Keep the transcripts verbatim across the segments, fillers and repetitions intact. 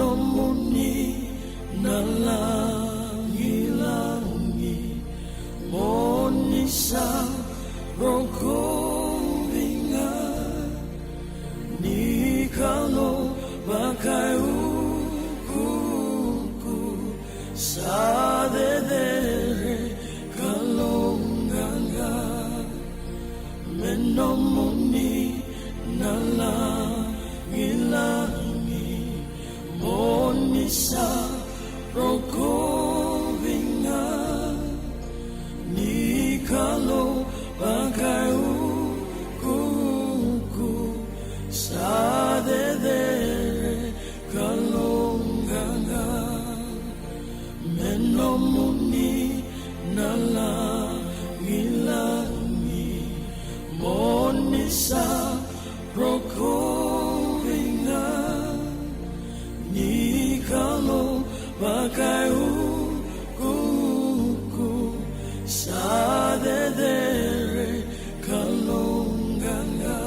nomuni na lagilagi, mo ni sa rokovi ga. Ni Kalou vakaiukuuku, sa cecere, Kalou qaqa. Me nomuni na lagilagi, mo ni sa rokovi ga. Ni Kalou vakaiukuuku, sa cecere, Kalou qaqa. Me nomuni na lagilagi, mo ni sa rokovi ga. Ni Kalou vakaiukuuku, sa cecere, Kalou qaqa.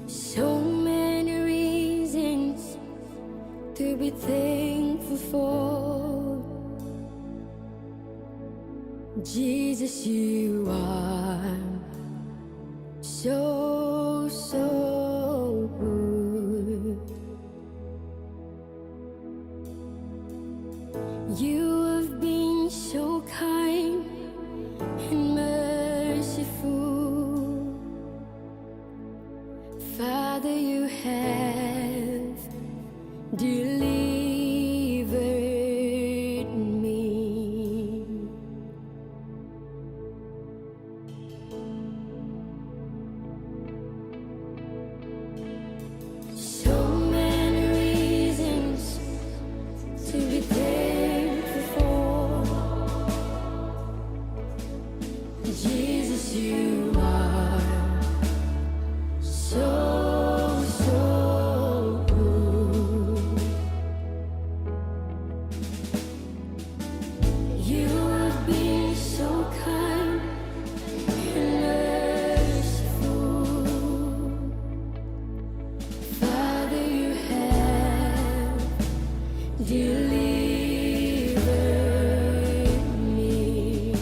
So many reasons to be thankful for. Jesus, you are so, so good. You have been so kind and merciful. Father, you have delivered me. So many reasons to be thankful. Jesus, you are so, so good. You have been so kind and merciful. Father, you have delivered me.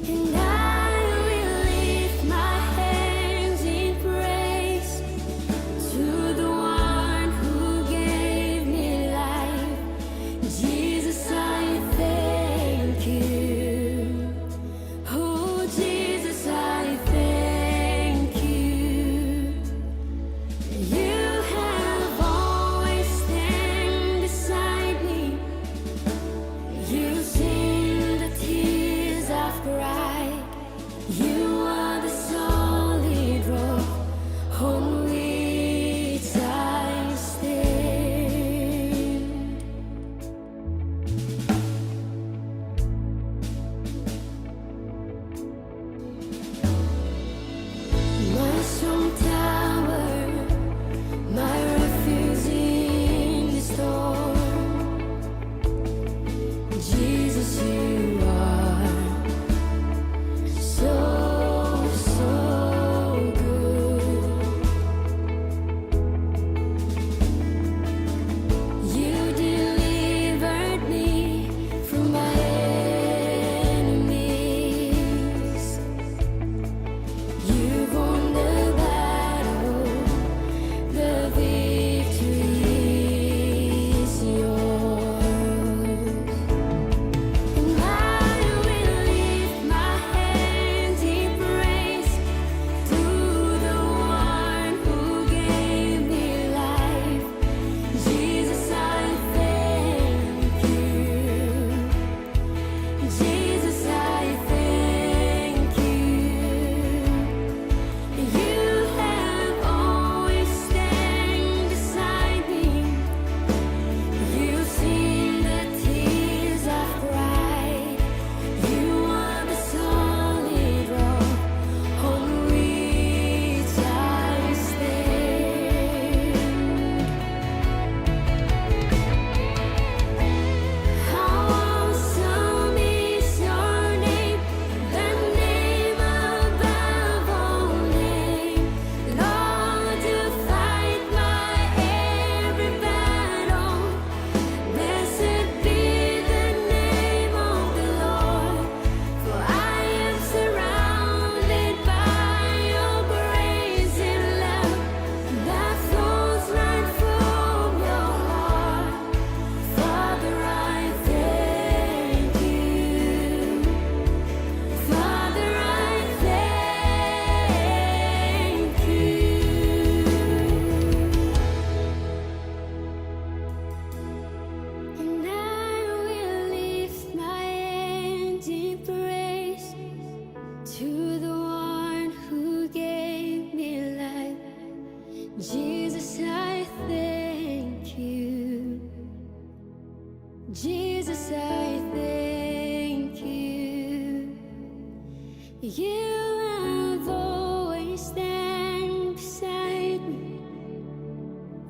And I will lift my hands in praise to the one who gave me life. Jesus, I thank you. Oh, Jesus, I thank you. You have always stand beside me. You've seen the tears I've cried. You are the solid rock on which I stand. My strong tower, my refuge in the storm. Jesus, you are so, so good. You delivered me from my enemies. You've won the battle, the victory is yours. And I will lift my hands in praise to the one who gave me life. Jesus, I thank you. Jesus, I thank you. You have always stand beside me. You've seen the tears I've cried. You are the solid rock on which I stand. How awesome is your name, the name above all names. Lord, you fight my every battle. Blessed be the name of the Lord, for I am surrounded by your grace and love that flows right from your heart. Father, I thank you. Father, I thank you. And I will lift my hands in praise to the one who gave me life. Jesus, I thank you. Jesus, I thank you. You have always stand beside me.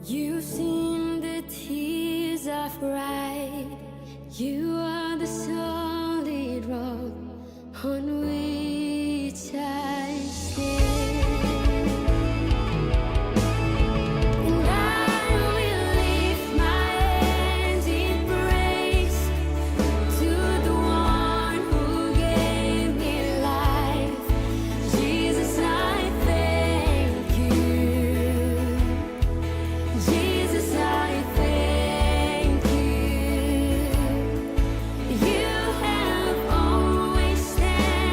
You've seen the tears I've cried. You are the solid rock on which I stand. And I will lift my hands in praise to the one who gave me life. Jesus, I thank you. Jesus, I thank you. You have always stand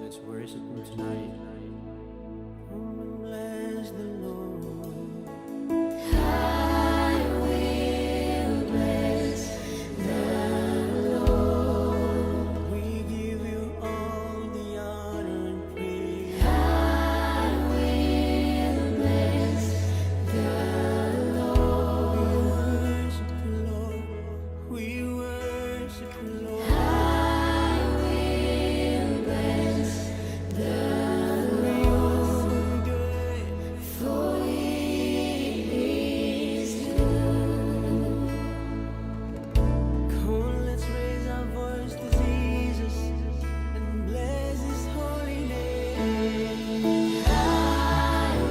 Let's worship Him tonight. Come and bless the Lord. I will bless the Lord. We give you all the honor and praise. I will bless the Lord. We worship you, Lord. We worship you, Lord. I will bless the Lord, for he is good. Come on, let's raise our voice to Jesus and bless his holy name. I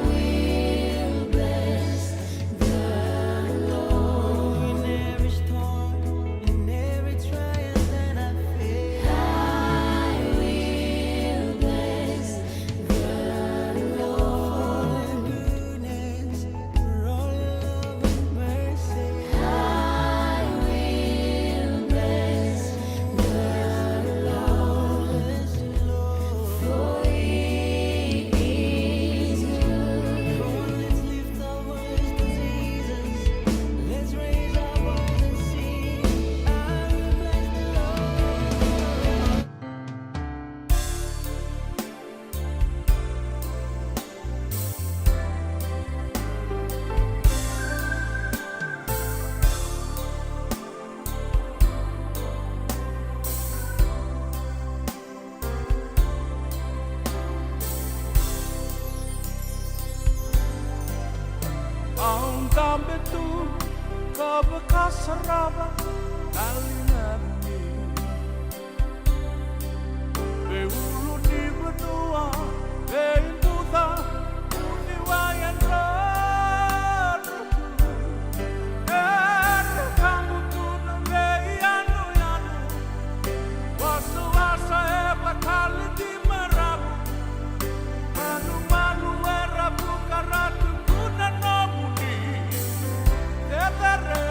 will bless the Lord. In every storm, in every trial that I face, I will bless the Lord. For your goodness, for all your love and mercy, I will bless the Lord. For he is good. Come on, let's lift our voice to Jesus. Let's raise our voice and sing. I will bless the Lord. Au dabe tu ka vakasarava na ligamu ni veiulunivanua, veibuca, uciwai, e drodro tu. Era kabu tu na veiyanuyanu, wasawasa e vakaleqi maravu. Manumanu era vuka ra tukuna nomuni cecere.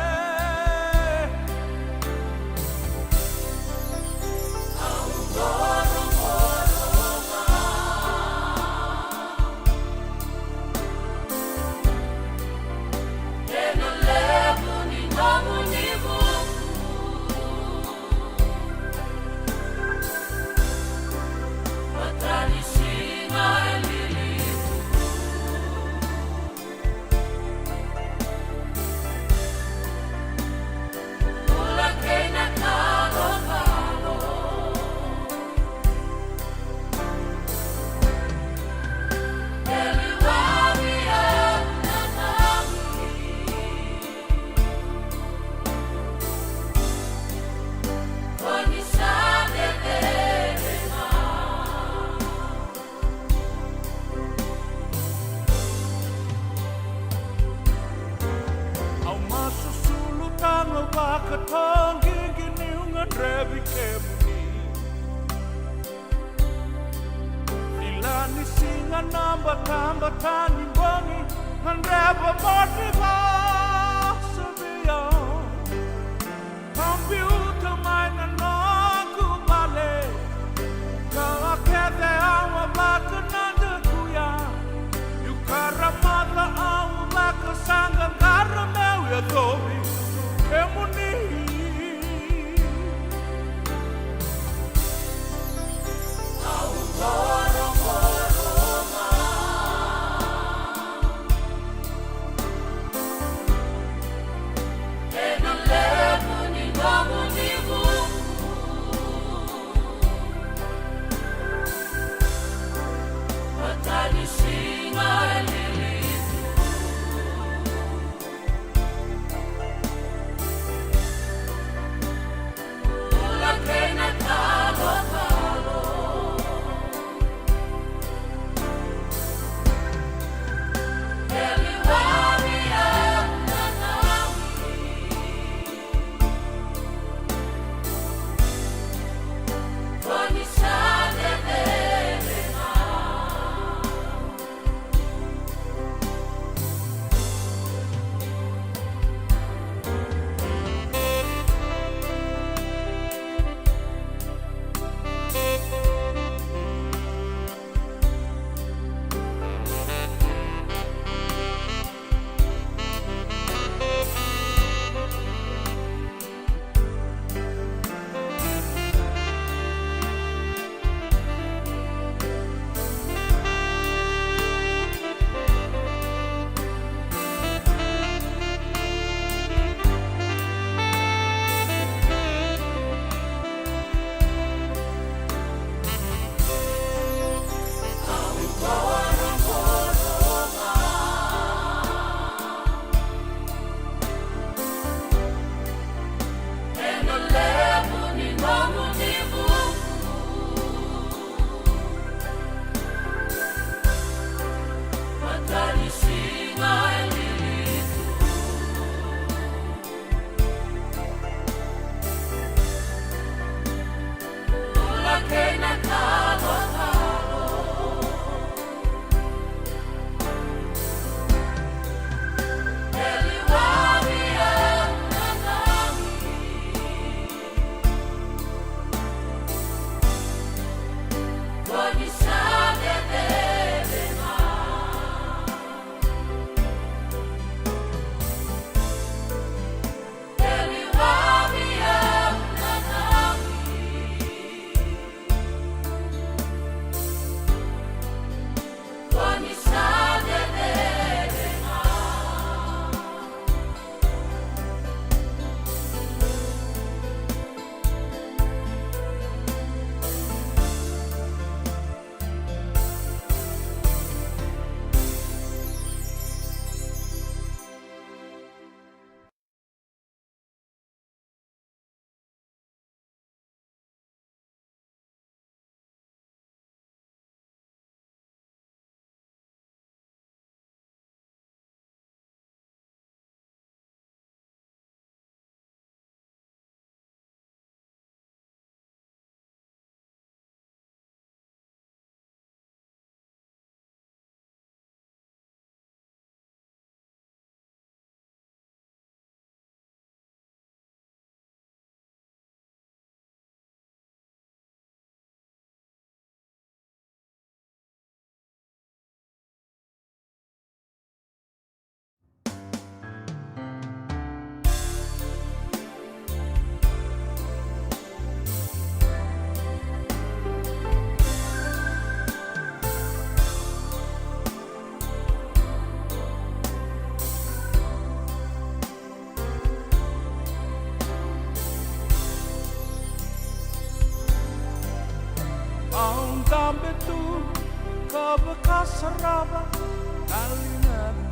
Au masu sulu taga vakatoqiqi niu gadrevi kemuni. Kila ni siga na batabata ni bogi, gadreva mo ni vosa vei au. Ka biuta mai na noqu vale, ka kece au a vakanadakuya. Niu karamaca au a vakasaqaqara meu yacovi kemuni. Vakasarava na linani.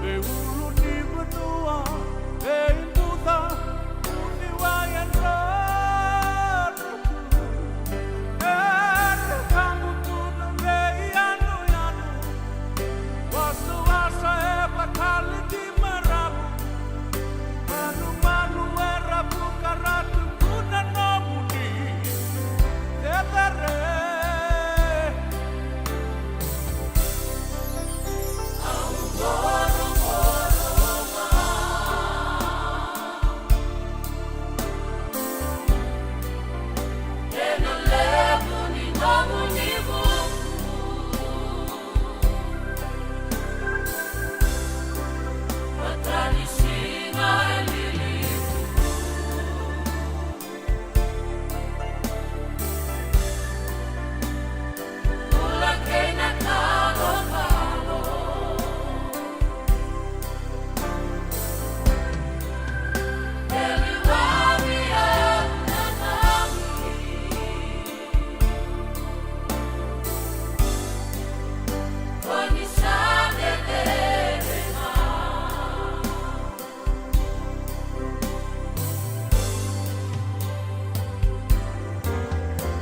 Vei ulunivanua, vei buca, uciwai, e drodro tu. Era kabu tu na veiyanuyanu. Wasawasa e vakali di maravu. Manumanu era vuka ra tukuna nomuni cecere.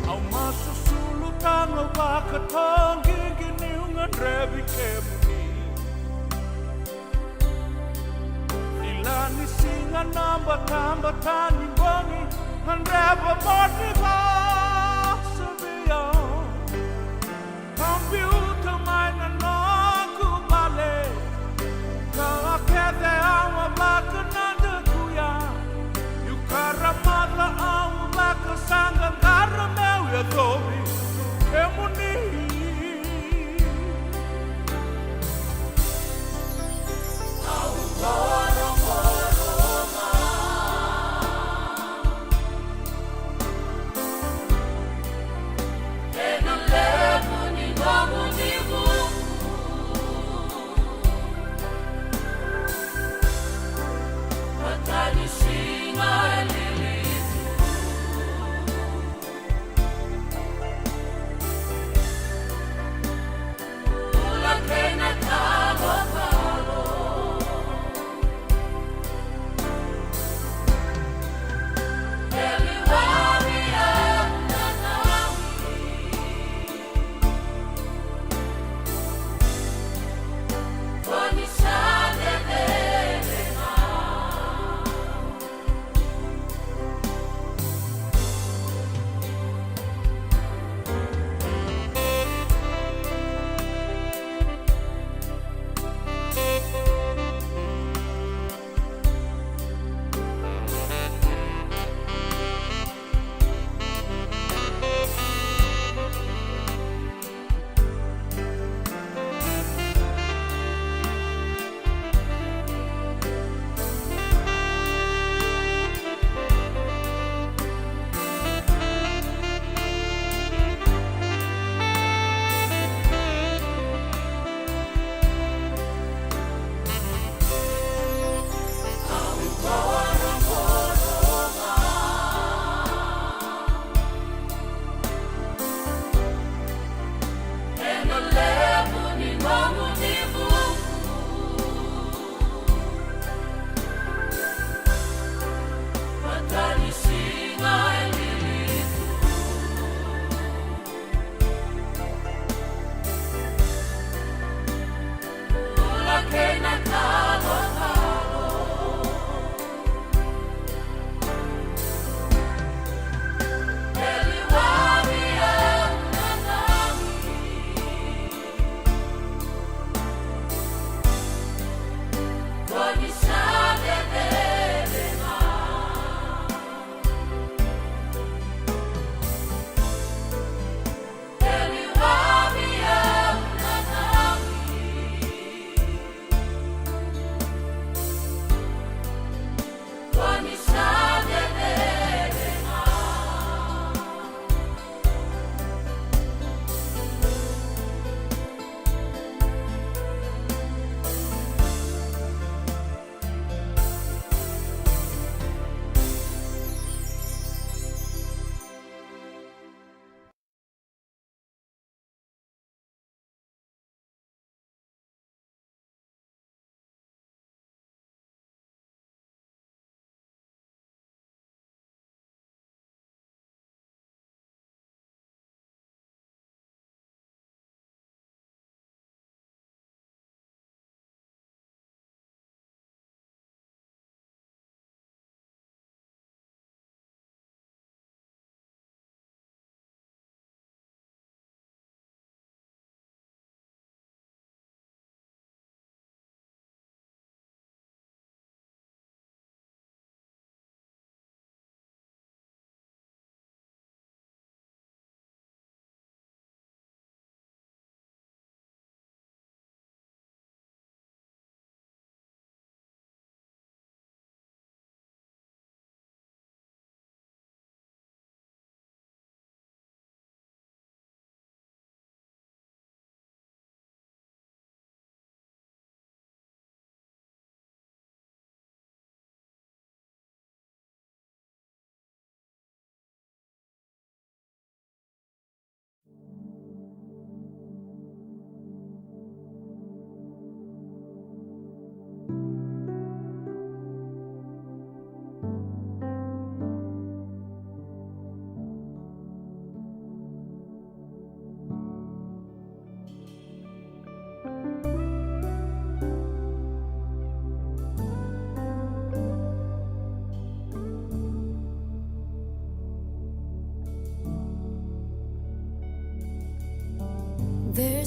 Au masu sulu tano vakatoqiqi niu gadrevi kemuni. Kila ni siga na batabata ni bogi, gadreva mo ni vakasavi au. Ka biuta mai na noqu vale, ka a kece au a vakanadakuya. Niu karamaca au a vakasaqaqara meu yacovi kemuni.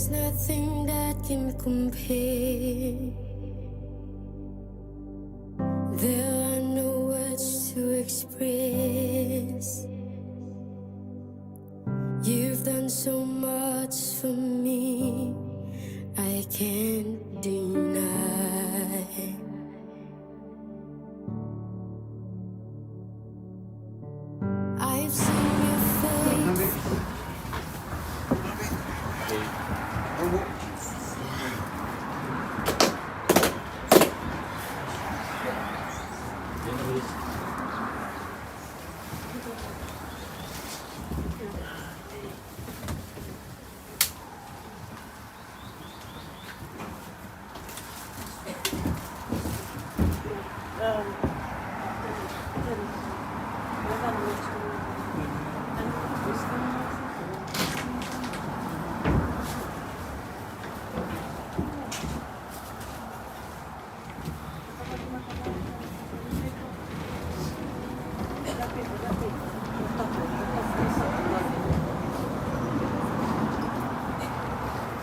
There's nothing that can compare. There are no words to express. You've done so much for me, I can't deny. I've seen your face.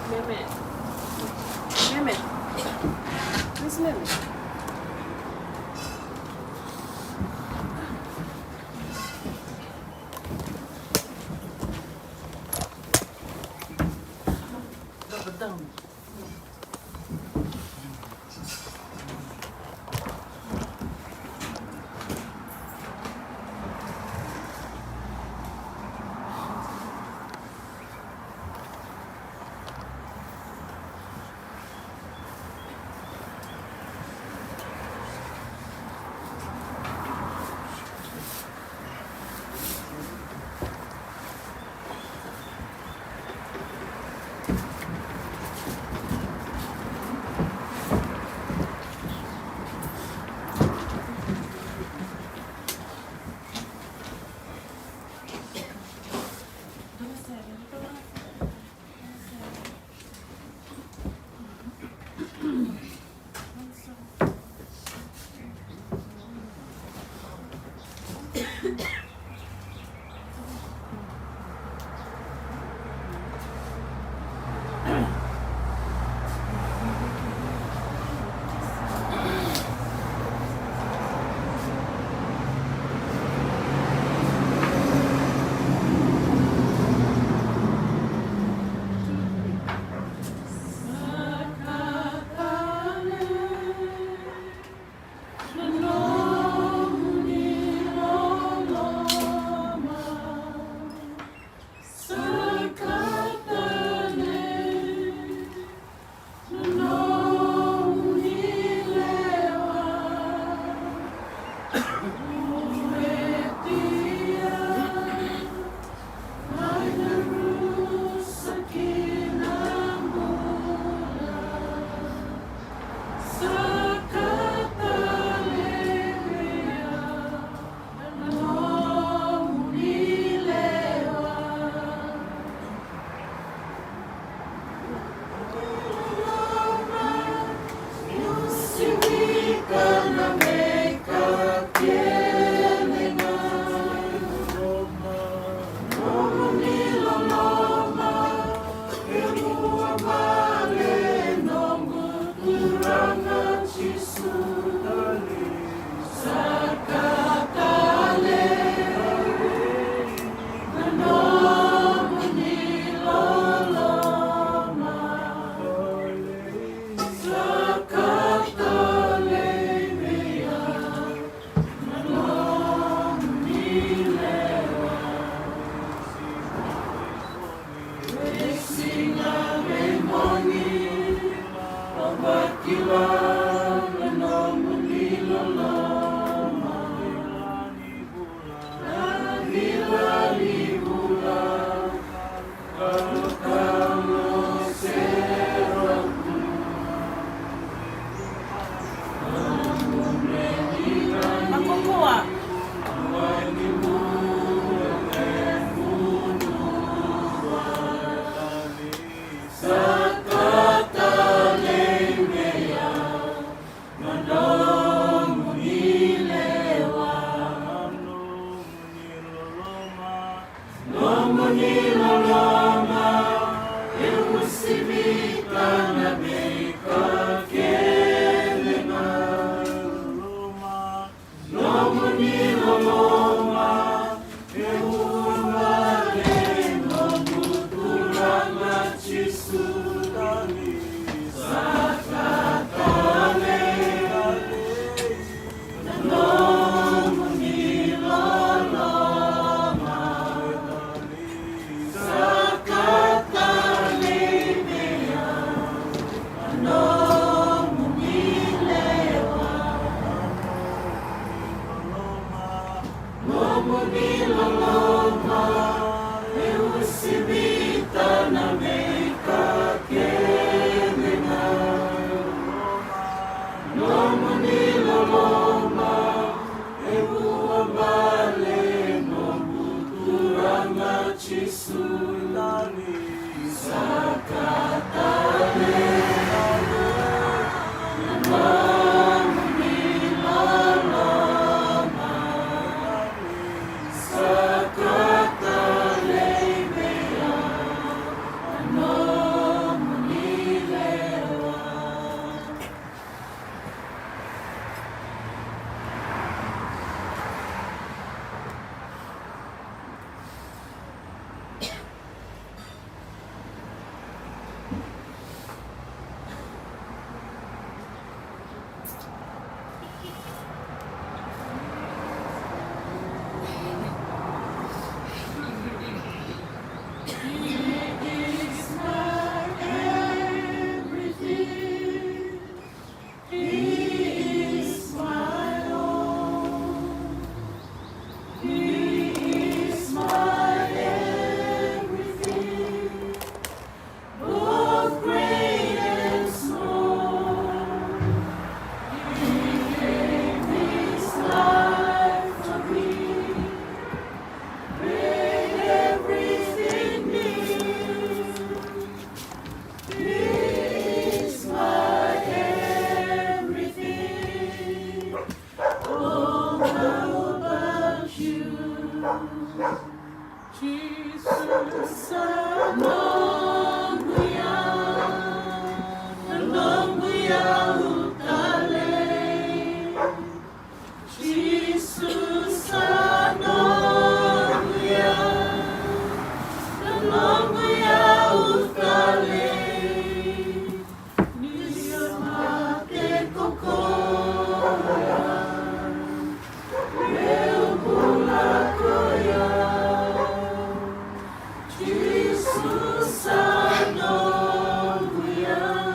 Meme. Meme. Miss Meme. Sivita na veika kece ga. Nomuni loloma e ucubale, noqu Turaga Jisu. Sa ka talei na nomuni loloma. Sa ka talei vei au na nomuni lewa. Nomuni loloma e uasivita na veika kece ga. Nomuni loloma e vuabale, noqu Turaga Jisu. Sa ka talei na nomuni loloma. Sa ka talei vei au na nomuni lewa. He is my everything. He is my all. He is my everything, both great and small. He gave his life for me, made everything new. He is my everything. Oh, how about you? Jisu sa noqu iyau, noqu iyau talei. Jisu sa noqu iyau, noqu iyau talei. Ni sa mate ko koya, meu bula ko ya. Jisu sa noqu iyau.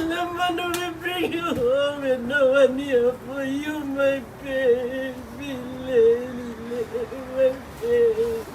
Lemanu, we bring you home and no one here for you, my baby, Lele, my baby.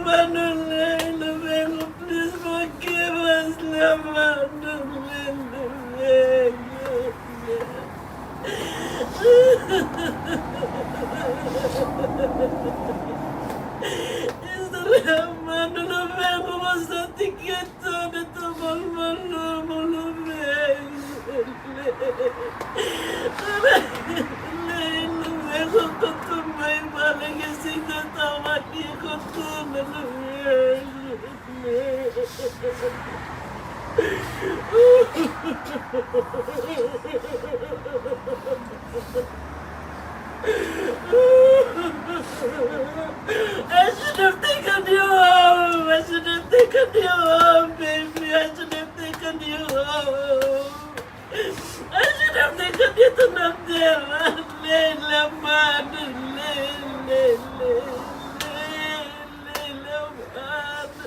Manu, Lele, Lele, please forgive us, Lele, Manu, Lele. Israel, Manu, Lele, vosoti keitou na itovo malumalumu, Lele. Lele, Lele, koto mai vale, ke sega ni tawaki koto na, Lele. I should have taken you home. I should have taken you home, baby. I should have taken you home. I should have taken you to Namdela. Lele, Manu, Lele, Lele, Lele, Manu.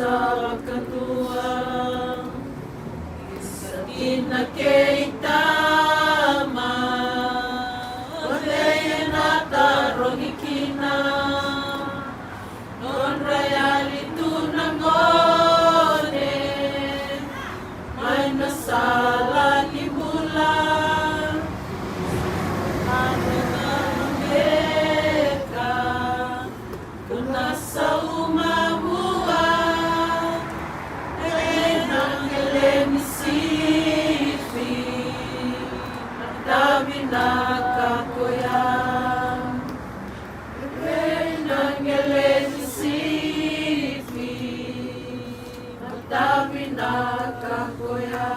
Sa vakadua sa dina kei tama, o cei ena tarogi kina? Nodra yali tu na gone mai na sala ni bula. Nodra beka ko na sauma vua e na qele ni sipi, matavinaka koya. E na qele ni sipi, matavinaka koya.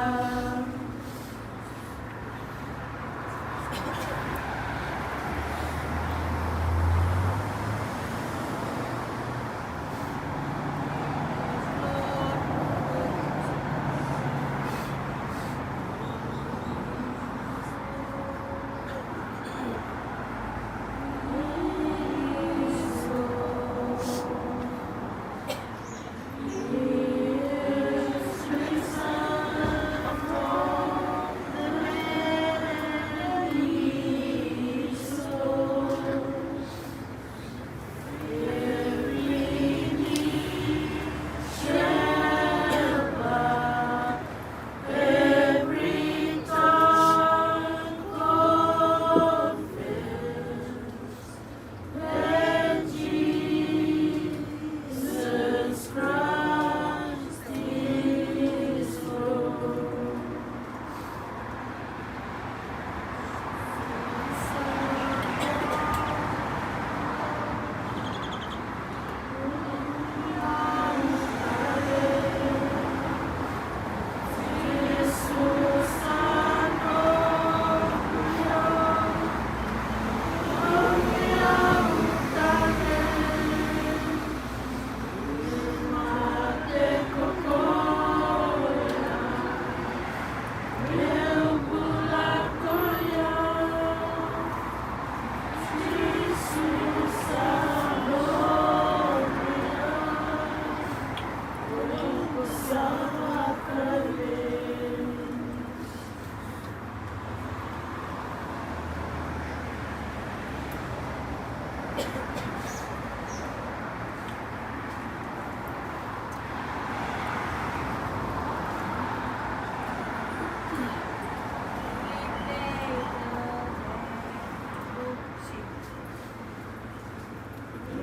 That Jesus Christ is Lord.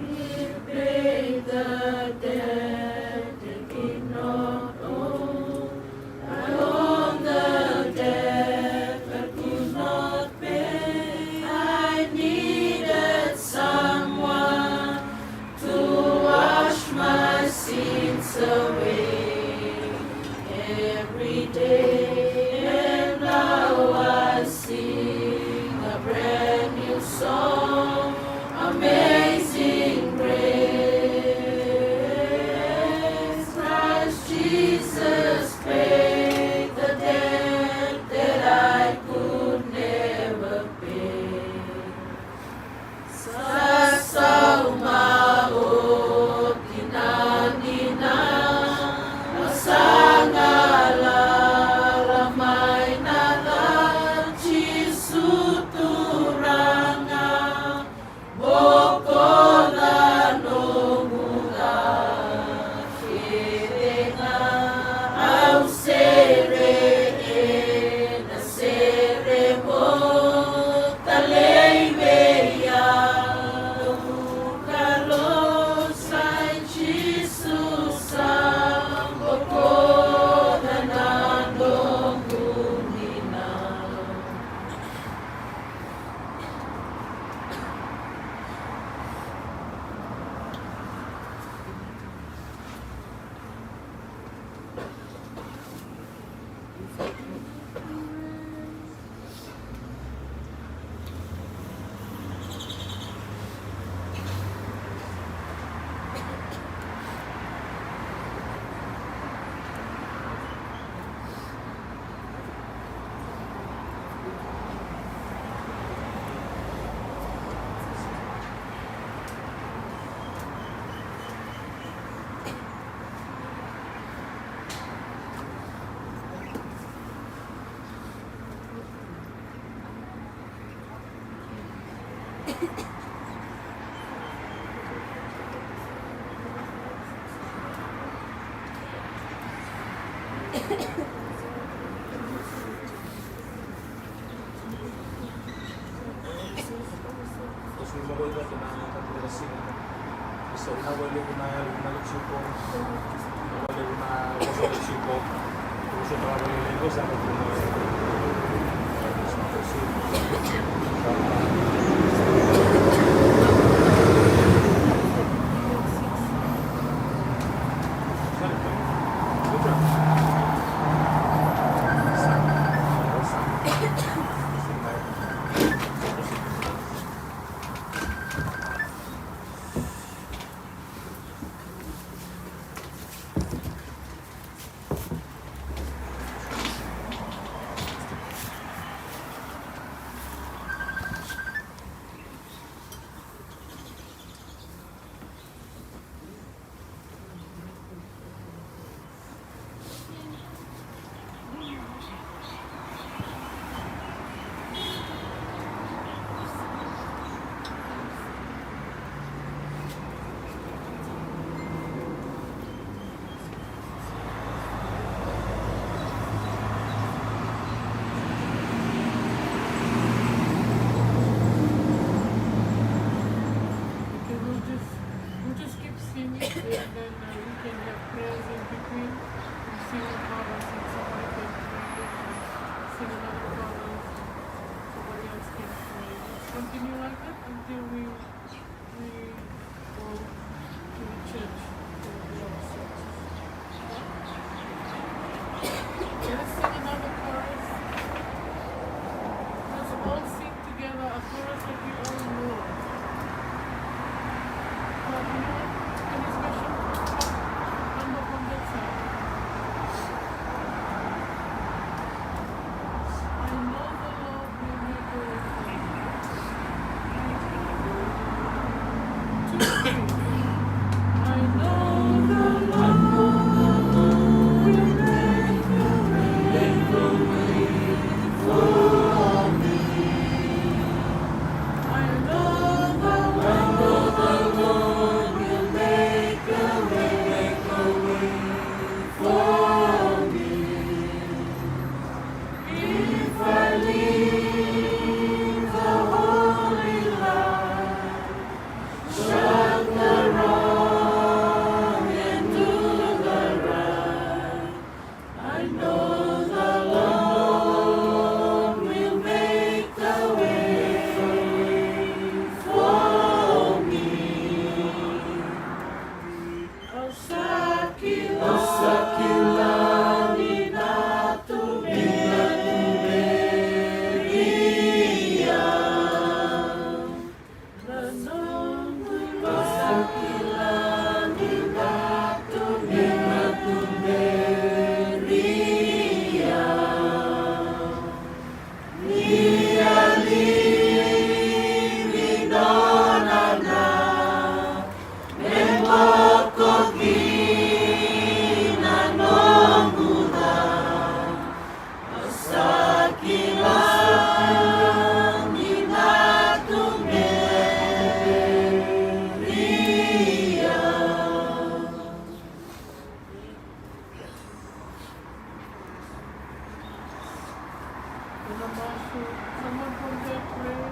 We paid the debt that we not owe. I owe the debt that could not pay. I needed someone to wash my sins away every day, and now I sing a brand new song, Amazing Grace. Christ Jesus paid the debt that I could never pay. Sa sauma oti na dina, sa galala mai na ca Jisu Turaga. Okay, we'll just, we'll just keep singing, and then, uh, we can have prayers in between. We sing a chorus and somebody can pray, and sing another chorus. Somebody else can pray. Let's continue like that until we, we go to the church. Let us sing another chorus. Let's all sing together a chorus that we all know. Can you special number from that side? I know the Lord will make a way for me. Two, three. I know the Lord will make a way for me. I know the Lord will make a way for me. If I live a holy life, shun the wrong and do the right, I know the Lord will make a way for me. Au sa kila, au sa kila ni na tu, ni na tu vei au. Na noqu, au sa kila ni na tu, ni na tu vei au. Ni a livi nona na, me bokoci na noqu ca. Au sa kila ni na tu vei au. Ena masu, someone from there pray.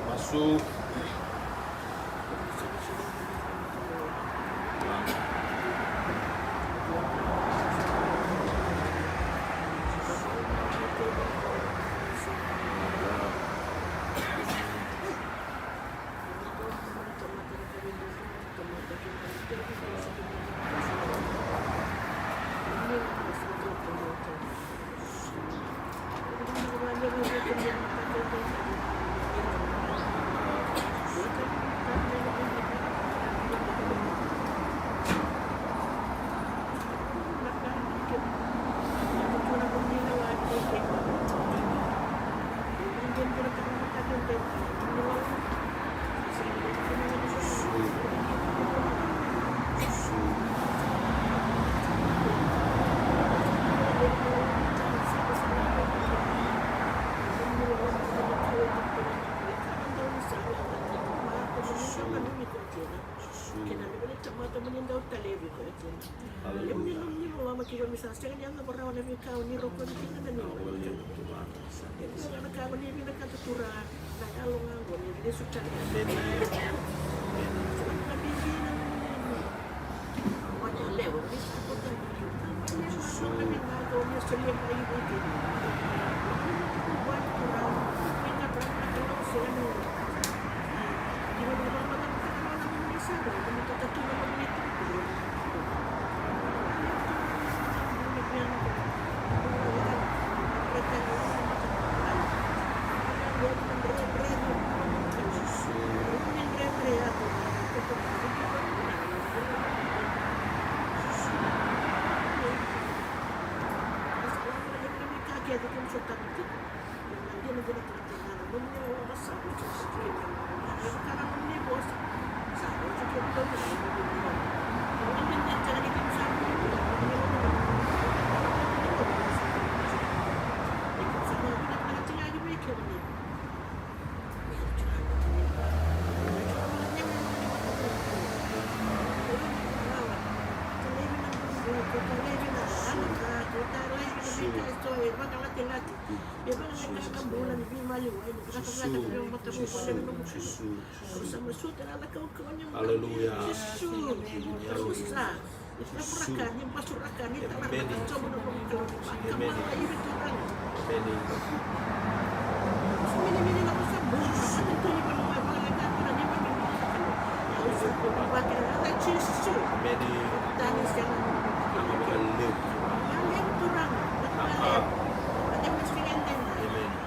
Masu. Sa sega ni yacova rawa na veika o ni rokovi kina na neimami. Io, na ka o ni vinakata, Turaga, na yalo ga oqo ni lesu tale. Sa na bibi na nomuni lewe ni sa kotaki. Sa na vinaka o ni solia mai vei kemuni. Turaga, vinaka, Turaga, Turaga, Turaga. Aleluya. Aleluya. Aleluya.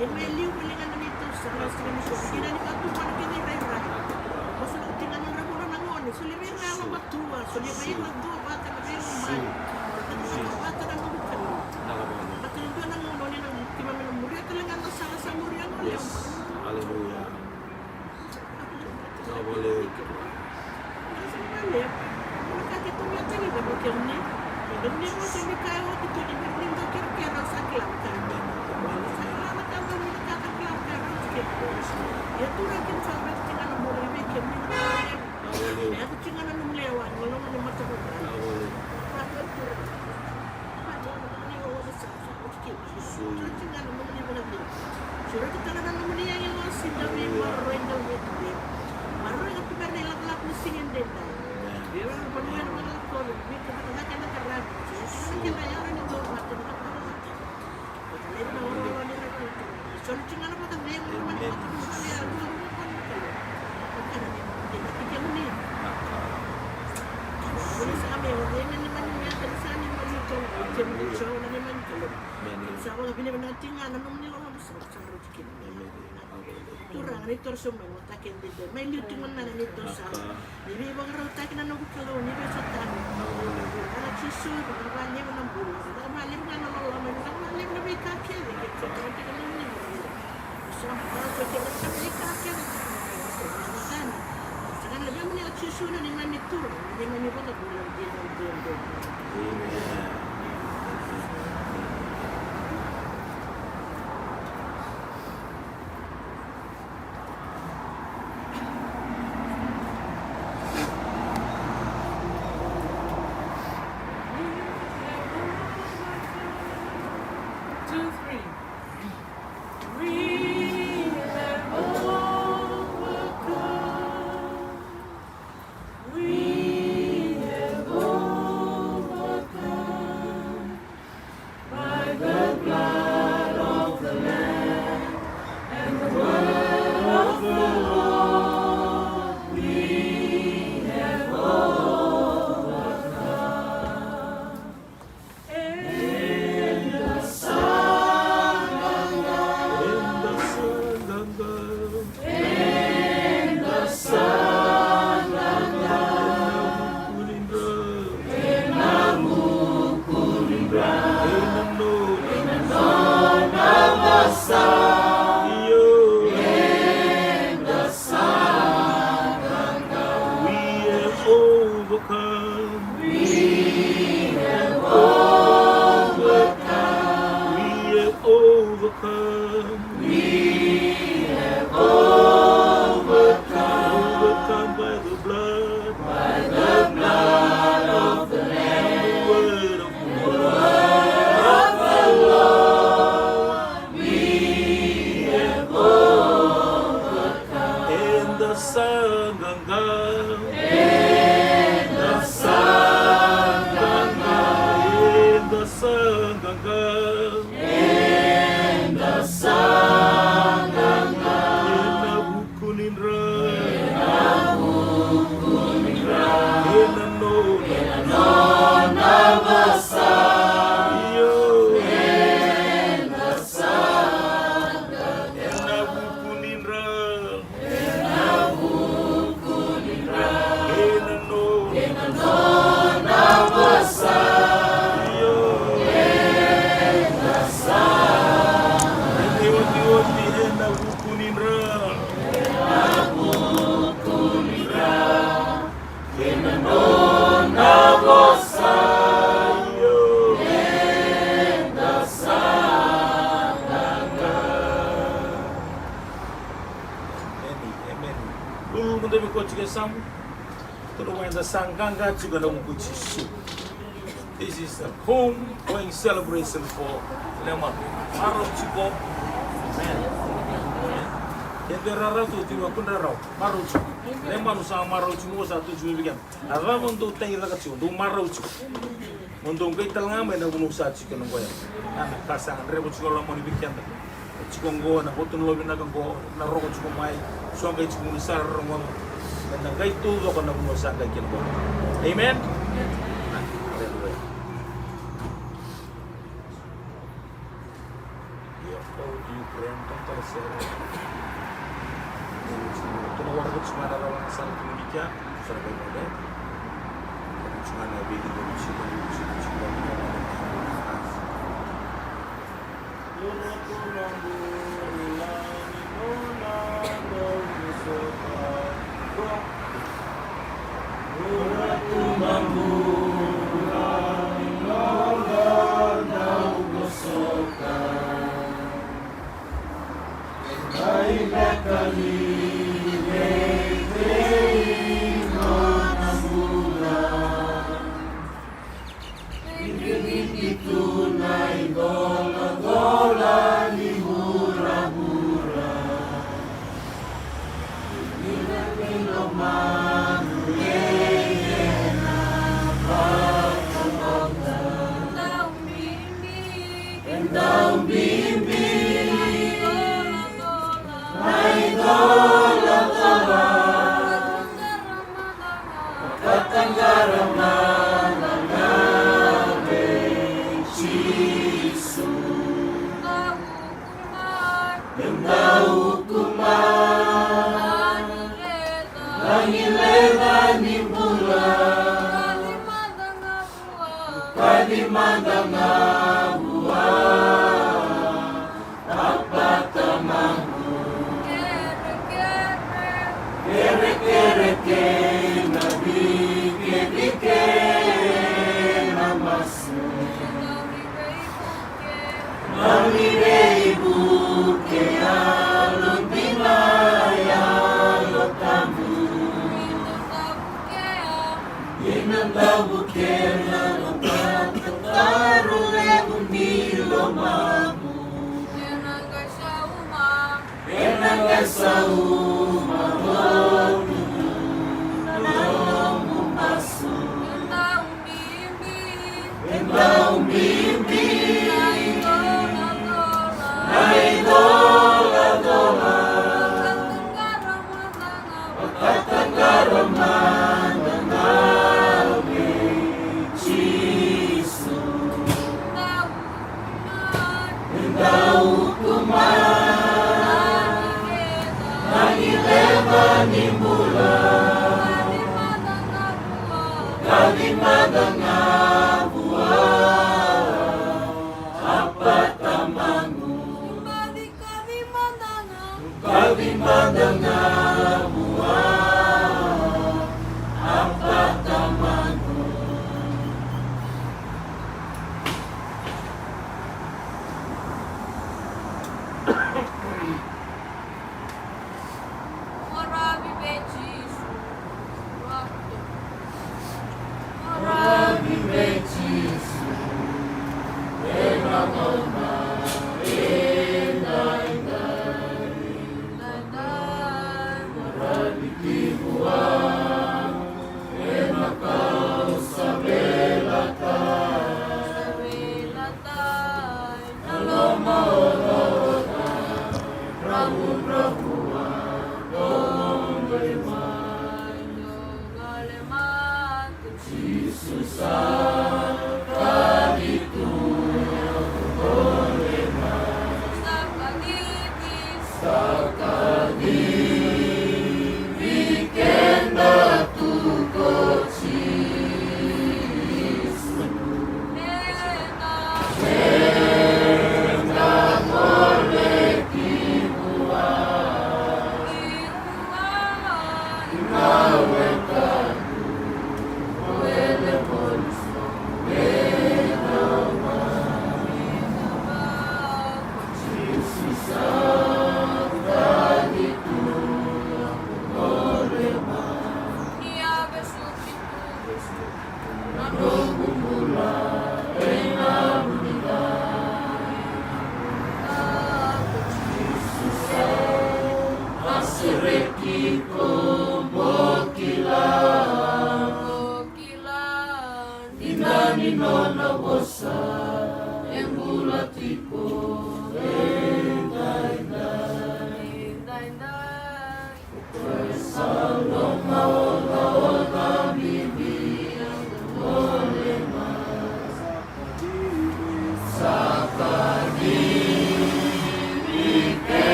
Emeni. Emeni. Emeni. Emeni. Emeni. Yes. Aleluya. Aleluya. Turaga, ni toro sobu mai na mataka edaidai. Mai liu tu ga na neitou sala. Ni veivakarautaki na noqu Kalou, ni veisotari. Turaga Jisu, vinaka vakalevu na bula. Vinaka vakalevu ga na loloma, vinaka vakalevu na veika kece. Keitou tiko na nomuni bula. Sa na veika kece. Sa na veimani o Jisu na neimami Turaga, neimami iVakabula. Amen. Two, three. We have overcome. We have overcome. By the blood of the Lamb and the word of the Lord, we have overcome. And the Son of God, and the Son of God, and the Son of God. We have overcome. We have overcome. We have overcome. We have overcome. Overcome by the blood. By the blood of the Lamb. And the word of the Lord. Dovi ko tiko e yasamu. Tukuna vua, eda sa qaqa tiko ena vuku i Jisu. This is a home going celebration for Lemanu. Marau tiko. Amen. Amen. Keda rarawa tu tiko, kudra rawa. Marau tiko. Lemanu sa marau tiko, mo sa tu tiko vei keda. A cava dou tagicaka tiko, dou marau tiko. Mo dou qai tale ga mai na vanua sa tiko na qo ya. A, na ka sa gadreva tiko e lomani vei keda. Tiko qo na votu na lovi vinaka qo, na rogo tiko mai. So qai tiko ni sa rogo. Eda qai taucoko na vanua sa qai kina qo. Amen. Aleluya. Ia, au dui krea na tara sere. Ia, au tiko na waraka tiko ga na rau na sara tiko ni kea, sara kai mone. Au tiko ga na vei ni tiko, tiko, tiko, tiko, tiko.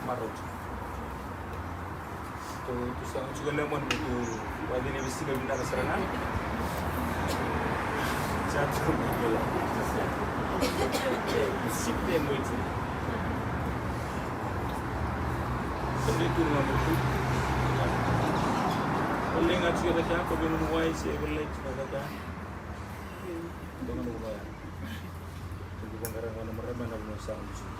Marau. Tou, tou sa, tou sa lemon, tou vakadeitaka vinaka sara ga. Sa tou vakadeitaka. Sip de mo itu. Sa dei tu na mo itu. Ko lenga tu ya kaya, ko venu wai se ko lai tu na kaya. Ko na mo ya. Tou vaqara ga na marama na mo sa mo itu.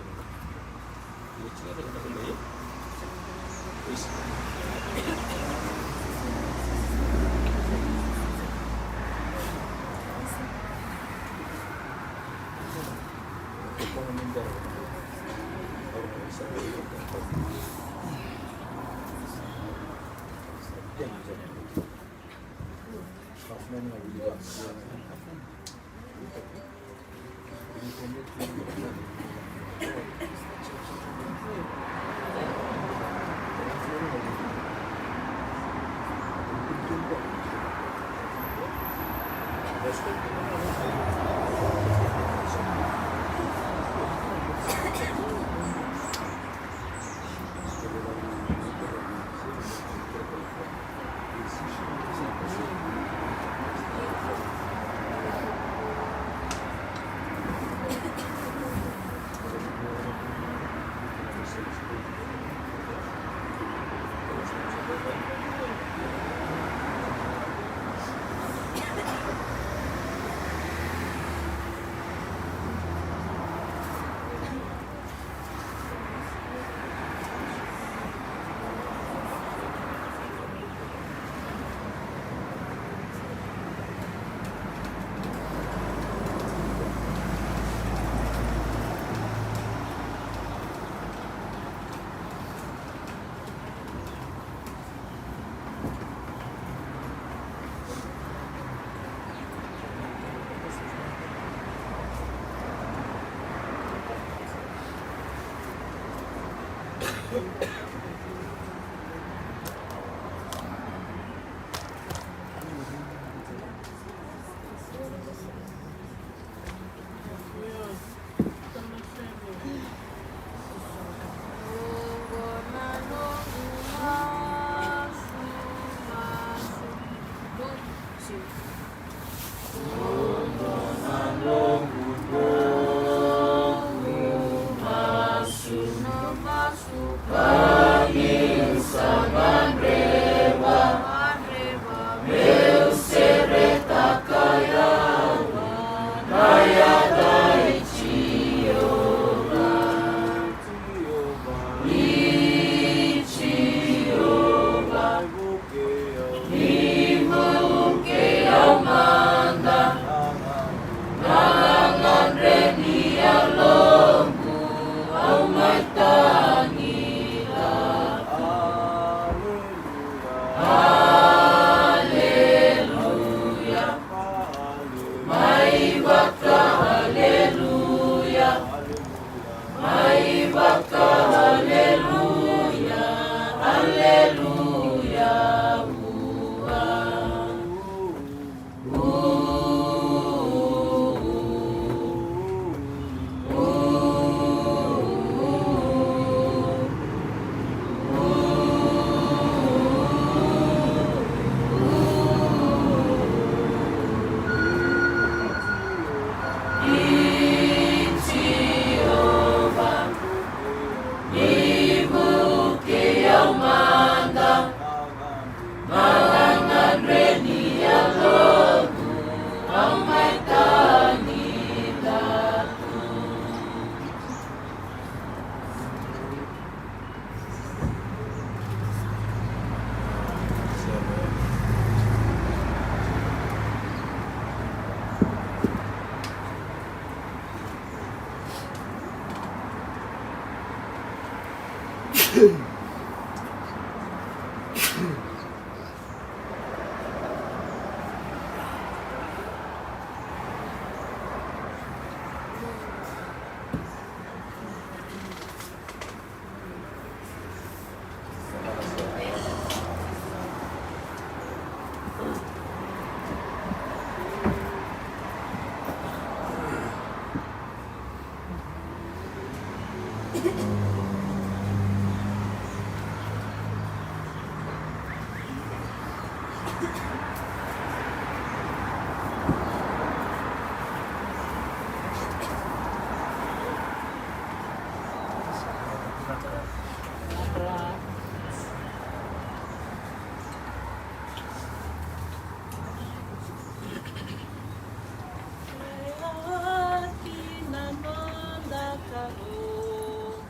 Ki na noda Kalou.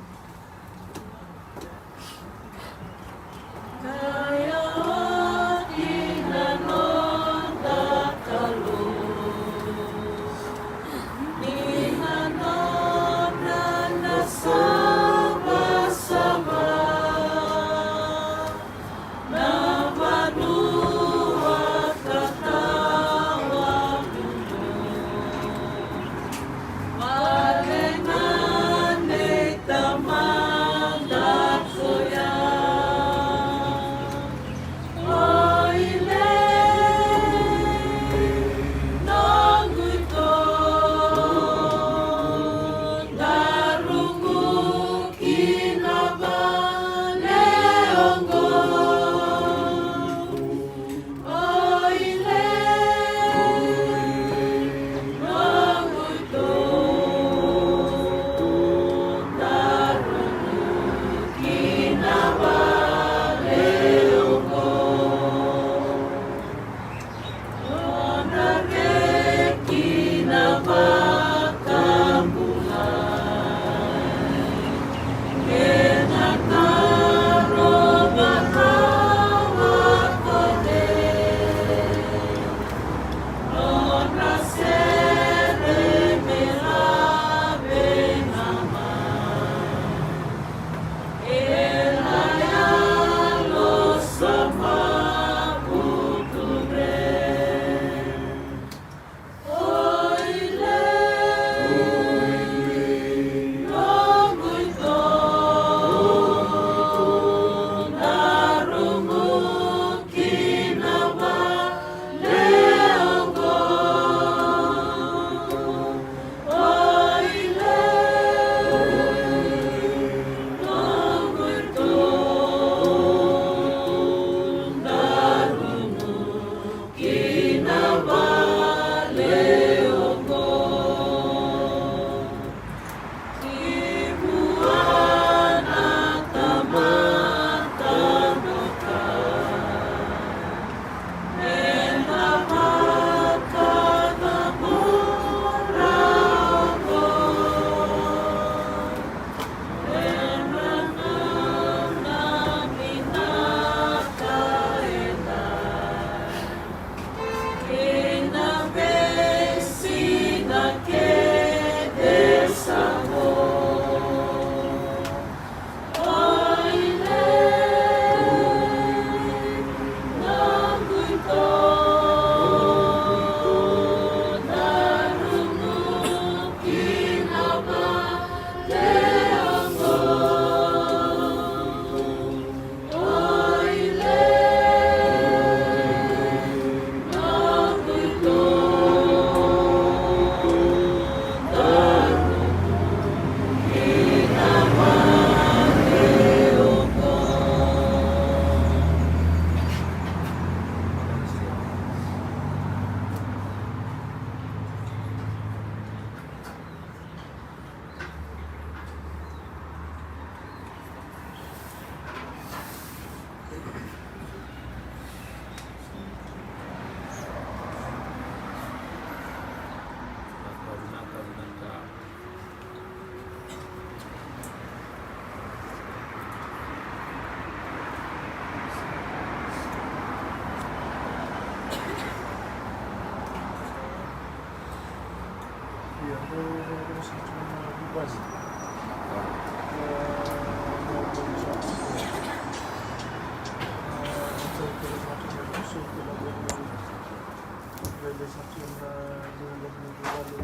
Sa tu na liga ni vuvale,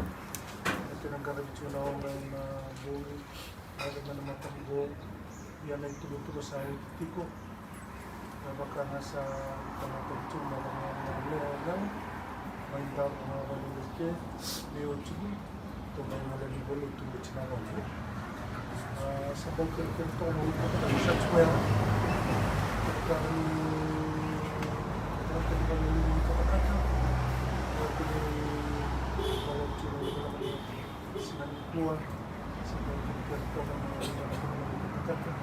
na kena qaravi tu na oga ena bogi, qaravi mai na mataqu. Ia na ituvatuva sa oti tiko. Me vaka ga sa tamata tu na vaga na lewe lewe. Mai dau na vaga na ke, me oti tu. Tou mai gole ni vale, tou mai tiko na vale. A, sa bau kerekere toka na ulutaga sa tiko ya. Ulutaga ni, ulutaga ni vale ni katakata. Ulutaga ni vale ni katakata. Sa bau kerekere toka na ulutaga ni katakata.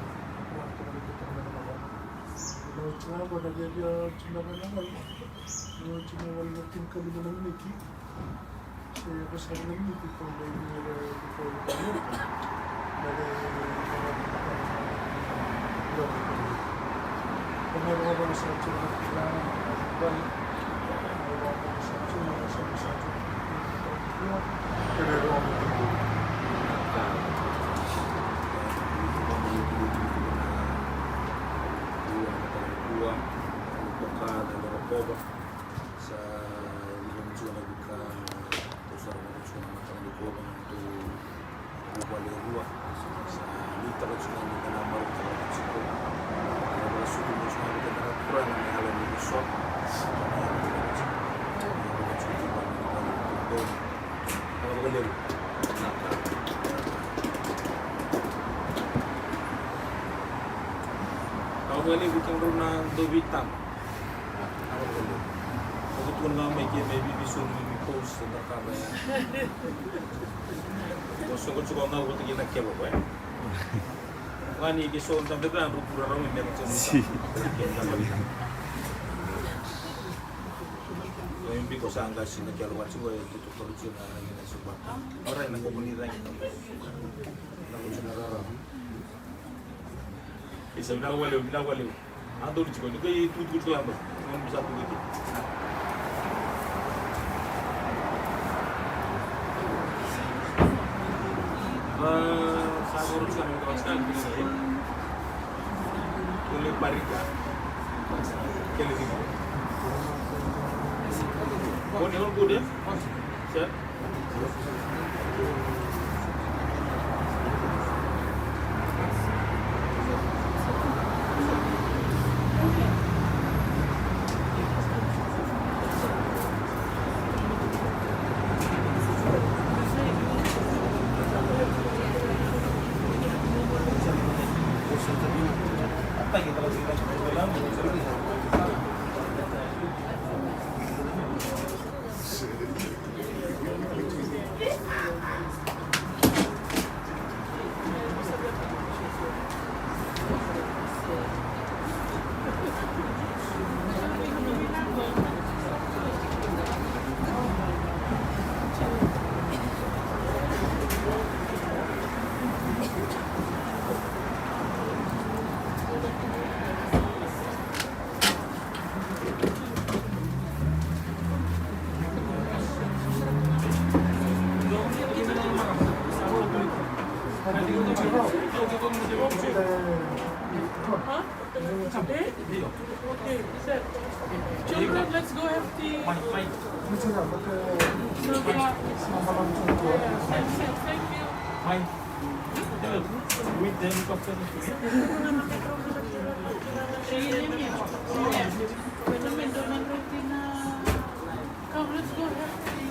Ulutaga ni katakata. Na oti ga qo na viavia oti na vale na vale. Na oti na vale na tinikalima na miniti. Sa, ni ko mutua na vika, tou sa rava mutua na mataka ni kova na tou vuvale e rua. Sa nuitaka tiko ga ni da na marautaka tiko. Na vakasucu mutua na vika na turaga na yalo ni Vosota. Au vakalevu kemudrau na dau veitaba. Au vakalevu. Au tukuna ga mai ke me vivi suru ni post da kava ya. Ko soqo tiko ga vata kei na kelo ko e. Vani ke so da beka dru kura rau me ka tiko. Si. Ko e biko sa qasi na kelo vata tiko e tutu karu tiko na rangi na soba. Ora na ko ni rangi. Na ko tiko na rara. Isa, vinaka vakalevu, vinaka vakalevu. A donu tiko, ni kai tukutuku tiko laba. Ni sa tuku tiko. A, sa donu tiko na ka tiko. Kole parika. Kele tiko. Oni all good, eh? Sir? Huh? Eh? Okay, sir. Children, let's go have tea. No, yeah. Sir, sir, thank you. Come, let's go have tea.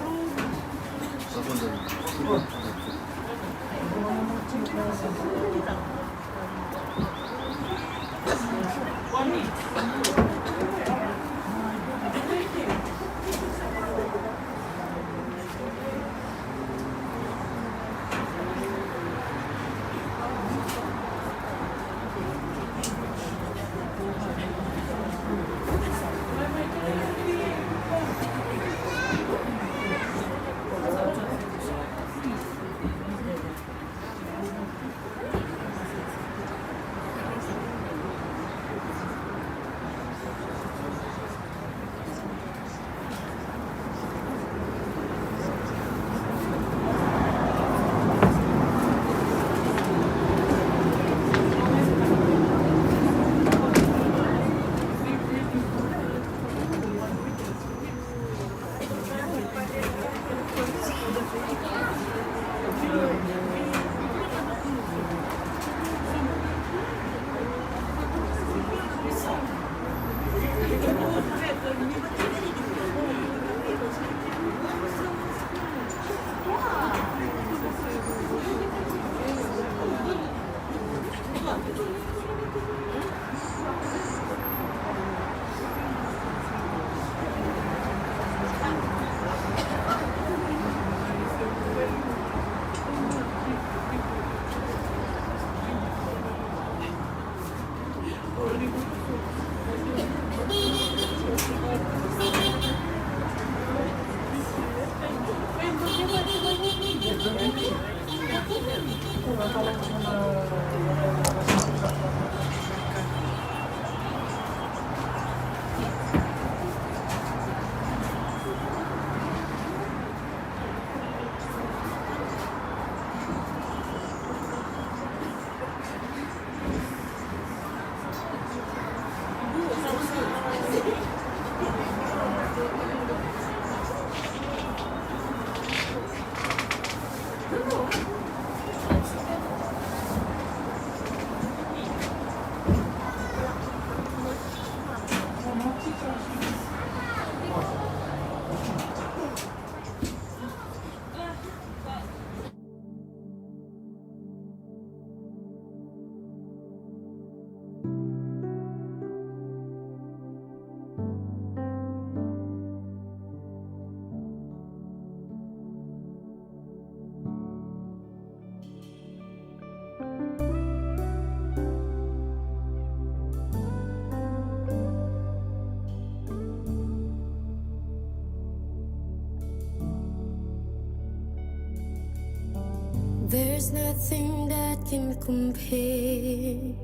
There's nothing that can compare.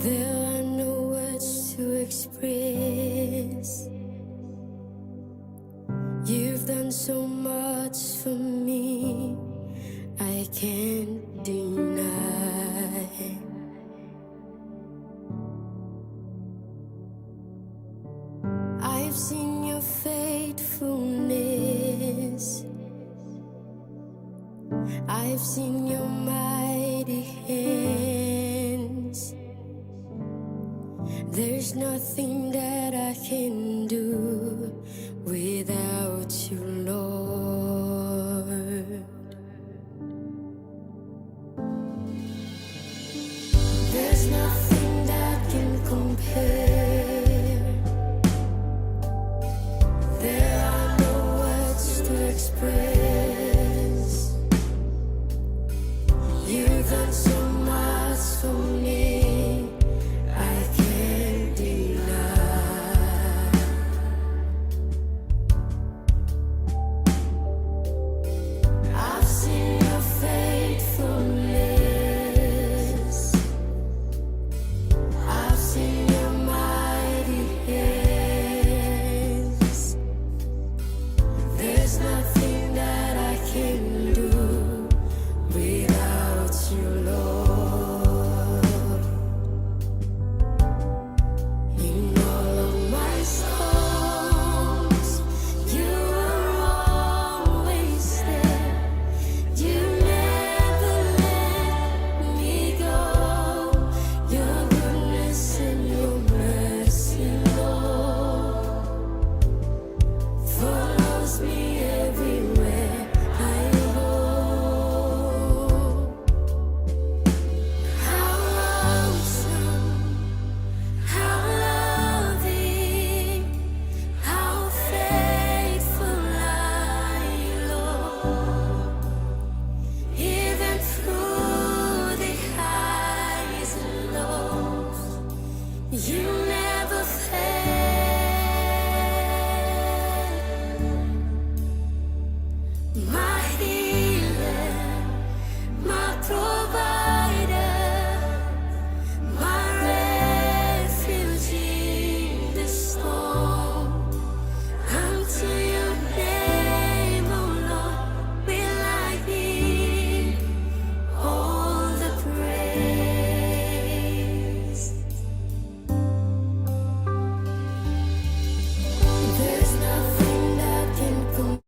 There are no words to express. You've done so much for me, I can't deny. I've seen your faithfulness. I've seen your mighty hands. There's nothing that I can do without you, Lord. There's nothing that can compare. There are no words to express. You've done so much for me, I can't deny. I've seen your faithfulness. I've seen your mighty hands. There's nothing that I can do without you, Lord. In all of my storms, you are always there. You never let me go. Your goodness and your mercy, Lord, follows me everywhere I go. How awesome, how loving, how faithful are you, Lord. Even through the highs and lows, you never fail. My healer, my provider, my refuge in the storm. Unto your name, O Lord, will I give all the praise. There's nothing that can compare.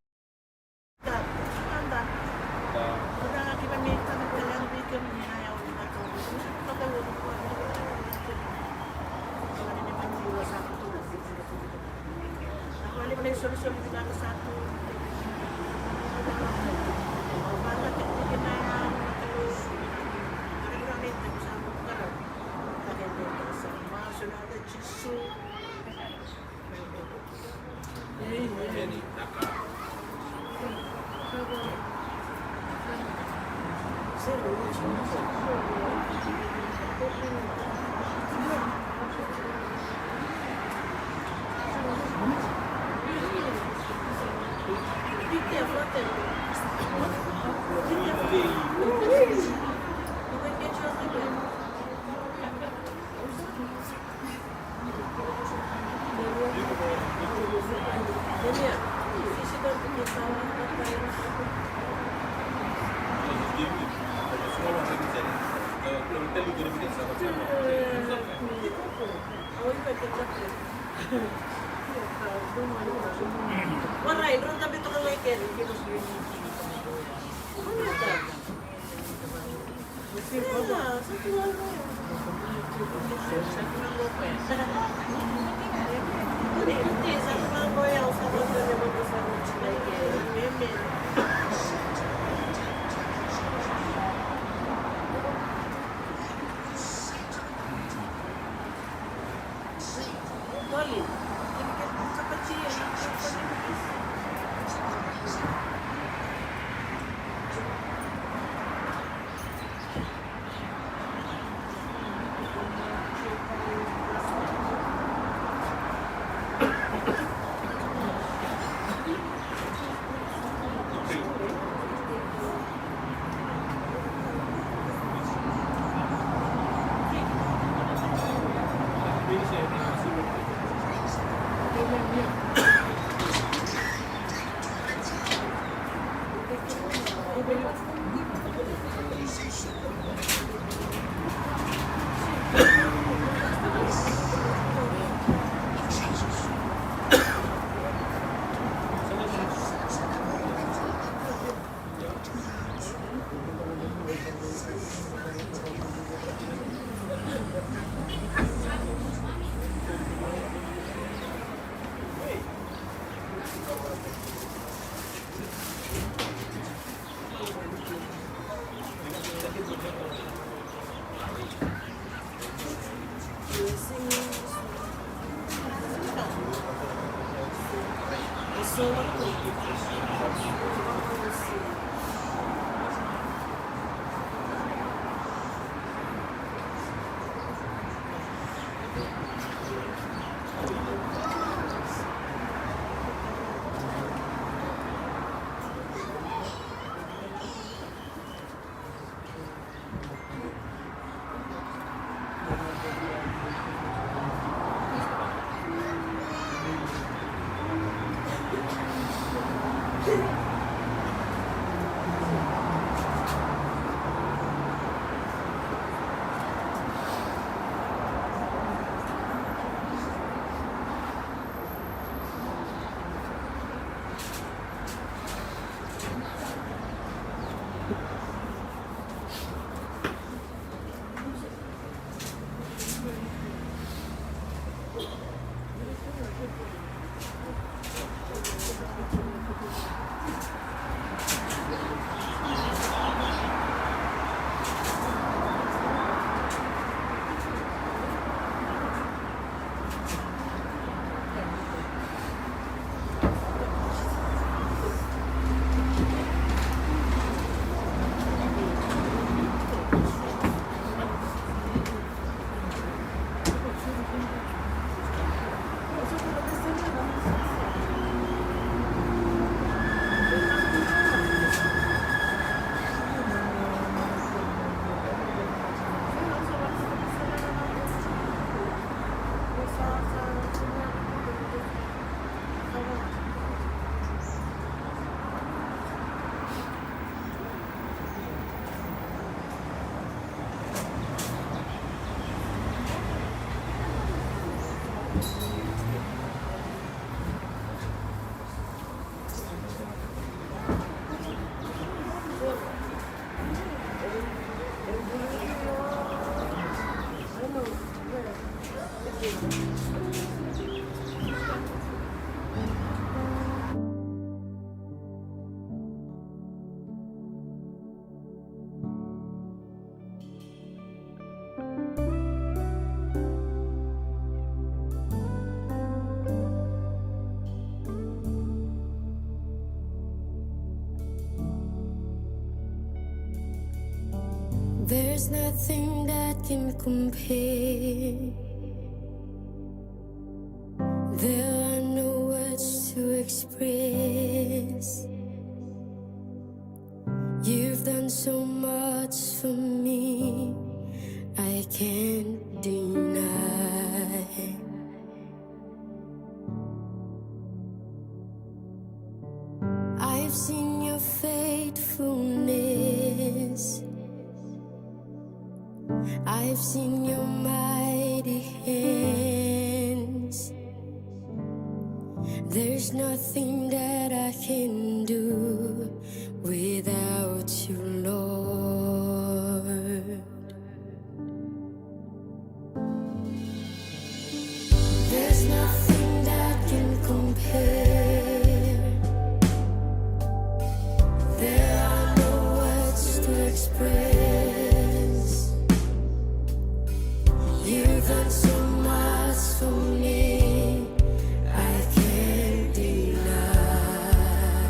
There's nothing that can compare. There are no words to express. You Done so much for me, I can't deny. I've seen your faithfulness. I've seen your mighty hands. There's nothing that I can do without you, Lord. There's nothing that can compare. There are no words to express. You've done so much for me, I can't deny.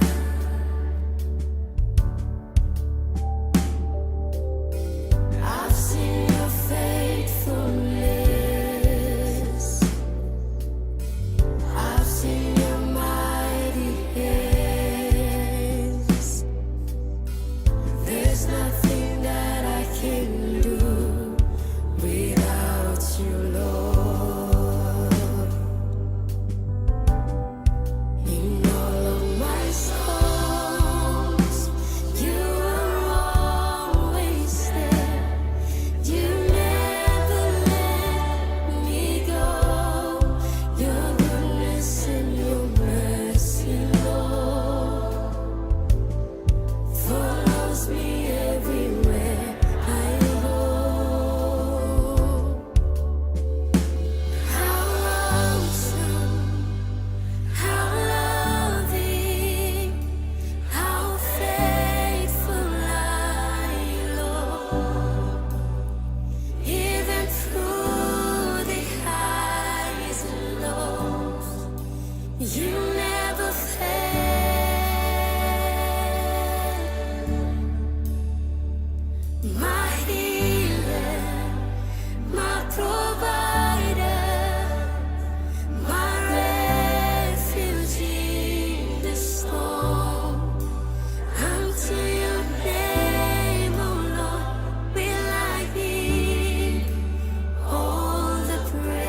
I've seen your faithfulness. I've seen your mighty hands. There's nothing that I can do without you, Lord. In all of my storms, you are always there. You never let me go. Your goodness and your mercy, Lord, follows me everywhere I go. How awesome, how loving, how faithful are you, Lord. Even through the highs and lows, you never fail. My healer, my provider, my refuge in the storm. Unto your name, O Lord, will I give all the praise.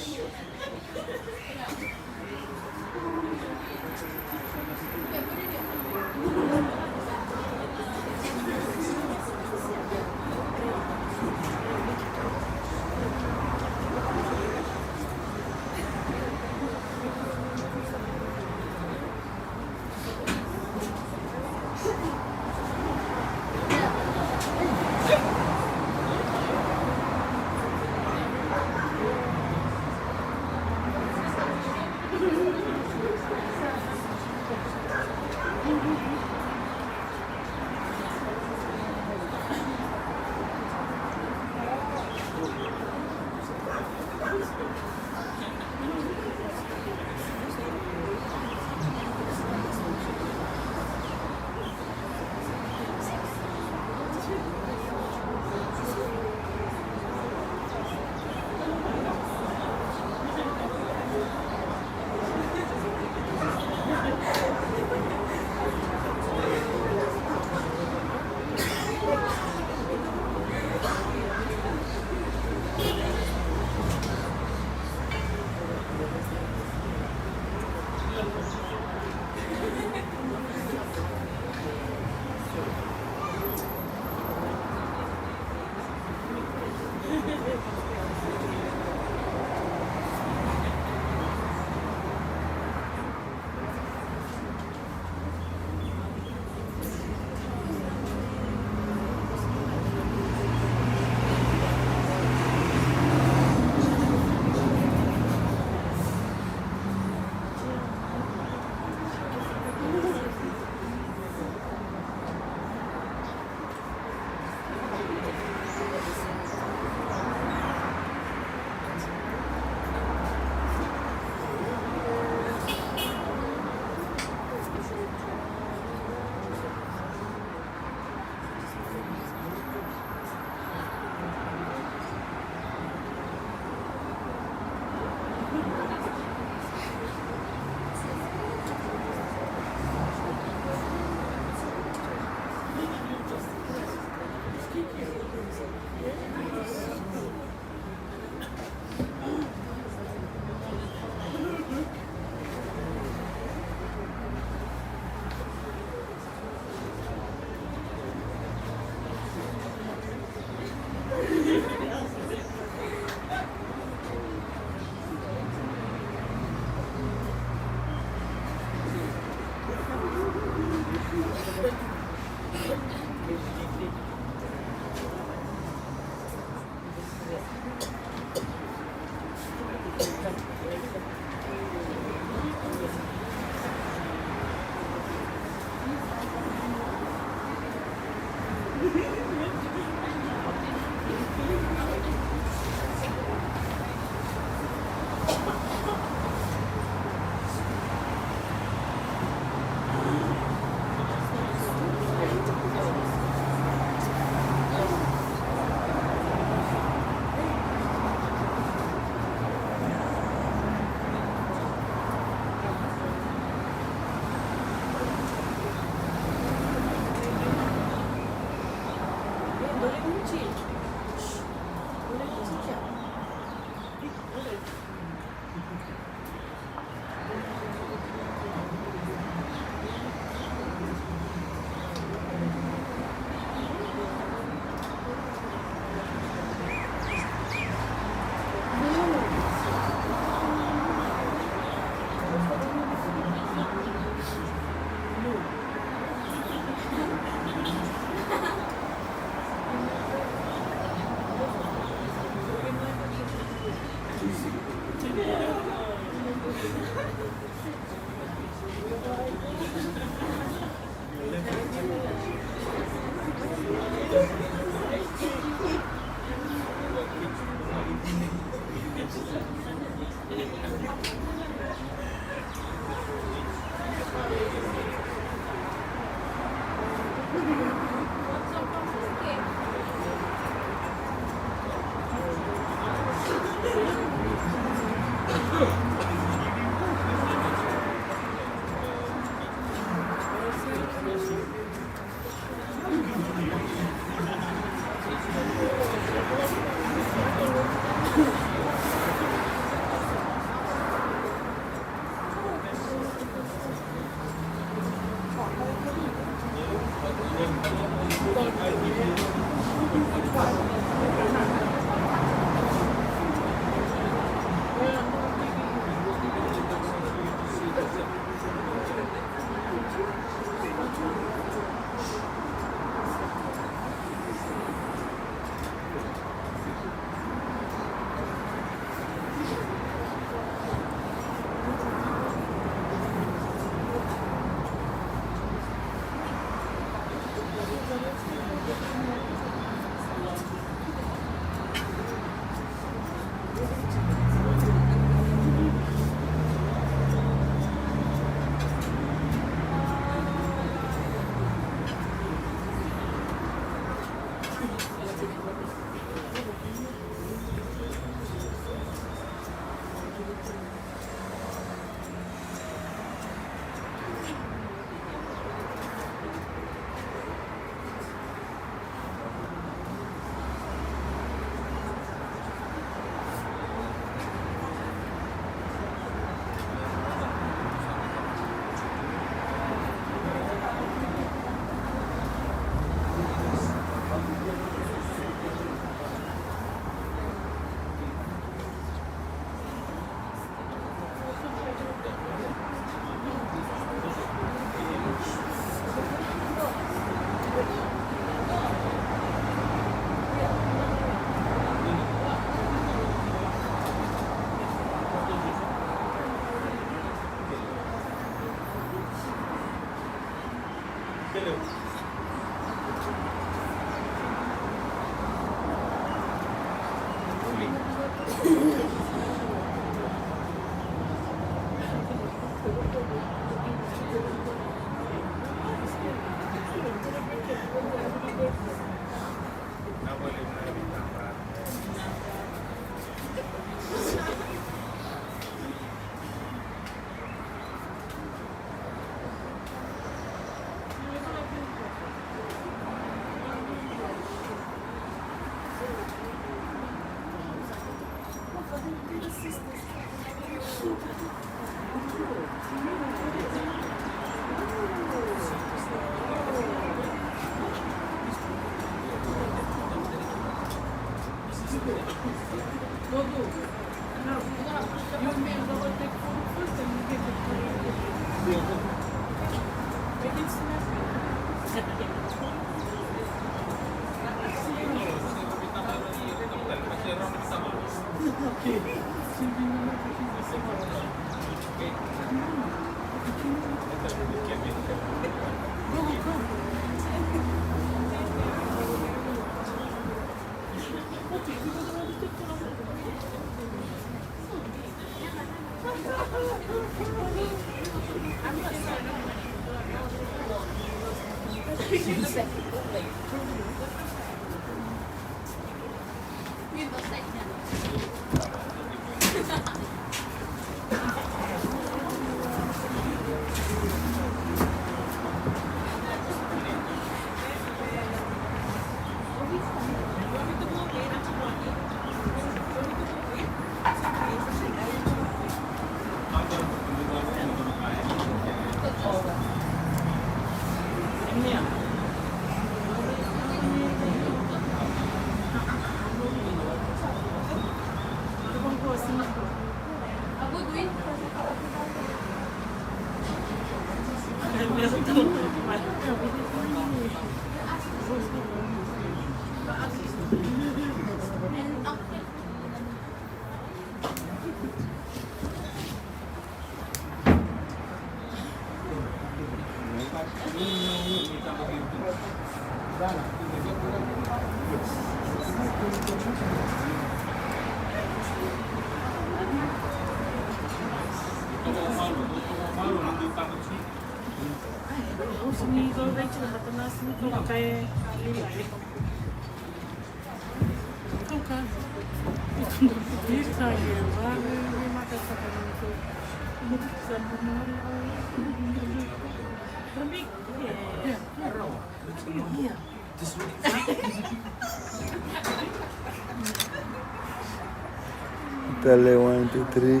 Tale, one, two, three.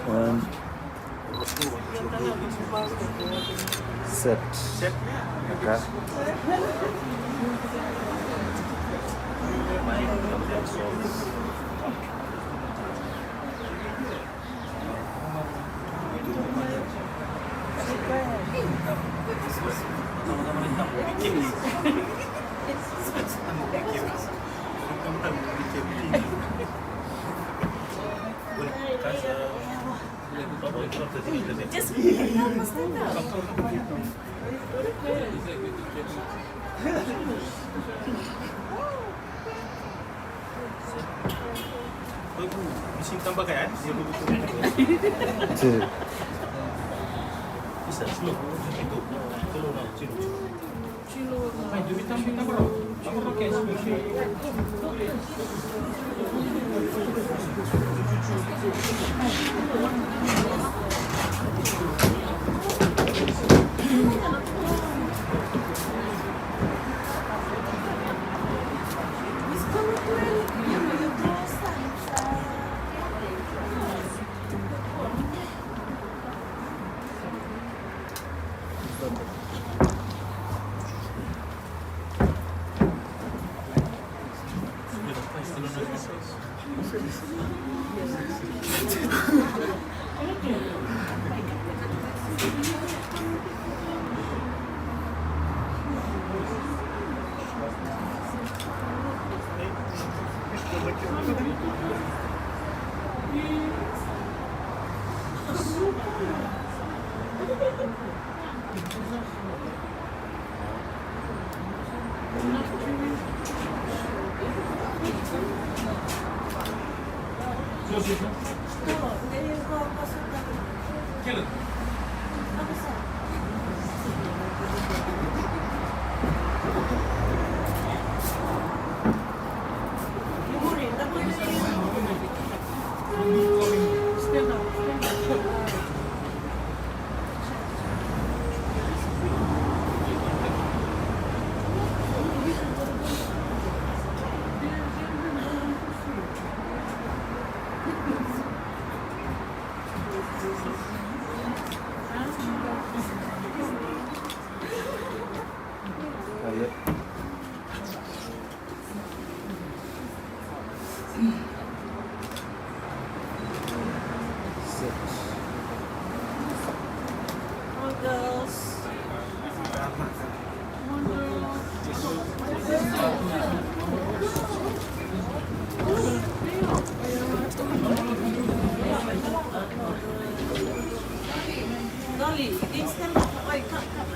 One. Set. Set. Okay. Come on, girls. Lolly, you didn't stand up. Oi, come, come.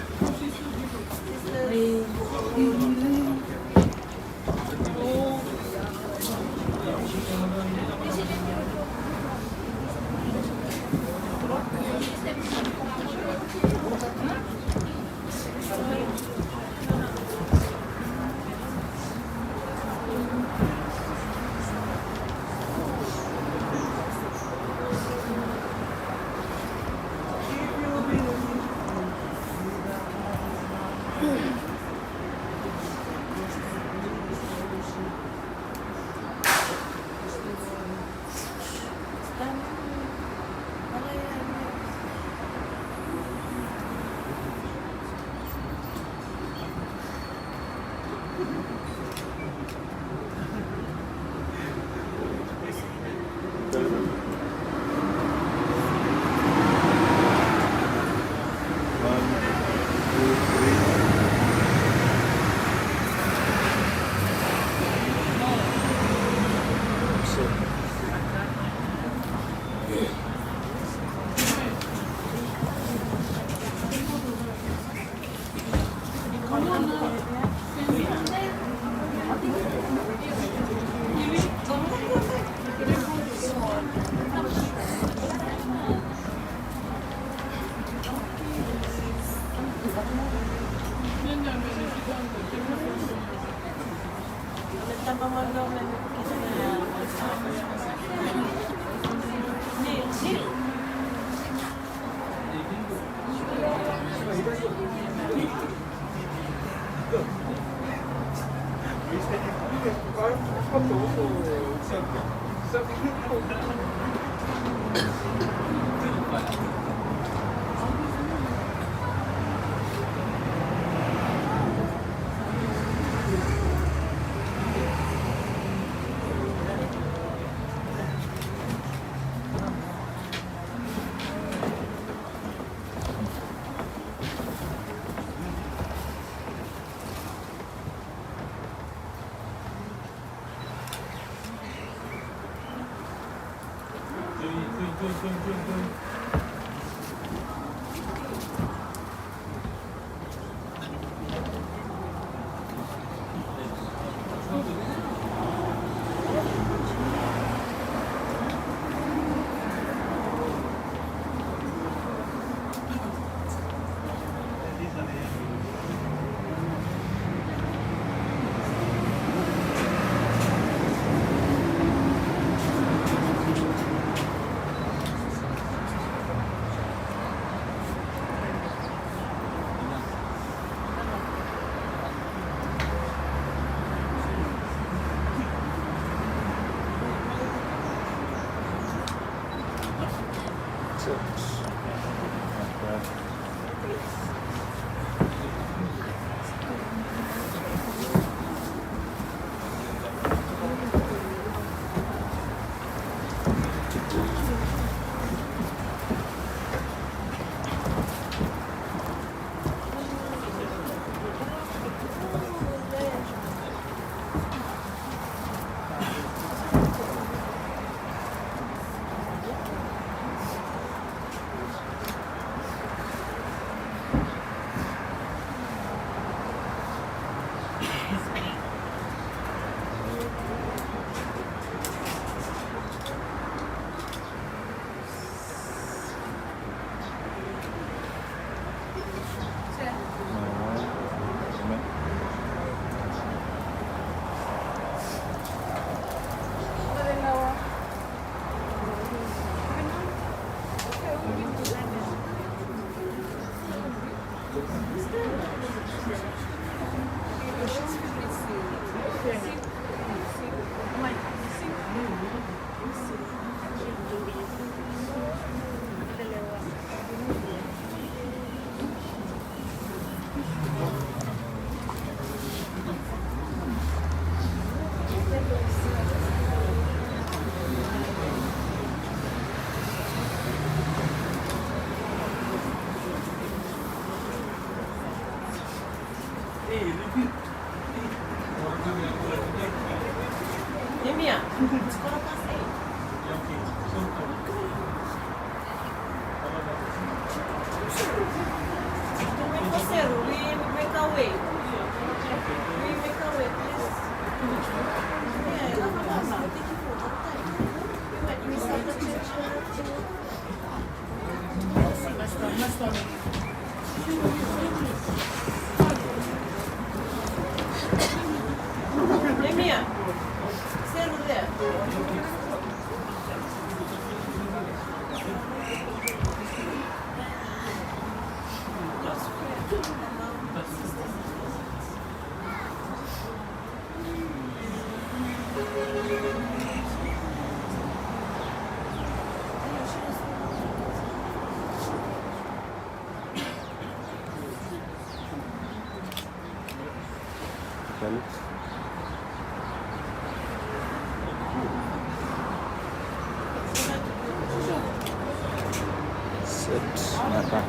Set. Naka.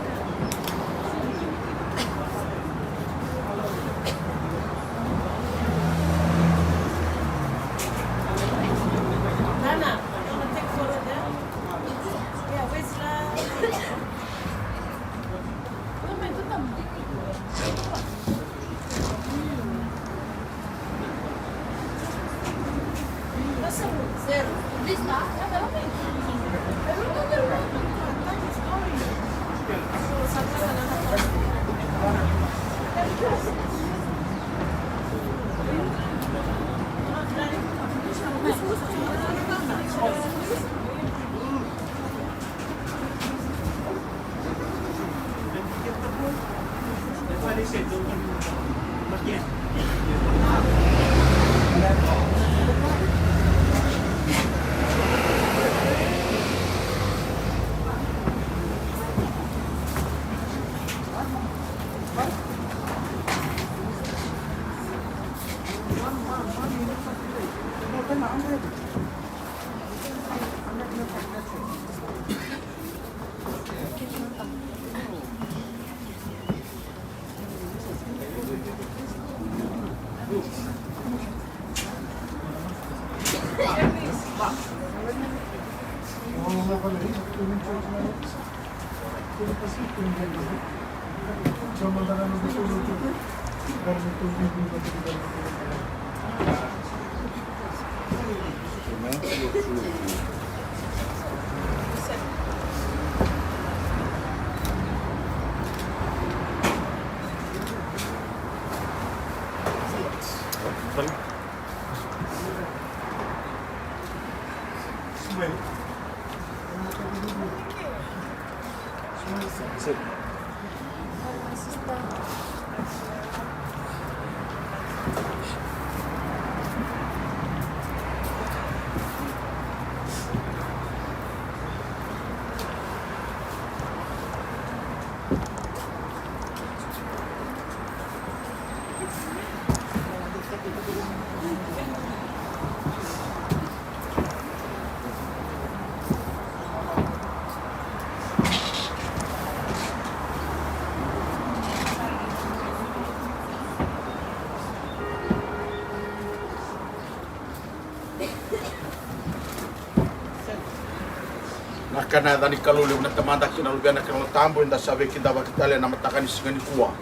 Na ka na yaca ni Kalou levu na Tamada kei na Luvena kei na Yalo Tabu, eda sa veikidavaki tale ena mataka ni siga nikua.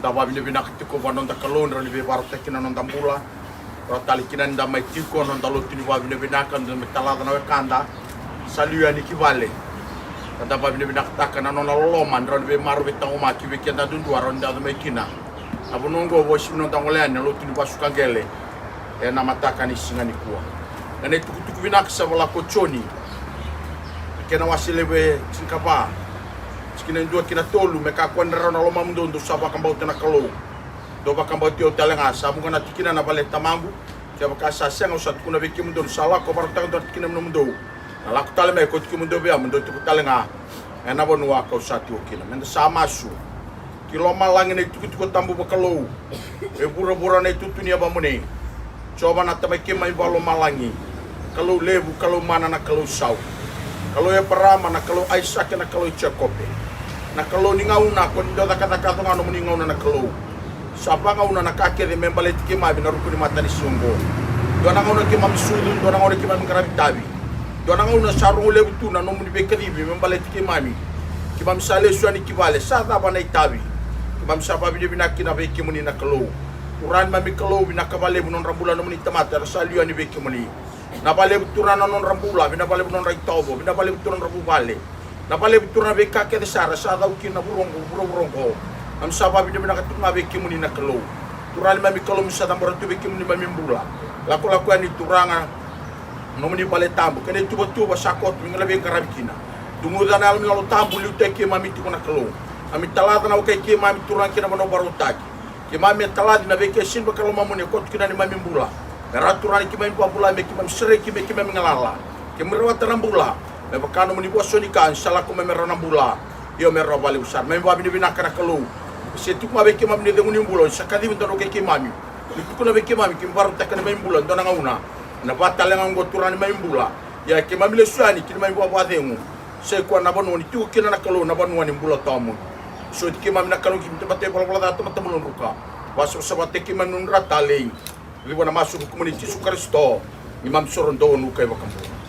Da vavinavinaka tiko vua na noda Kalou ni rawa ni veivarautaki kina na noda bula. Rawa tale kina ni da mai tiko na noda lotu ni vavinavinaka, da mai talaca na wekada sa liu yani ki vale. Ka da vavinavinakataka na nona loloma ni rawa ni veimaroroi, veitaqomaki vei keda duadua, rawa ni da yaco mai kina. Na vanua oqo vakasivia na noda gole yani na lotu ni Vasu ka Qele ena mataka ni siga nikua. Ena itukutuku vinaka sa vola ko Joni, kena wase levu e tinikava, Tikina e dua ki na tolu, me kakua ni rarawa na lomamudou, dou sa vakabauta na Kalou, dou vakabauti au tale ga. Sa vuqa na tikina ena vale i Tamaqu. Kevaka sa sega, au sa tukuna vei kemudou ni sa lako vakarautaka e dua na tikina me nomudou. Na lako tale mai, kauti kemudou vei au, mo dou tiko tale ga ena vanua kau sa tiko kina. Meda sa masu. Ki lomalagi na itikotiko tabu vakalou, e vuravura na itutu ni yavamuni. Jiova na Tamai keimami vakalomalagi, Kalou levu, Kalou mana, na Kalou sau, Kalou Eparama, na Kalou Aisake, na Kalou Jekope, na Kalou ni gauna, ko ni dau cakacaka yaco ga nomuni gauna na Kalou. Sa vagauna na ka kece me baleti keimami na ruku ni matanisiga oqo. Dua na gauna keimami sucu, dua na gauna keimami qaravi tavi. Dua na gauna sa rogo levu tu na nomuni veikacivi me baleti keimami. Keimami sa lesu yani ki vale, sa cava na itavi. Keimami sa vakavinavinaka kina vei kemuni na Kalou. Turaga neimami Kalou, vinaka vakalevu na nodra bula na nomuni tamata era sa liu yani vei kemuni. Vinaka vakalevu Turaga na nodra bula, vinaka vakalevu na nodra itovo, vinaka vakalevu Turaga na nodra vuvale. Vinaka vakalevu Turaga na veika kece sara sa cau kina na vuravura oqo. Keimami sa vakavinavinaka tu ga vei kemuni na Kalou. Turaga neimami Kalou, keimami sa cabora tu vei kemuni neimami bula. Lakolako yani Turaga nomuni vale tabu kei na ituvatuva sa koto me keimami veiqaravi kina. Duguca na Yalo, na Yalo Tabu, liutaki keimami tiko na Kalou. Keimami talaca na wekai keimami Turaga ki na vanua vakarautaki. Keimami e talaci na veika e sega ni vakalomamuni e koto kina neimami bula. Me rawa Turaga ni keimami vakabula, me keimami sereki, me keimami galala. Keimami rawata na bula me vaka nomuni vosa ni ka ni sa lako mai me rawa na bula. Io, me rawa vakalevu sara. Keimami vakavinavinaka na Kalou. Se tiko ga vei keimami na icegu ni bula, o ni sa kacivi e dua na wekai keimami. Ni tukuna vei keimami keimami vakarautaka neimami bula e dua na gauna. Ena vaka tale ga oqo Turaga neimami bula. Ia keimami lesu yani ki neimami vakavakacegu. Sa i koya na vanua ni tiko kina na Kalou, na vanua ni bula tawamudu. Soti keimami na Kalou ki matai valavala ca, tamata bula druka. Vakasavasavataki keimami ena nomudra talei. Liva na masu vukumuni Jisu Karisito, neimami soro donu ka iVakabula.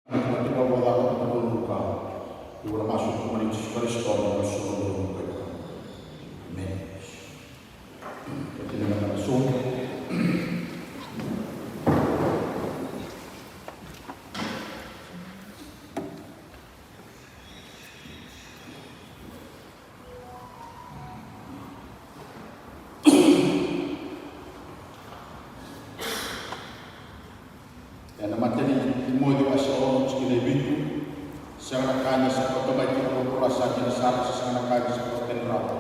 Ena mataka vakacava na Luka, io na masu ena yaca i Jisu Karisito, na masu ena yaca i Jisu Karisito. Emeni. Oti na masu. Ena imatai ni Timoci wase ono tikina e vitu, sega na ka ni sa kauta mai kina na lotu ra sa dina sara, se sega na ka ni sa kauta ni rawa.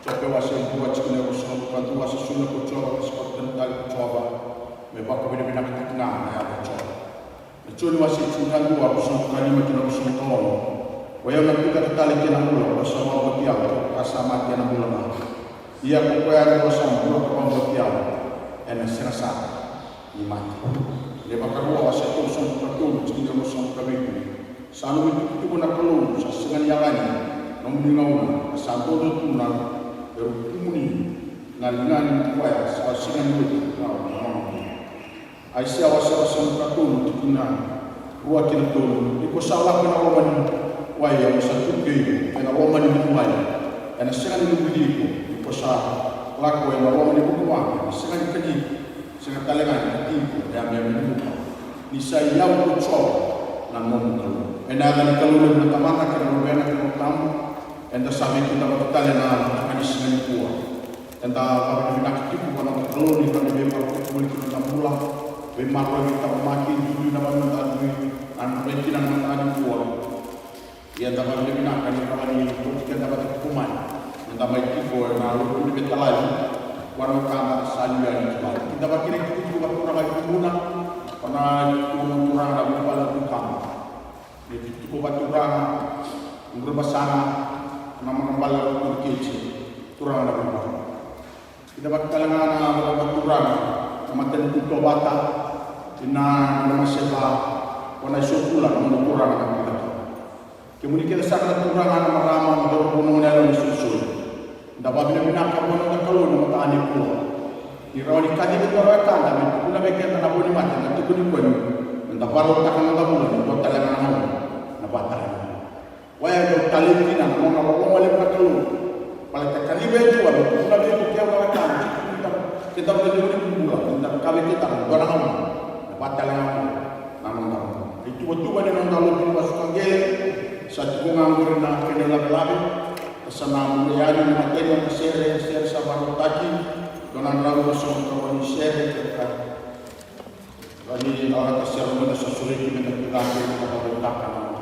Jope wase dua tikina e ruasagavulu ka dua, sa solia ko Jiova ka sa kauta tani tale ko Jiova, me vakavinavinakataki ga na yaca i Jiova. Na Joni wase tinikadua, ruasagavulu ka lima kei na ruasagavulu ka ono. Ko i au na biuta tale kei na bula, ko sa vakabauti au, ka sa mate ena bula ga. Ia ko koya ko sa bula ka vakabauti au, ena sega sara ni mate. Na iVakarua wase tolusagavulu ka tolu, tikina e ruasagavulu ka vitu. Sa nomu itukutuku na Kalou, sa sega ni yalani na nomuni gauna, ka sa dodo tu na erukumuni na ligana ni koya, sa sega ni oti na nona bula. Aisea wase ruasagavulu ka tolu, tikina rua kei na tolu. Ni ko sa lako ena loma ni wai, au sa tu kei iko, ena loma ni wai, ena sega ni luvuni iko. Ni ko sa lako ena loma ni vuku waqa, ena sega ni kani iko, sega tale ga ni kati iko e yameyame ni vuku. Ni sa i au ko Jiova na nomu Kalou. Ena yaca ni Kalou levu na Tamada kei na Luvena kei na Yalo Tabu, eda sa veikidavaki tale ena mataka ni siga nikua. Eda vakavinavinaka tiko vua na noda Kalou ni rawa ni veivakavuvuli ki na noda bula, veimaroroi, veitaqomaki, dui na vanua da dui, na nodra kina na mataka nikua. Ia eda vakavinavinaka ni rawa ni kauti keda vata tiko mai, meda mai tiko ena lotu ni veitalai vua na wekada sa liu yani ki vale. Kidavaki na itukutuku vakaturaga e Kubuna, vua na itukutuku vakaturaga na Vuvale na Turaga. Ni tukutuku vakaturaga, Guru Basana, na marama bale o Turu Keji, turaga na Vuvale. Kidavaki tale ga na vakaturaga, na matanitu Tovata, ina na Maseva, o na Isokula, na turaga na Vuvale. Kemuni kece sara na turaga na marama, na cauravou, na goneyalewa, na isolisoli. Da vakavinavinaka vua na noda Kalou ena mataka nikua. Ni rawa ni kacivi e dua na wekada me tukuna vei keda na vo ni mate, na tukuni koni, meda vakarautaka na noda bula, ni dua tale ga na gauna, na vakatara. Koya e dau talei kina na nona loloma levu na Kalou. Baleta kacivi e dua me tukuna vei iko, kemuni na wekada, keda na levu ni bula, meda kaya vei keda na dua na gauna, na vakatara na noda bula. Ituvatuva ni noda lotu ni vasu kaqele, sa tiko ga qori na kena ilavelave. Sa na muria yani na imatai ni noda sere, sere sa vakarautaki, dua na drau ruasagavulu ka va ni sere, ka ni na lako sere mada sa sureti meda kidavaki meda vakarautaka na noda.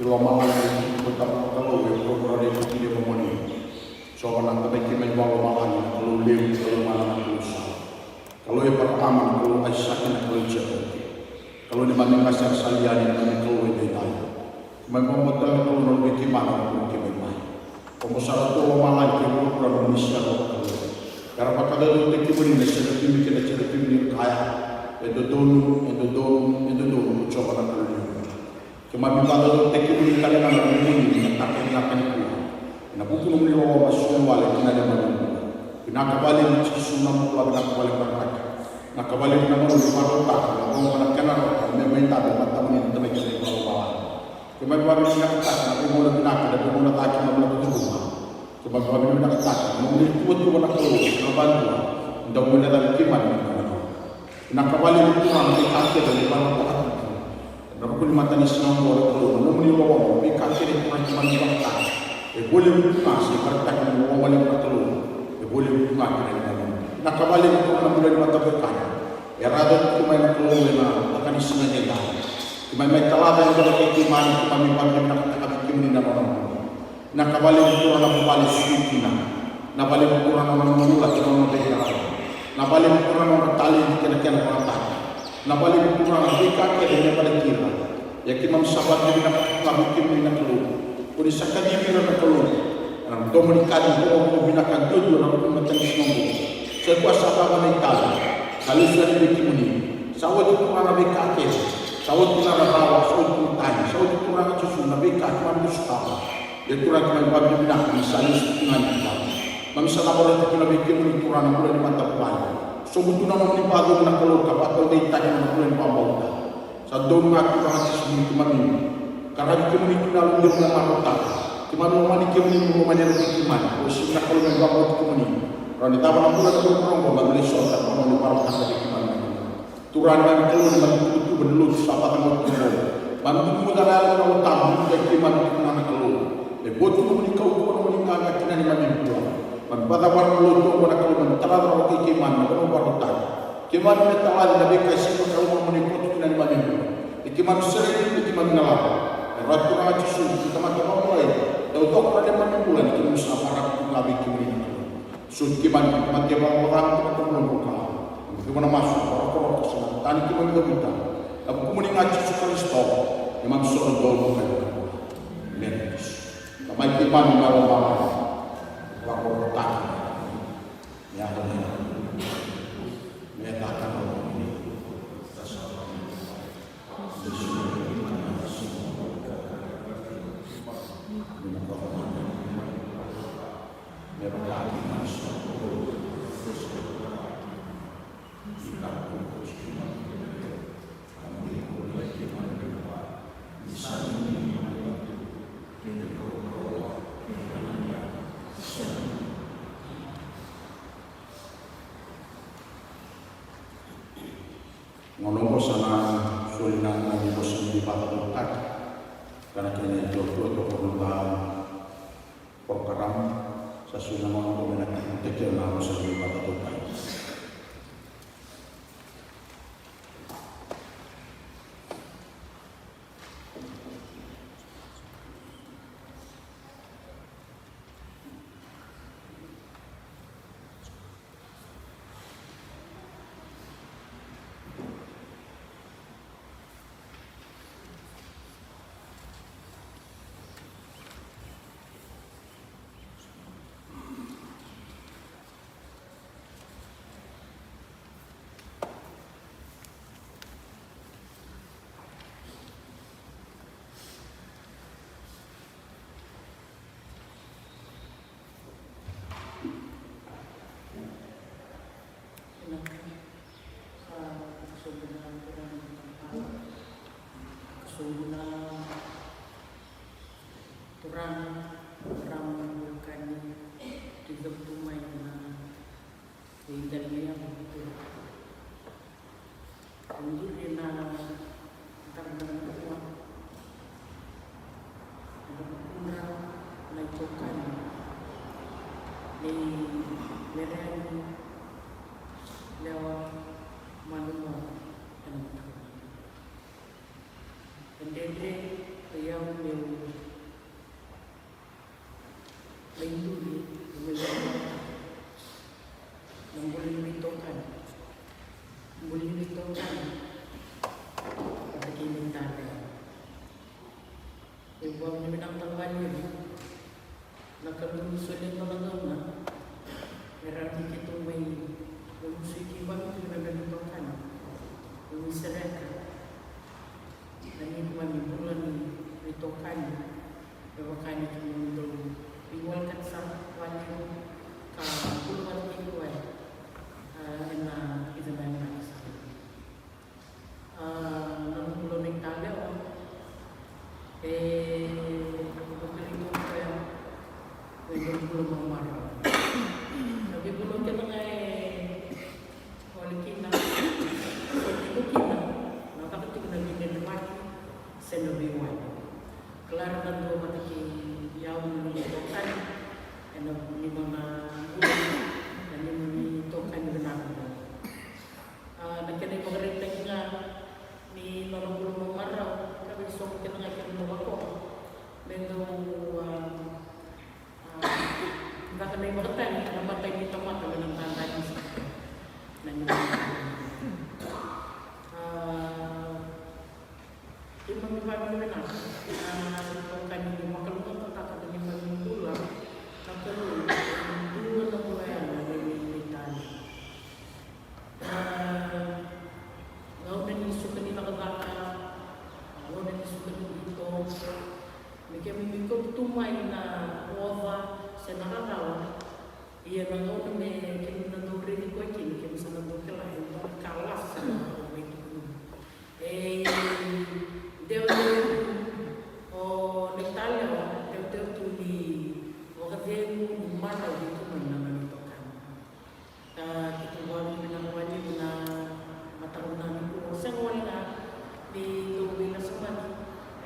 Ni lomalagi ni tiko tabu na Kalou e vuravura na itutu ni yavamuni. Jiova na Tamai keimami vakalomalagi, na Kalou levu, Kalou mana, na Kalou sala. Kalou Eparaama, na Kalou Aisake, na Kalou Jekope. Kalou neimami qase sara sa lialia, neimami Kalou edaidai. Keimami vakabauta na Kalou na luvei keimami, na Kalou keimami mai. Vakabauta sara tu lomalagi kei vuravura na nomuni serau na Kalou. Era vakacaucautaki kemuni na serafimi kei na serafimi ni ra kaya, e dodonu, e dodonu, e dodonu ko Jiova na Kalou levu. Keimami vakacaucautaki kemuni tale ga na nomuni na mataka vinaka nikua. Ena vuku nomuni loloma, soli wale kina neimami bula. Vinaka vakalevu Jisu na bula, vinaka vakalevu na raki. Vinaka vakalevu na gauna ni vakarautaka, na gauna na kena rauta, me mai dabe e matamuni na Tamai keimami vakalomalagi. Keimami vakavinavinakataka na veigauna vinaka, na veigauna ca keimami na curuma. Keimami vakavinavinakataka na nomuni tuvatuva na Kalou, na vadua, ni dau guilecavi keimami na Kalou. Vinaka vakalevu Turaga na veika kece ni vakatataki ena ruku ni matanisiga oqo na Kalou, na nomuni loloma, na veika kece Turaga keimami vakataka. E volevu tu ga se vakataki na loloma levu na Kalou. E volevu tu ga kina na Kalou. Vinaka vakalevu Turaga na bula ni mataveiwekani. E raica tiko mai na Kalou ena mataka ni siga edaidai. Keimami mai talaca ena vale kei keimami, keimami vakavinavinakataka vei kemuni na nona bula. Vinaka vakalevu Turaga na vuvale sui kina. Vinaka vakalevu Turaga na nona bula kei na nona veiqaravi. Vinaka vakalevu Turaga na nona taledi kei na kena vakayagataki. Vinaka vakalevu Turaga na veika kece e vakaraitaka. Ia keimami sa vakavinavinakataka vei kemuni na Kalou. Ko ni sa kacivi ira na Kalou ena domo ni kaci, domo vakavinaka duadua ena ruku ni matanisiga oqo. Sa i koya sa cava na itavi, sa lesu yani vei kemuni. Sa oti Turaga na veika kece. Sa oti na rarawa, sa oti na tagi, sa oti Turaga Jisu na veika keimami sotava. Ia Turaga keimami vakavinavinaka ni sa lesu tiko ga ni Turaga. Keimami sa navaroti kina vei kemuni Turaga na bula ni matavuvale. Sobu tu na nomuni vakacegu na Kalou ka vakataudeitaki na bula ni vakabauta. Sa donu ga Turaga Jisu ni keimami qaravi kemuni tu na yalomu ni marautaka. Keimami lomani kemuni, mo lomani ira vei keimami. Ko sega na Kalou me vakabauti kemuni. Rawa ni cava na bula ni vuravura oqo, keimami lai sota ena nomuni marautaka vei keimami. Turaga na neimami Kalou, neimami tuvatuva ni lotu sa vakacagau tu oqo. Keimami guguca na Yalo Tabu ni vukei keimami tiko ga na Kalou. Me vo tu nomuni kaukaua, nomuni qaqa kina neimami bula. Keimami vakacavara na lotu oqo na Kalou, keimami tara cake vei keimami na vanua vakarautaki. Keimami me talaci na veika e sega ni Kalou mo ni koto kina neimami bula. Ni keimami sereki, ni keimami galala. E ratu Turaga Jisu, ni tamata vakabulai, dau coko na neimami bula, ni keimami sa varaka tu ga vei kemuni na Kalou. Soti keimami, keimami te vakavakavaka na Kalou. Keimami na masu, vakarokoroko, sa na tani keimami cavuta. Na vukumuni ga Jisu Karisito, keimami soro donu. Emeni. Tamai keimami mai lomalagi, vakarokorokotaki. Gauna oqo sa na soli na gauna ni vosa ni veivakacaukaki. Ka na kena ituatua toka na noda porokaramu, sa soli na gauna oqo me na tekivutaki na vosa ni veivakacaukaki. Vinaka. Ka sobu na turaga na Tamada. Ka sobu na turaga, turaga na Vukani, ki cavutu mai na veidaliga vakatura. Ka duri na daradara na kua. Ena vukudra na itokani nei Vereni Lewa Manumavu ena mataka. E dredre Oi au meu mai duri, meu mai na bula ni veitokani. Bula ni veitokani. Vata kei na tale. Meu vakavinavinakataka vakalevu na Kalou ni solia dua na gauna me rawa ni keitou mai veivosaki vata kei na veitokani. Meu mai sereka na neimami bula ni veitokani me vaka ni keimami dau veiwalekati sara vakalevu ka bula vata kei koya, a, ena vica na yabaki sa oti. A, na noqu bula na italewa e, e vakaraitaka o koya me dau bula marau. Na veibula kece ga e gole kina, e tiko kina, na caka tiko na veidredrevaki se na veiwali. Kila, era na dua vata kei au na noqu itokani ena neimami bula, na neimami itokani vinaka. A, na kena ivakaraitaki ga ni nona bula marau, na veisoqo kece ga kei na lako me dau, a, a, caka na ivakatagi ena mata ni tamata me na dadani sara. Na ni, a, keimami vakavinavinaka, a, itokani ni vakalougatataka na neimami bula na Kalou, e dua na bula ya na neimami italewa. A, gauna ni suka ni cakacaka, gauna ni suka ni ito, me keimami kauta tu mai na oca se na rarawa. Ia na gauna me keimami na dau raici koya kina, keimami sa na dau kila e dua na ka lasa sa na dau mai tukuni. E, dewa, dewa tu o na italewa, dewa, dewa tu ni vakacegu, ni marau vei keimami na nona itokani. Ka keitou vakavinavinaka vakalevu na mataka nikua, sega wale ga ni dau veilasamaki,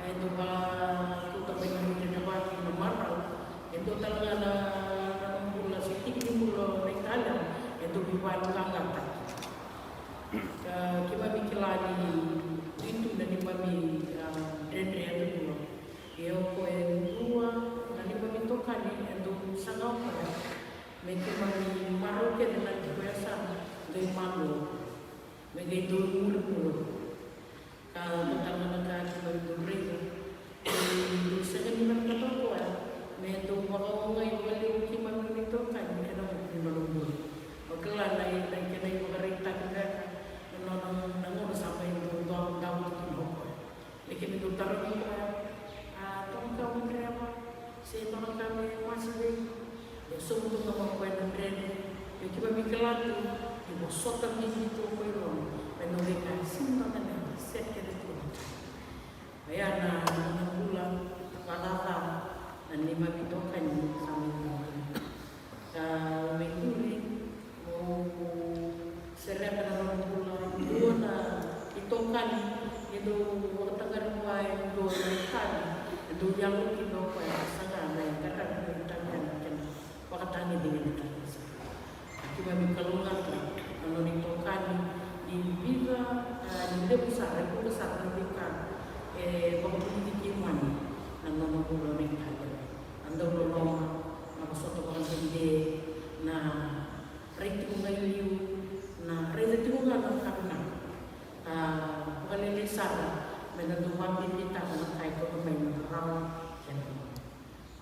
e dau vakauta mai na veidredrevaki, na marau, e dua tale ga na, na bula se tiki ni bula na italewa e dau veivakayaloqaqataki. Ka keimami kila ni dui tu na neimami, a, dredre yadudua. Ia o koya e dua na neimami itokani e dau saga o koya me keimami marau kece na tiko e yasana, qai malua, me qai dau muri bula. Ka dua tale ga na ka keimami dau raica, e dau sega ni vinakata o koya me dau vakaogai vakalevu keimami na itokani ena vuku ni nona bula. O kila na, na kena ivakaraitaki beka na nona, na gauna sa mai dau dau dau tiko kina o koya. Me keimami dau tarogi koya, a, dua na ka mo dreva, se dua na ka me masi vei. E sobu tu ga mai o koya na dredre. Ia keimami kila tu ni vosota bibi tu o koya e loma, me dau qai kaya, sega ni dua na dreva, sega kece tu. Oya na, na bula vakacaca na neimami itokani sa mai dua. Ka au mai duri, au sereka na nona bula, dua na itokani e dau vakataqari vua e dua na itavi e dau yalo kina o koya, saga na iqaravi ni itavi ena kena vakatagicigi ni tavisa. Keimami kalougata na nona itokani ni vica, a, ni levu sara, e vuqa sara na veika e vakavulici keimami na nona bula na italewa. Na dau loloma, na vosota vakadede, na rai tiko ga e liu, na raica tiko ga na ka vinaka. A, vakalailai sara me na dau vakabibitaka na ka e kauta mai na rarawa kei na loloma.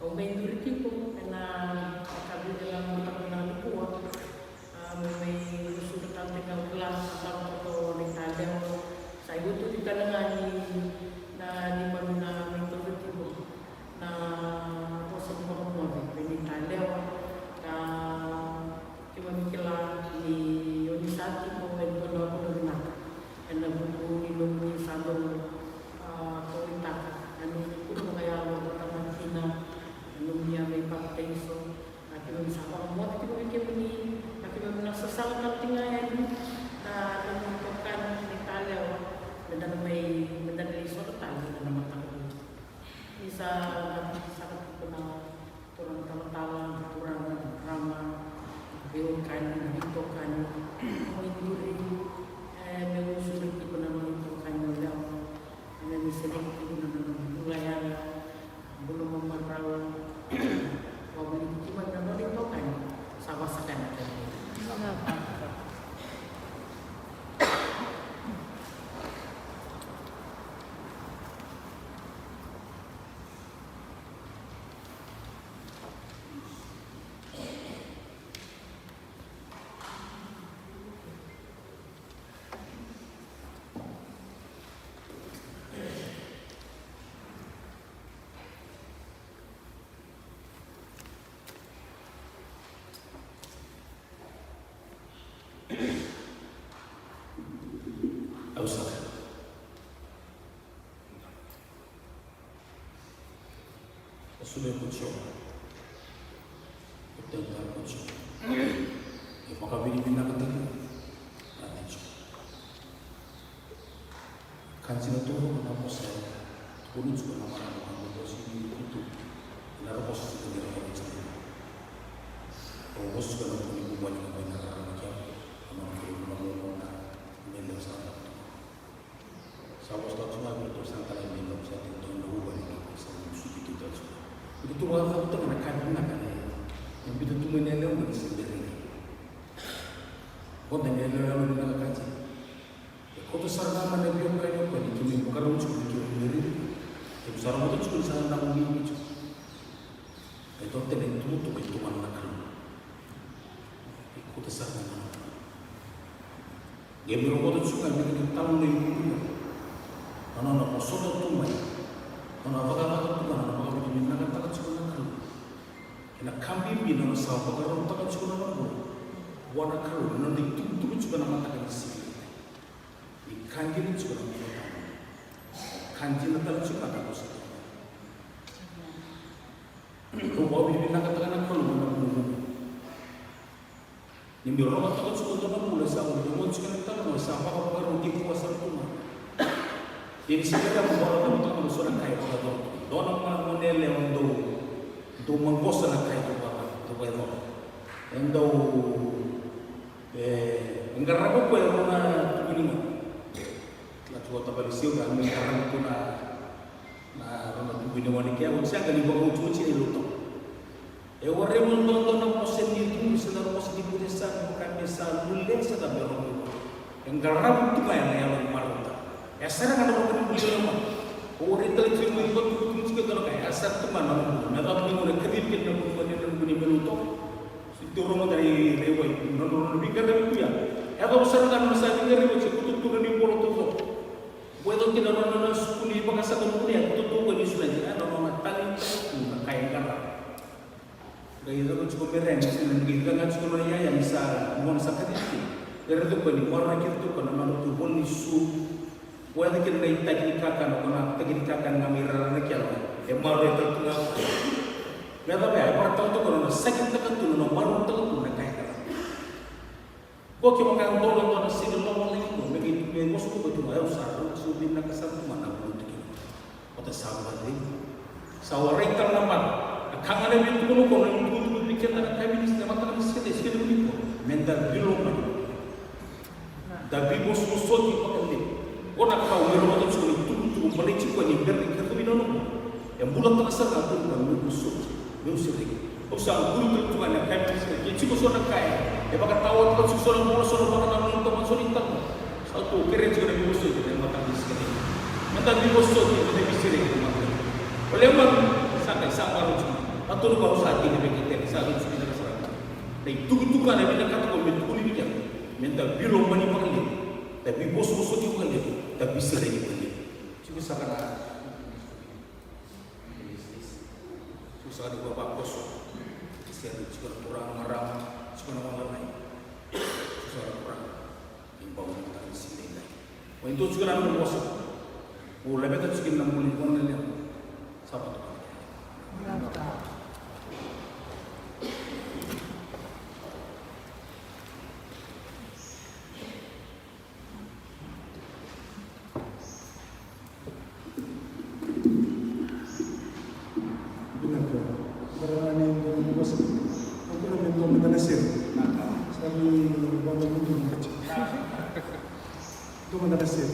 Au mai duri tiko ena mataka vinaka, ena mataka vinaka nikua. A, meu mai gusuna tale tiko, au kila sa tau tiko na italewa. Sa iututi tale ga ni na neimami na mai tauca tiko na vosa ni vakamoce vei na italewa. Ka keimami kila ni o ni sa tiko e dua na vuna vinaka ena vuku ni nomuni sa dau, a, kauwaitaka na nomuni kula vakayalo vata mai kina, na nomuni a mai papitaiso. A, keimami sa vakamoce tiko vei kemuni, a, keimami na sasaga tale tiko ga yani na nomuni itokani na italewa, meda na mai, meda na lai sota tale ena mataka vinaka. Ni sa, sa tiko na turaga talatala, na turaga, na marama, na veiwekani, na veitokani, na veiduri, e, meu gusuna tiko na nona itokani o Lewa, e, me sereki tiko na nona bula ya, Saka. Ka solia ko Jiova. Ko tauta ko Jiova. E vakavinavinakataki na Jiova. Ka jina toro na vosa e tukuna tiko na marama ka vosa ni kutu. Na ra vosa tiko ni ra vosa tiko. Au vosa tiko na kuni bubani ka mai na rarama kia. Ka mana kuri na mona na mele sa na kutu. Sa vosa tale tiko ga vei iratou sa talai mai na sa tiko tiko na uva ni ka sa na suki tiko tale tiko. Iratou a cavuta ga na ka vinaka na e biuta tu mai na yalewa ni se bera ni. Koda ni yalewa yalo ni na ka kati. E koto sara ga mai na veiwekani o koya ni keimami vakarau tiko ni keimami riri. Keimami sa rogoca tiko ni sa na uvi tiko. E dua tale na itukutuku e tukuna na Kalou. E koto sara ga mai na Kalou. Qai mai rogoca tiko ga me keitou talanoa i vuku. Na nona vosota tu mai. Na nona cakacaka tu ga, na nona vakavinavinakataka tiko na Kalou. Ena ka bibi na nona sa vakarautaka tiko na nona bula vua na Kalou, na nona itukutuku tiko na mataka ni siga. Ni ka dina tiko na bula tale. Ka dina tale tiko na ka vosa tiko. Au vakavinavinakataka na Kalou na bula. Ni mai rogoca tiko na bula sa bula tiko na talanoa sa vakavakarau tiko sara tu mai. Ia ni sa kaya mo rogoca tiko na so na ka e vakayacora. Dua na marama yalewa dau, dau maqosa na ka e dau vakayacora. E dau, e, qarava o koya e rua na tubu ni gone. Na tua tavale Siu ka qarava tu na Na nona tubu ni gone kea, oti sega ni vakaotioti na iLou Tabu. E warai mo dodonu na vosa ni curu se na vosa ni vunesa me vaka me sa lulesa na me rogo. E qaravi tu ga ena yalo ni marauta. E sara ga na rogo ni buli na ma. O warai tale tiko mo ivatukutuku tiko e dua na ka. E sara tu ga na rogo. Me cava ni gone kacivi kina na gone, na gone me Lou Tabu. Sega ni rogo na iraiwai. Na nona veiqaravi tu ya. E cava sara ga na nona sa veiqaravi oti, kutukutu ni bolo tu. Ko e dau kina nona, nona suku ni vakasaka nona ya, ko dau ko ni suna ni, a, nona tali tu na kai qara. Qai dau tiko me rai, ni suna ni qai dau tiko nona yaya ni sa, mona sa kati tiko. Qai raica ko ni, mora na kiri tu ko na nona tu, bol ni su. Ko e dau kina na itaki ni kakana, ko na taki ni kakana nga mai rara na kela. E maro e tau tu nga. Me da bea, e maro tau tu ko nona sakitaka tu, nona maro tau tu na kai qara. Ko ke vaka dua na dua na sega ni lomana iko, me qai tu me vosa tu ko tu, au sa rau, sa vinaka sara tu ga na bula tu kina. Ota sa vacegu. Sa warai tale na mata. A ka ga na veitukuna ko na itukutuku vei keda na kavinisi na mataka ni siga, siga ni vuli ko. Me da veilomani. Da veivosovosoti vakalevu. Ko na ka au mai rogoca tiko ni tukutuku baleti koya ni bera ni kacivi na nomu. E bulataka sara ga tu na meu vosoti, meu sereki. Au sa quri tale tu ga na ka e vosoti, ke tiko so na ka e vakatawa tiko so na bula, so na vakanananu, tama so ni tama. Sa tu kere tiko na meu vosoti, na mataka ni siga. Meda meu vosoti, meda meu sereki, meda. O lema sa kai sa maro tiko. A tolu ka au sa kina veke tele, sa tu tiko na sara. Na itukutuku na vinakata ko me tukuni vei keda. Meda veilomani vakalevu, da veivosovosoti vakalevu, da veisereki vakalevu. Tiko saka na, tiko saka na ivavakoso. Tiko saka na turaga, marama, tiko na marama. Tiko saka na turaga. Ni bau na mataka ni siga edai. Oi, dou tiko na nomu vosa. Au laveta tiko na bula ni vanua levu. Sa vata. Vinaka. Bara ni dua na vosa. Au kila me dua mada na sere. Sa ni vakamudu na kati. Dua mada na sere.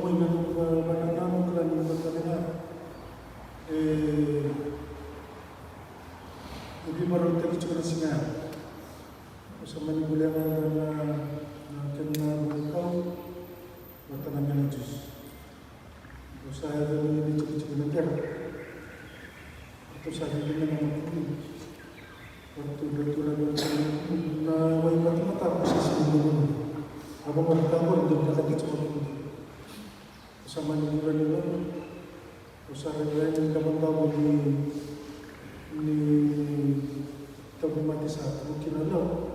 mai na noqu vakanananu ka ni vakalega. E, e veimarautaki tiko na siga ya. Au Sa mani bulia ga na, na kena vunikau vata na mena juice. Au sa yaco ni tikitiki na tera. Au sa yaco ni na makudu. Au tu na tu na na na wai matamata au sa sini ni makudu. Au vagora ka qori dau na kati tiko makudu. Au sa mani vura ni loma. Au sa rairai ni davodavo ni, ni tauvimate sa tu kina levu.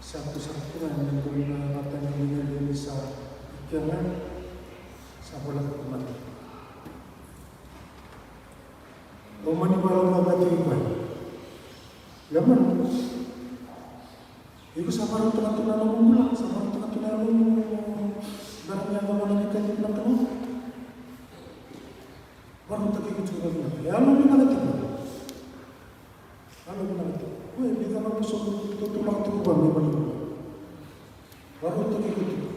Sa tu sara tu ga na dua na vata ni ligaligani sa i kea ga, sa voleka tu mate. Au mani vakalou vata i koya. Lemon. Iko sa varautaka tu na nomu bula, sa varautaka tu na nomu bera ni yaco na veika ni bula tale. Varautaki iko tiko na vinaka. Yalo vinaka tiko. Yalo vinaka tiko. Ko e vica na puso tu tu na tu va me vali. Varautaki iko tiko.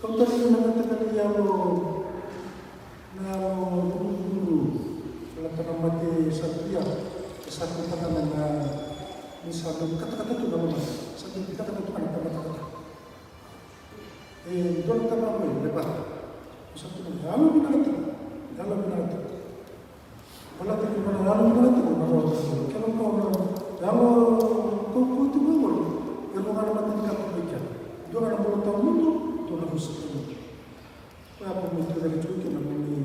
Kau tale na mataka ni yalo na yalo vuruvuru. Kala tana mate sa tu ya. Sa tu tana na ni sa tu katakata tu na mate. Sa tu katakata tu na tamata kata. E dua na tama mai e vata. Sa tu na yalo vinaka tiko. Yalo vinaka tiko. Baleta ni na yalo vinaka tiko na rogo. Kena kau na yalo kaukaua tiko qori. E rogo na mata ni kata mai kea. Dua na bula tawamudu, dua na rusa tawamudu. Koya ko mai tu cake tiko kina mo ni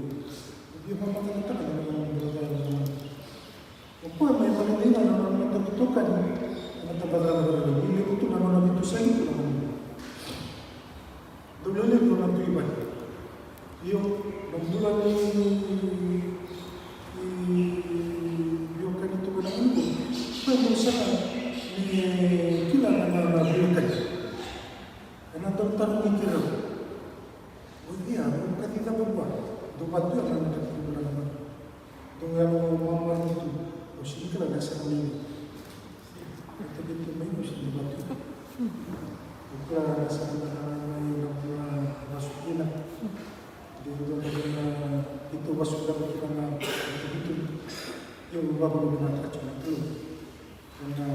via vakamatata na nona bula tawamudu. O koya mai cakacaka na nona matavitokani, na tabacakacaka ni levu tu na nona vitusaki tu na nona. Dau lelevu na tu i vale. Io, na bula ni, ni veiwekani tu na nona. Koya dau saka ni kila na nona veiwekani. Ena dau tarogi keirau. O cei au kaci cava vua? Dou vatuya na nona kaci cava vua. Dou yalo mamari tu. Au sini kila na sara mai. Au tagi tu mai au sini vatuya. Au kila na sara mai na bula vasu kina. Dou dua na keitou vasu cava kina na vitu. Io, au vakavinakataka tu na Kalou. Ena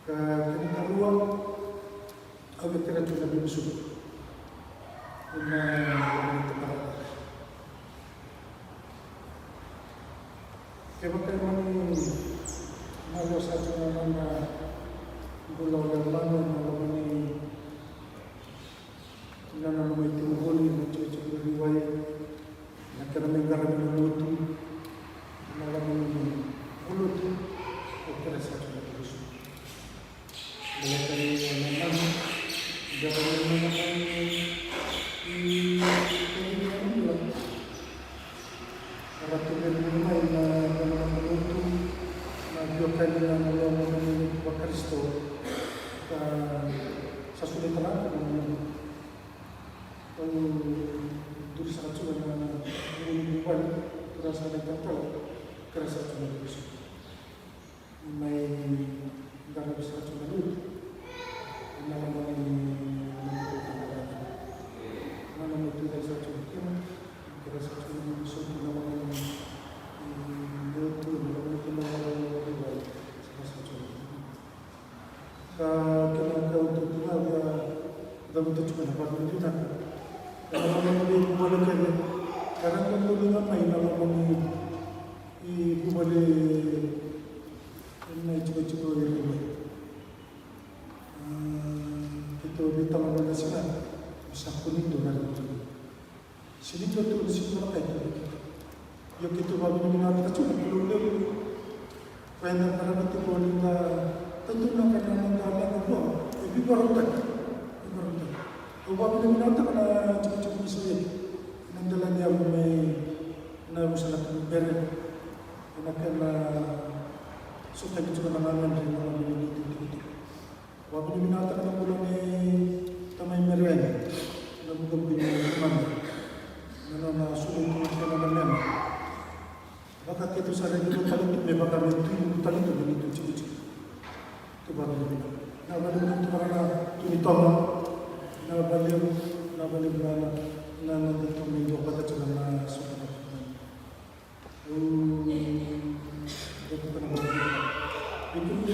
Ka kena karua, au via tara tu na veivesuki. Ena loma ni tamata. Kevaka e mani maliwa sara tu na nona bula o Leimani ena loma ni Na nona mai tiko voli na tikotiko ni Vaiwai, na kena mai qaravi na lotu, na loma ni lotu, au kerea sara tu na Kalou. Baleta ni na nona, baleta ni na nona, i, i, i, i, i, Era tu vei mai na, na, na, na lotu, na veiwekani na, na, na, na, na, na, Karisito. Ka sa solia tale na, na, na, au duri saka tu na, na, na, na, na, vuvale, tura saka na talatala, kere saka tu na Karisito. Mai qaravi saka tu na lotu. Ena loma ni, na lotu, na lotu, na lotu, na lotu, na lotu, na lotu, na lotu, na lotu. Ka kena ka au tu tu ga via cavuta tiko na vakavinavinaka. Ena loma ni vuvale kece, ka ra dodonu ga mai na loma ni vuvale. Ena itikotiko e rua. A, keitou veitalanoa na siga, sa kua ni dua na levu. Sega ni dua tu, sega ni dua na ka e tu. Io keitou vakavinavinakataka tu na Kalou levu. Koya na qarava tiko ni da tautaunaka na noda leqa vua, e veivakarautaki. Veivakarautaki. Au vakavinavinakataka na itikotiko ni Isireli. Na dela ni yavu mai na rusa na kena bere. Ena kena sotaki tiko na gagadre ena loma ni neitou itikotiko. Vakavinavinakataka na bula nei tamai Meriwai, na vukavuki ni tamana, na nona soli tiko na kena na mena. Vaka keitou sa raica tale tu me vaka me tu tale tu me neitou itikotiko. Keitou vakavinavinaka. Na valevu ni turaga na tu ni toga, na valevu, na valevu na, na, na noda tu me dua vata tiko na sotaki na tamana. Au, au tukuna vata. Vei kemuni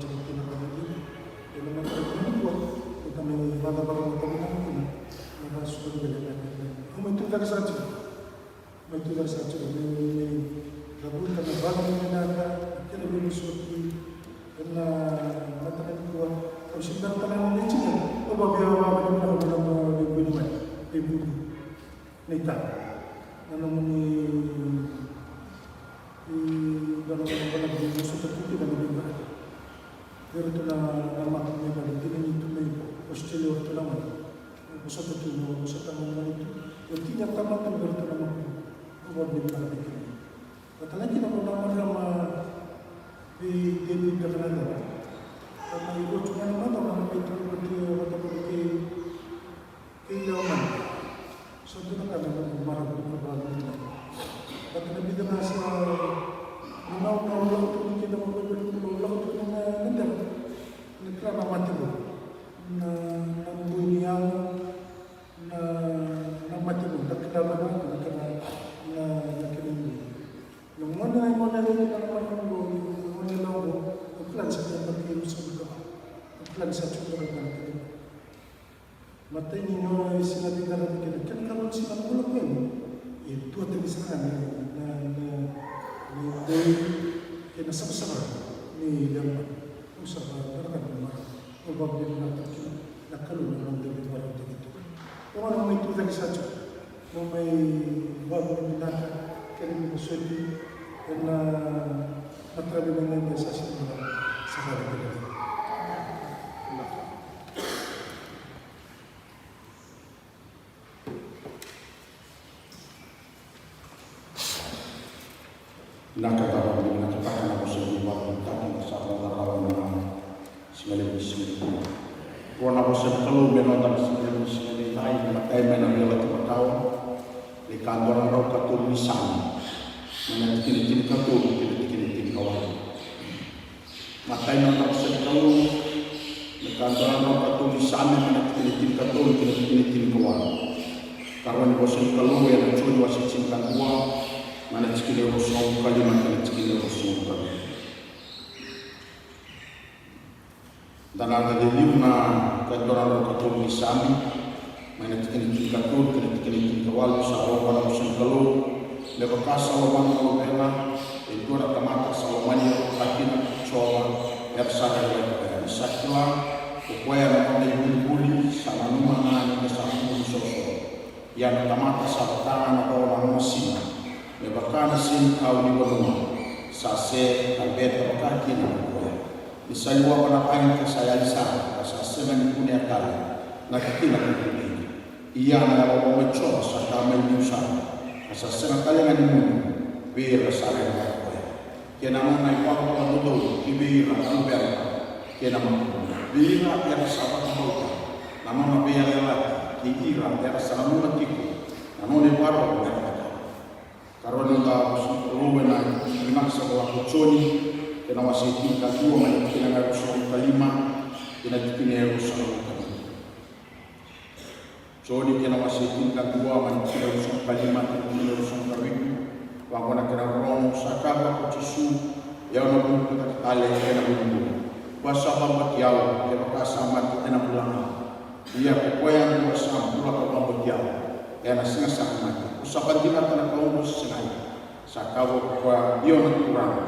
tiko kina ka vei iko. Ena mataka nikua, eda mai vakavakarau tale ga kina na ka sa vei iko. Au mai tu cake sara tiko. Mai tu cake sara tiko. Mai, mai cavuta na vakavinaka, na kena veivosoti. Ena mataka nikua, au sega ni tara na leitini. Au via, via, via, via, via, via, via, via, via, via, via, Nei Tara, na nomuni, e, na nomuni vosota tu kina na veiqaravi. Vei iratou na, na makubu mai vale, dina ni tu mai Australia o iratou na gone. Vosota tu, na vosota na gone tu. Io, tini na tamata vei iratou na makubu. Au vakavinavinaka kina. Vata kei na nona marama vei David Dakanadava. Ka mai rua tu ga na marama, mai tu vata, vata, vata kei Kei Leomani. Sa dua na ka na noqu marau, noqu marau vakavinaka. Baleta na vica na sa, na, na, na lako tu ni keda, na lako tu ni na, na dela. Na kila na mate vou. Na, na bui ni yago, na, na mate vou. Na kila na, na kena, na, na kena bui. Na gone, na gone, na gone, na gone, na gone, na gone, na kila ni sa kena bui, na kila ni sa kena bui. Matai ni gauna e sega ni veiqaravi kina, kena ikarua ni siga na vula ko yani, e duatani sara ga na, na, na, na idoi kei na savasava ni Leomani. Au sa vakavinavinaka, au vakavinavinaka kina na Kalou na noda veimarautaki tu. Au na mai tu cake sara tiko, au mai vakavinavinaka kei na vosoti ena mataka vinaka sa sega ni sa vakavinavinaka. Vinaka, da vakavinavinakataka na vosa ni vakavinavinakataki na sa rogoca rawa na sigalevu ni siga nikua. Rua na vosa ni Kalou me noda na sigalevu ni siga nidai, na imatai mai na Veiyalayalati Makawa, na ika dua na drau ka tolu ni Same, mai na tikina tinikatolu kei na tikina tinikawalu. Matai na vosa ni Kalou, na ika dua na drau ka tolu ni Same, mai na tikina tinikatolu kei na tikina tinikawalu. Karua ni vosa ni Kalou ena Joni wase tinikadua, mai na tikina e ruasagavulu ka lima kei na tikina e ruasagavulu ka vitu. Da na raica e liu na ika dua na drau ka tolu ni Same, mai na tikina tinikatolu kei na tikina tinikawalu. Sa rau vua na vosa ni Kalou: Me vaka sa lomana na luvena, e dua na tamata sa lomani ira vakakina ko Jiova, era sa rai vata kei koya. Ni sa kila ko koya na nona ivulivuli, sa nanuma ga ni da sa buli soso. Ia na tamata sa vaka ga na co na nona siga, me vaka na senikau ni vanua, sa se tabeta vakakina ko koya. Ni sa liwava na cagi ka sa yali sara, ka sa sega ni kunea tale na tikina ka kunei. Ia na yaloyalo i Jiova sa ka mai liu sara, ka sa sega tale ga ni mudu vei ira sa raica vata koya. Kei na nona ivalavala dodonu ki vei ira na luvena kei na makubu, vei ira era sa vakabauta na nona veiyalayalati, kei ira era sa nanuma tiko na nona ivakarau me ra cakava. Karua ni noda vosa ni Kalou ena Vinaka Saka Lako i Joni, kei na wase tinikadua, mai na tikina e ruasagavulu ka lima kei na tikina e ruasagavulu ka vitu. Joni kei na wase tinikadua, mai na tikina e ruasagavulu ka lima kei na tikina e ruasagavulu ka vitu. Vaqo na kena rorogo: Sa kaya vua ko Jisu, o au na vuku cake tale kei na vuku. Ko koya sa vakabauti au, kevaka sa mate, ena bula ga. Ia ko koya yadua sa bula ka vakabauti au, ena sega sara ni mate. Ko sa vakadinata na Kalou ko sa segai. Sa kaya vua ko koya: Io na Turaga,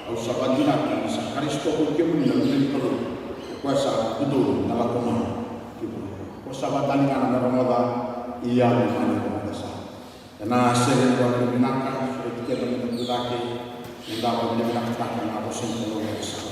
au sa vakadinata ni sa Karisito ko kemuni na Luve ni Kalou, ko koya sa dodonu na lako mai ki vuravura. Ko sa vakadaligana me rogoca, ia me mani rogoca sara. Ena sere ni vakavinavinaka, sureti keda me da tu cake, me da vakavinavinakataka na vosa ni Kalou ena siga.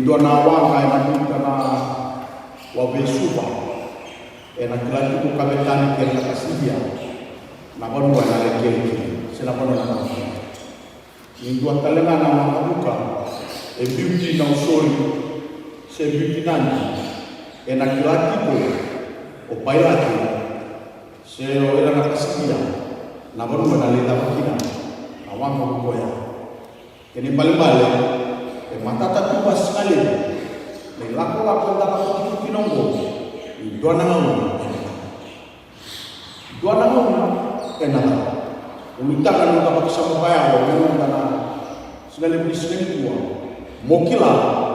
Dua na waqa ena vica na wavei Suva, ena kila tiko o Kavetani kei na Kasilia na vanua ena laki kina, se na vanua na laki kina. Ni dua tale ga na waqavuka e biuti na Usori se biuti Nadi, ena kila tiko o Pailate se o ira na Kasilia na vanua na lai cava kina na waqavuka oya. Kena ibalebale, e matata tu vakalevu na ilakolako eda lako tiko kina oqo, ni dua na gauna ena cava. Dua na gauna ena cava. Ulutaga na noda vakasama vaya oqo, me noda na siga levu ni siga nikua, mo kila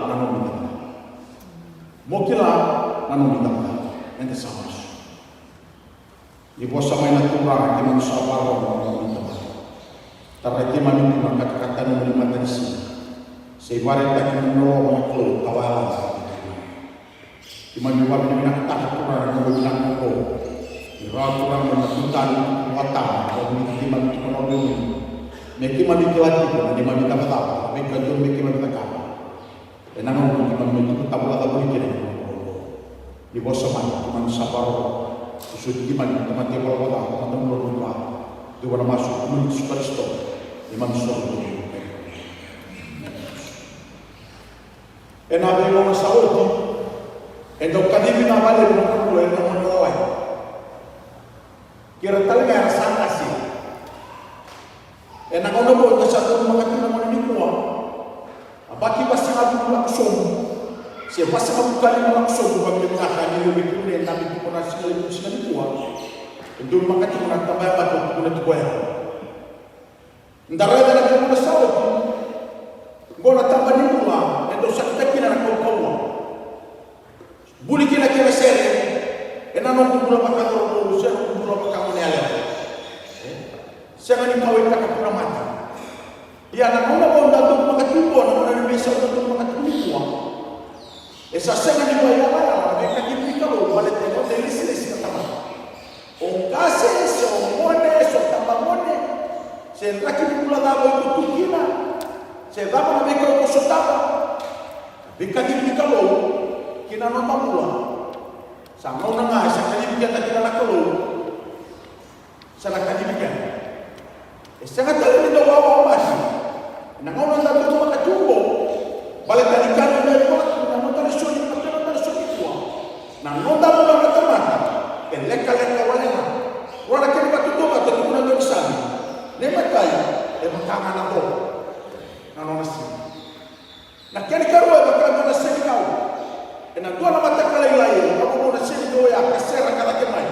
na nomu icavacava. Mo kila na nomu icavacava. Eda sa masu. Ni vosa mai na Turaga, keimami sa vakarorogo ena nomuni tamata. Tarai keimami tu na katakata ni nomuni matanisiga. Se ivakaraitaki ni loloma na Kalou ka vakayacora vei keimami. Keimami vakavinavinakataka Turaga na nomuni vinaka oqo. Ni rawa Turaga na tutani, na vatama, na nomuni keimami tu na nomuni. Me keimami kila tiko na neimami icavacava, veika dodonu me keimami cakava. Ena gauna keimami mai tuku tavulaca voli kina na nomu. Ni vosa mai, keimami sa vakarorogo. Ni soti keimami na tamata ivalavala ca, na tamata bula. Dua na masu, keimami Jisu Karisito. Keimami sa vakarorogo. Ena veigauna sa oti, e dau kacivi na vale ni vanua ena gauna lawai. Kei ira tale ga era sa qase. Ena gauna oqo eda sa donumaka tu na gauna nikua. A baki vasagavulu lako sobu se vasagavulu ka lima lako sobu, vakavinaka ni lewe vei kemuni e dabe tiko na siga levu ni siga nikua. E donumaka tiko na taba yabaki o tukuna tiko ya. Da raica na veigauna sa oti. Oqo na taba ni bula e dau sakita kina na kaukauwa. Buli kina kena sere ena noqu bula vakacauravou se noqu bula vakagoneyalewa. Sega ni kauwaitaka tu na mate. Ia na gauna vou da donumaka tu oqo, na gauna ni veisau da donumaka tu nikua, e sa sega ni vakaiyalayala na veikacivi ni Kalou baleta e noda ilesilesi na tamata. O qase se o gone se o tabagone, se draki ni bula cava o iko tu kina, se cava na veika o iko sotava, veikacivi ni Kalou ki na noda bula. Sa gauna ga e sa kacivi keda kina na Kalou. Sa na kacivi keda. E sega tale ni dau wawa o mate. Ena gauna da donumaka tu oqo, baleta ni ka ni dau wawa na noda lesoni, na noda lesoni nikua. Na noda bula na tamata e lekaleka wale ga. Rua na kena vakatautauvata e tukuna na daunisame. Na imatai, e vaka ga na co na nona siga. Na kena ikarua e vaka ga na senikau. Ena dua na mataka lailai e vakavovo na senikau oya ka sera ka cake mai.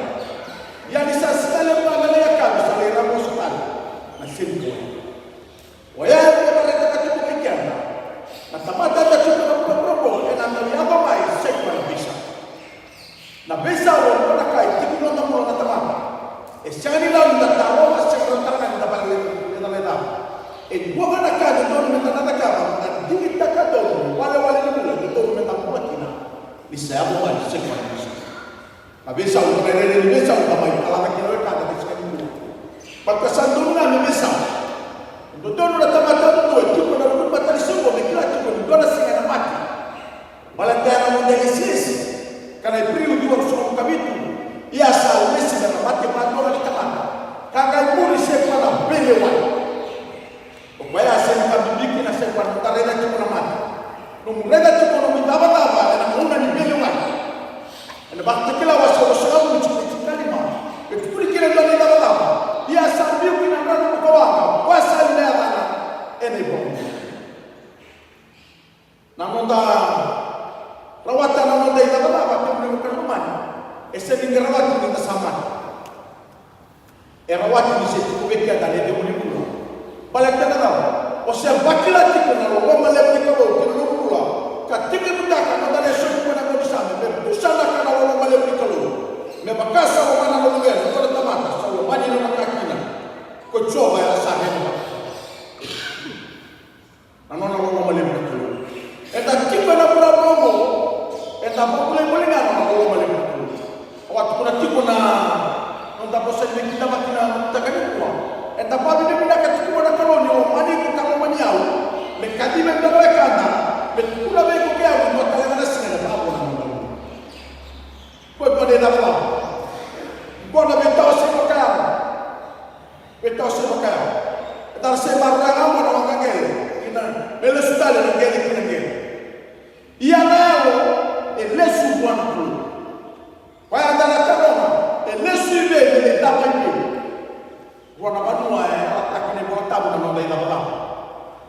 Ia ni sa siga levu ga na yakavi sa lai ravusa tale na senikau oya. Oya e vakaraitaka tiko vei keda na tamata eda tiko ena vuravura oqo, ena dau yaco mai sega na veisau. Na veisau e dua na ka e tiko ena noda bula na tamata. E sega ni rawa ni da tarova, sega ni rawa ni da vakalecalecavi. E dua ga na ka e dodonu meda na cakava, meda digitaka donu na iwalewale ni bula e dodonu meda bula kina. Ni sa yaco mai sega ni veisau. Na veisau, na rairai ni veisau, da mai kalaca kina wekada ni sega ni bula. Baleta sa donu ga me veisau. E dodonu na tamata duadua e tiko ena vuku ni matanisiga oqo me kila tiko ni dua na siga ena mate. Baleta ya na noda ilesilesi. Ka na Iperiu ciwa ruasagavulu ka vitu. Ia sa lesi me na mate vakadua na tamata, ka qai muri se vua na veilewai. O koya sa sega ni ka bibi kina se vua na noda raica tiko na mate. Nomu raica tiko nomu icavacava ena gauna ni veilewai. Ena Vakatakila wase ruasagavulu, tikina e tinikalima. E tukuni kina e dua na icavacava. Ia sa biu ki na drano bukawaqa, koya sa liu na yacana ena iVakabula. Na noda rawata na noda icavacava, kemuni na wekaqu lomani, e sega ni rawati ni da sa mate. E rawati ni se tiko vei keda na icegu ni bula. Baleta na cava? O se vakila tiko na loloma levu ni Kalou ki na nomu bula, ka tekivutaka na noda lesoni mai na daunisame, me pusanaka na loloma levu ni Kalou. Me vaka sa lomana na luvena, dua na tamata sa lomani na vaka kina ko Jiova, era sa rerevaka. Na nona loloma levu na Kalou. Eda tiko ena vuravura oqo, eda vakabulai voli ga na nona loloma levu na Kalou. Au a tukuna tiko na noda vosa ni veikidavaki na mataka nikua. Eda vakavinavinaka tiko vua na Kalou ni lomani iko ka lomani au. Me kacivi eda na wekada, me Tukuna vei iko ke au, dua tale ga na siga ena cava na noda bula. Ko dua na icavacava. Ko na veitawasei vakayago. Veitawasei vakayago. E tara se maroroi ga mo na waqaqele kina, me lesu tale na qele kina qele. Ia na yalo e lesu vua na Kalou. Koya eda na taroga, e lesu i vei, me lai cava i vei? Vua na vanua e yalataki na iVola Tabu na noda icavacava.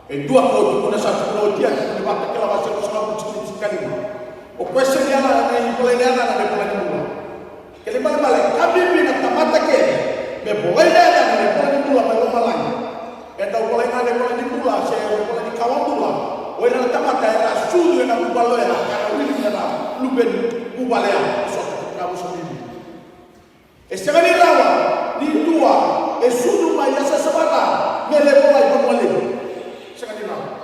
E dua ko tukuna, sa tukuna oti, a tukuna Vakatakila wase ruasagavulu, tikina tinikalima. O koya sega ni yacana na ivola ni yacana na ivola ni bula. Kena ibalebale, ka bibi na tamata kece me volai na yacana na ivola ni bula mai lomalagi. E dau volai ga na ivola ni bula se na ivola ni kawa bula o ira na tamata era sucu ena vuvale oya, ka ra wili me ra luve ni vuvale ya, sota kei na vosa bibi. E sega ni rawa ni dua e sucu mai Yasayasa Vara me lai volai Vanua Levu. Sega ni rawa.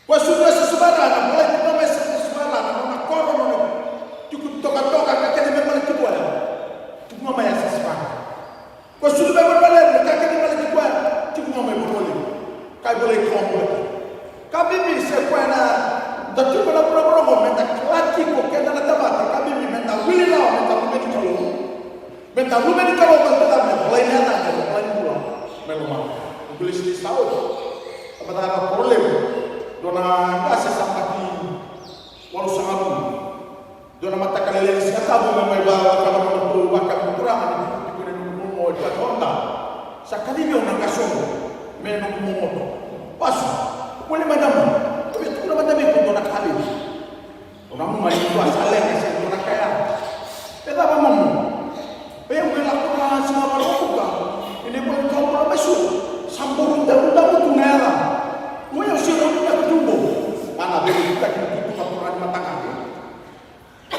Ko sucu Yasayasa Vara, na volai tiko mai Yasayasa Vara, na nona koro, nona tiko tokatoka, ka kece me baleti koya, tiko ga mai Yasayasa Vara. Ko sucu mai Vanua Levu, ka kece me baleti koya, tiko ga mai Vanua Levu. Ka i volai Kawabuta. Ka bibi se koya na da tiko na vuravura oqo, me da kila tiko keda na tamata, ka bibi me da wili rawa me da luve ni Kalou. Me da luve ni Kalou, me da volai na yacana, me da volai ni bula mai lomalagi. Noqu lesoni sa oti, a mataka koro levu, dua na qase sa bati walusagavulu. Dua na mataka lailai ni Sigatabu, me mai vaka na nona tou vaka na turaga ni tiko na noqu momo e dua na oda. Sa kacivi au na qase oqo me noqu momo. Vasu, gole mada mai, au via tukuna mada vei iko dua na ka levu. O na muma ni dua sa leqa se dua na ka ya. E cava momo? E au me lako na siga valokuka. E na ivola ni kawa bula mai Suva. Sa boro damudamu tu na yacana. Oi au sega ni vinaka tu qo. A na veilikutaki ni tutu ka turaga ni mataqali.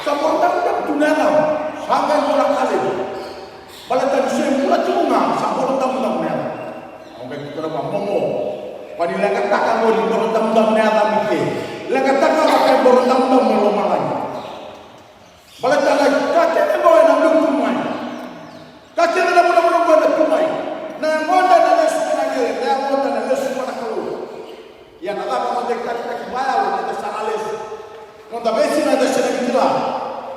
Sa boro damudamu tu na yacana. Sa qai boro ka levu. Baleta ni se bula tiko ga sa boro damudamu na yacana. Au qai tukuna vua momo. Ko ni leqataka qo ni boro damudamu na yacana i ke. Leqataka vaka e boro damudamu na lomalagi. Baleta na ka kece qo ena dau tu mai. Ka kece na vuravura qo ena tu mai. Na yagoda ena lesu ki na qele, na yagoda ena lesu vua na Kalou. Ia na cava noda itakitaki vakayalo, eda sa na lesu. Noda veisiga eda sega ni kila.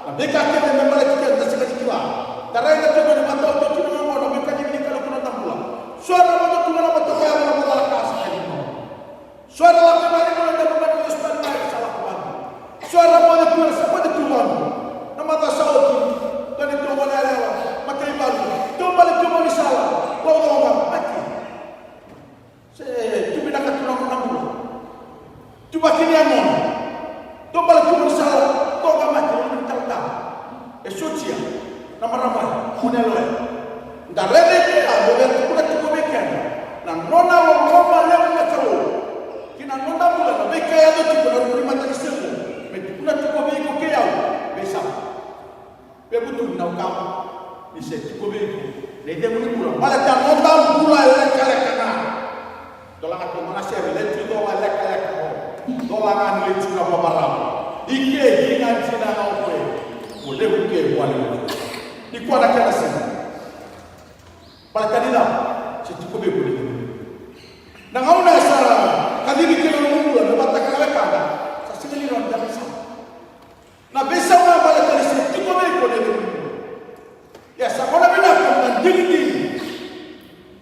Na veika kece me baleti keda eda sega ni kila. Da raica tiko ni matau tiko na gauna me kacivi ni Kalou ki noda bula. So era vodo tu ga na matau vakayalo na macala ka sa kacivi. So era lako mai na bula, na bula, na lesu tale mai, sa lako vani. So era moce tu, era sa moce tu vani. Na macawa sa oti, dua ni tou gone yalewa, mataivalu, tou bale tu mai ni sala, laucoqa, mati. Se tu vinaka tu na nona bula. Tuvaki ni yagona. Tou bale tu mai ni sala, toka mati, loma ni talatala. E sotia na marama ya, kune loya. Da raica i kea, mo via tukuna tiko vei keda na nona loloma levu na Kalou ki na noda bula, na veika e yaco tiko na ruku ni matanisiga, me tukuna tiko vei iko kei au, veisau. Vevutuni na wekaqu, ni se tiko vei iko na icegu ni bula, baleta na noda bula e lekaleka ga. Dola ga tu mana sere, letu dola lekaleka o. Dola ga ni letu na vavarau. I ke, i ke ga ni tina na o koe. O levu ke, o levu. Ni kua na kena sina. Baleta ni cava, se tiko vei iko na icegu. Na gauna e sa kacivi kina na nomu bula, na vata kei na wekada, sa sega ni rawa ni da veisau. Na veisau ga baleta ni se tiko vei iko na icegu ni bula. Ia sa gauna vinaka na digidigi.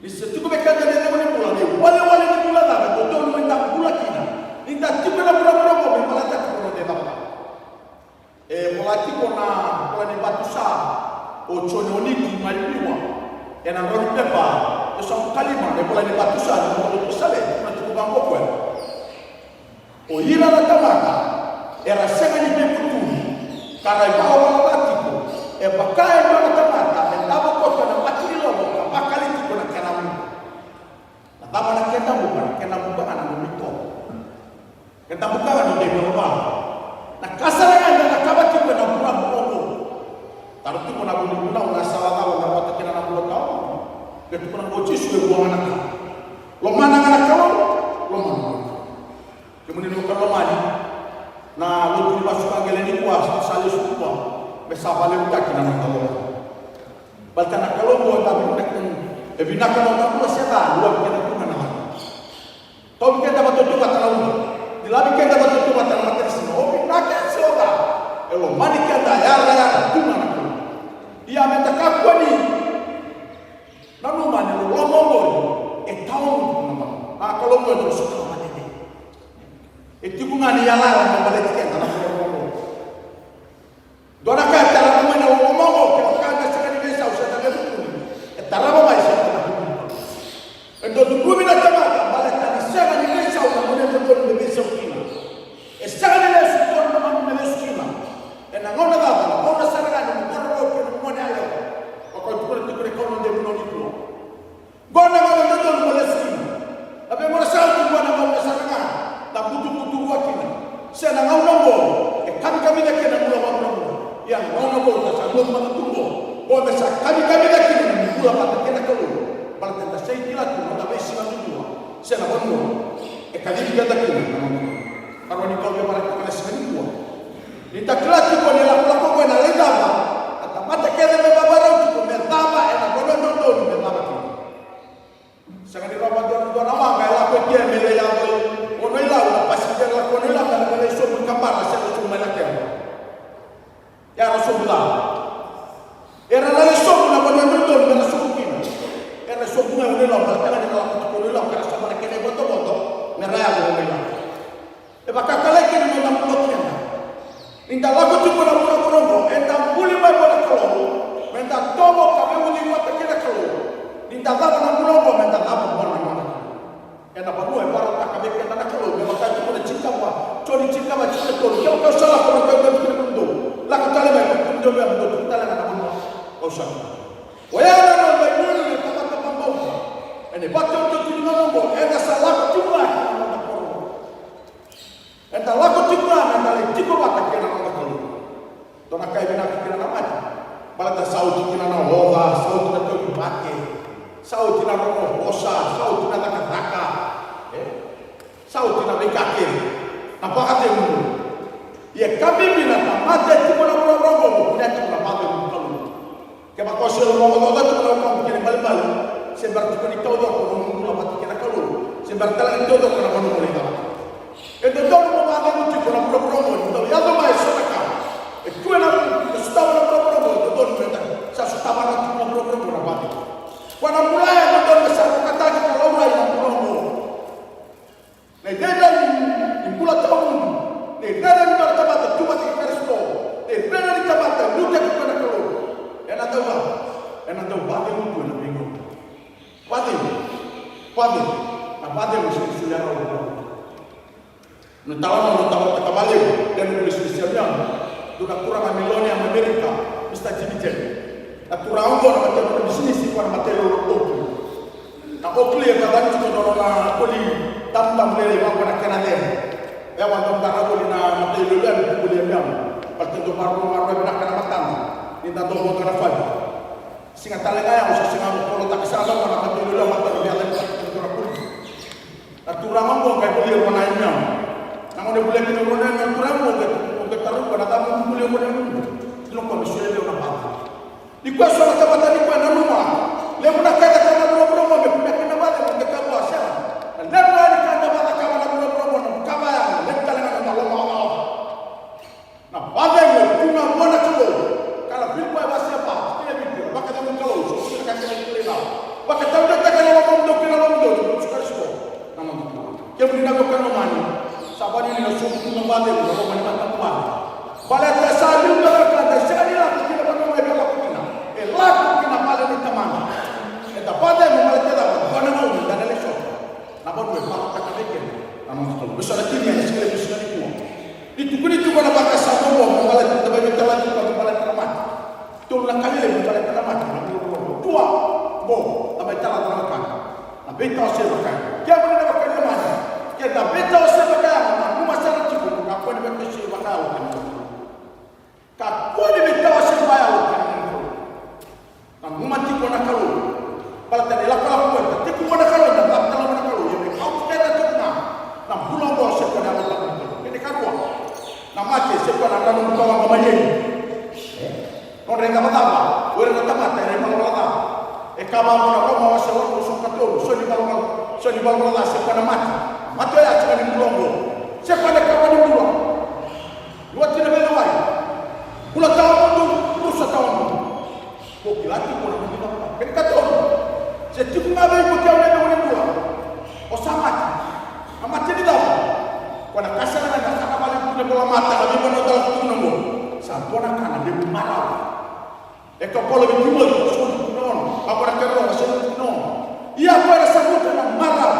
Ni se tiko vei keda na icegu ni bula, na iwalewale ni bula cava e dodonu me da bula kina. Ni da tiko ena vuravura oqo me baleta tiko na noda icavacava. E vola tiko na vola ni vatusa o Joni Oniti mai Liwa. Ena drau ni pepa, e sa kalima, e vola ni vatusa, ni vola ni vatusa le, na tiko vaqo koya. O ira na tamata era sega ni veivutuni ka ra ivalavala ca tiko, e vaka e dua na tamata e davo koto ena mata ni lovo ka vakali tiko na kena buka. Na cava na kena buka? Na kena buka ga na nomu itovo. Kena buka ga na noda ivalavala. Na ka sara ga eda cakava tiko ena vuravura oqo. Taro tiko na vuli vunau, na sala cava eda rawata kina na bula tawa. Ke tukuna o Jisu e vua ga na ka. Lomana ga na Kalou, lomana ga na Kalou. Kemuni na vakalomani, na lotu ni vasu vagele nikua sa lesu nikua me sa valevutaki na noda loloma. Baleta na Kalou e vinaka, e vinaka na noda bula se ca, lua vei keda tu ga na lako. Tauvi keda vakatautauvata na uca. Ni Lavi keda vata tu vata na matanisiga, o vinaka se o ca, e lomani keda yarayara tu ga na Kalou. Ia meda kakua ni nanuma ni loloma oqori e tawamudu na Kalou. A, Kalou oqo e dau sotava matete. E tiko ga ni yalayala me baleti keda na Kalou oqo. Dua na ka e tarava mai na loloma oqo, kevaka e sega ni veisau se na levu kina, e tarava mai se na levu kina. E dau cudruvi na tamata baleta ni sega ni veisau na gone dodonu me veisau kina. E sega ni lesu dodonu na gone me lesu kina. Ena gauna cava? Na gauna sara ga ni vakarogo kei na gone yalewa. Vaka au tukuna tiko ena kauna ni vunau nikua. Qo na gauna dodonu mo lesu kina. Na veigauna sara tu qo na gauna sara ga na butubutu rua kina. Se na gauna oqo e kamikamica kina na bula vakavuravura. Ia na gauna oqo da sa lotu vata tu qo, qo me sa kamikamica kina na bula vata kei na Kalou. Baleta da sa kila tu na noda veisiga duadua se na vanua e kacivi keda kina na noda Kalou. Karua ni ka au via vakaraitaka na siga nikua. Ni da kila tiko ni lakolako oqo ena lai cava, na tamata kece me vavarau tiko me cava ena vanua dodonu me cava kina. Sega ni rawa dua na dua na waqa e lako e ke me lai yaco i Vanua i Lau, na pasija e lako i Vanua i Lau, me lai sobu i Kabara se lai sobu mai Lakeba. Ia era sobu cava? Era lai sobu na vanua dodonu me ra sobu kina. Era sobu ga i Vanua i Lau, baleta ga ni ra lako tiko i Vanua i Lau, ka ra sobu na kena ivotovoto me ra yaco i Vanua i Lau. E vakakalai kina na noda bula kina. Ni da lako tiko na vuravura oqo, eda buli mai vua na Kalou, meda tovo ka veiucui vata kei na Kalou. Ni da cava na bula oqo, meda cava vua na noda Kalou. Ena vanua e vakarautaka vei keda na Kalou, me vaka e tukuna Jini ka va, Joni Jini ka va, Joni ka tolu, kevaka au sa lako, na Kalou e tu kina vei kemudou. Lako tale mai, kemudou vei au, dou tu tale ga na vanua au sa tu. Oya na noda inuinui na tamata vakabauta. Ena ivakataotioti ni gauna oqo, eda sa lako tiko ga kina na noda koro. Eda lako tiko ga meda lai tiko vata kei na noda Kalou. Dua na ka e vinaka kina na mate, baleta sa oti kina na oca, sa oti na tauvimate, sa oti na rorovosa, sa oti na cakacaka, e? Sa oti na veika kece, na vakacegu. Ia ka bibi na tamata e tiko na vuravura oqo, kune tiko na vakacegu ni Kalou. Kevaka o se lomaocaoca tiko na wekamu kei na ibalebale, se bera tiko ni taucoko na nomu bula vata kei na Kalou, se bera tale ni taucoko na vanua mo lai cava. E dodonu mo vakacegu tiko na vuravura oqo, ni dau yaco mai eso na ka e tu ena vuku, e sotava na vuravura oqo, e dodonu meda sa sotava na tiko na vuravura oqo na vakacegu. Koya na bula e dodonu me sa vukataki ka laurai na bula oqo. Na irairai ni bula tawamudu, na irairai ni dua na tamata tu vata kei Karisito, na irairai ni tamata e lutaki koya na Kalou. Ena dau va, ena dau vakacegu tu ena veigauna. Vakacegu, vakacegu, na vakacegu e sega ni solia rawa. Na talanoa au talataka vakalevu ena noqu lesu i Siaminiama, dua na turaga milionea mai Amerika, Mr Jimmy Jam. Na turaga oqo na mataivalu bisinisi, koya na mataivalu o Oakley. Na Oakley e vakayacani tiko na nona koli tamutamu lailai vaka na kena cere. E yawa dau dara voli na mataivalu yani, koli e yawa. Baleta dau maroroi vinaka na matana ni da dau vodo ena fale. Siga tale ga ya au sa sega ni kolotaka sara na mataivalu, matana via lai vaka na koli. Na turaga oqo qai volia vua na yameyame. Na gauna e volia kina vua na yameyame na turaga oqo, qai taroga na cava mo volia vua na yameyame. Kila o koya me solia vei au na vakacegu. Ni koya so na tamata ni koya nanuma, levu na ka e caka na vuravura oqo me kunea kina na vakacegu, qai kaya vua, sega. Na levu yani ka da vakacakava na vuravura oqo, na ka vaya, levu tale ga na noda lomaocaoca. Na vakacegu e tu ga vua na Kalou. Ka na Filipai wase va, tikina e vitu, na vakacegu ni Kalou, sa sega ni ka kece e kilai rawa. Vakataudeitaka na lomamudou kei na lomamudou vei Jisu Karisito na noda Turaga. Kemuni na veiwekani lomani, sa vakananumi na sobu tu na vakacegu ena loma ni matavuvale. Baleta e sa liu na wekada, e sega ni lako ki na vanua mai via lako kina, e lako ki na vale ni Tamana. Eda vakacegu baleta e cava? Vua na gauna eda na lesu. Na vanua e vakarautaka vei keda na noda Kalou. Vei so na timi ena siga levu ni siga nikua. Ni tukuni tiko na vakasama oqo me baleta na veitalatala, me baleta na mate. Tolu na ka lelevu me baleta na mate, na vuravura oqo. Dua, oqo, na veitalatala vakayago. Na veitawasei vakayago. Kemuni na wekaqu lomani, ke da veitawasei vakayago, nanuma sara tiko mo kakua ni veitawasei vakayago kina. Kakua ni veitawasei vakayago kina. Nanuma tiko na Kalou. Baleta ni lakolako eda tekivu na Kalou, na cava tale na Kalou, ia me kauti keda tiko ga na bula oqo se koya na Yalo Tabu ni Kalou. Kena ikarua, na mate se koya na drano ni tawaqa mai Eni. Nodra icavacava o ira na tamata era ivalavala ca. E kaya vaqo na Roma wase walu, ruasagavulu ka tolu, so ni valavala, so ni valavala ca se koya na mate. Mate oya sega ni bula oqo. Se bale ka vale bula. Lua tina vei lawai. Bula tawa mudu, rusa tawa mudu. Ko kila tiko na mudu na ka. Kena katolu. Se tiko ga vei ko keu na vale bula. O sa mate. A mate ni cava? Ko na kasa na na saka vale bula bula mata na vei mana dala tu na mo. Sa bona ka na vei marau. E ka Paula vei Timoci, soli tu na ono. Vaka na kena rogo, soli tu na ono. Ia ko era sa muta na marau,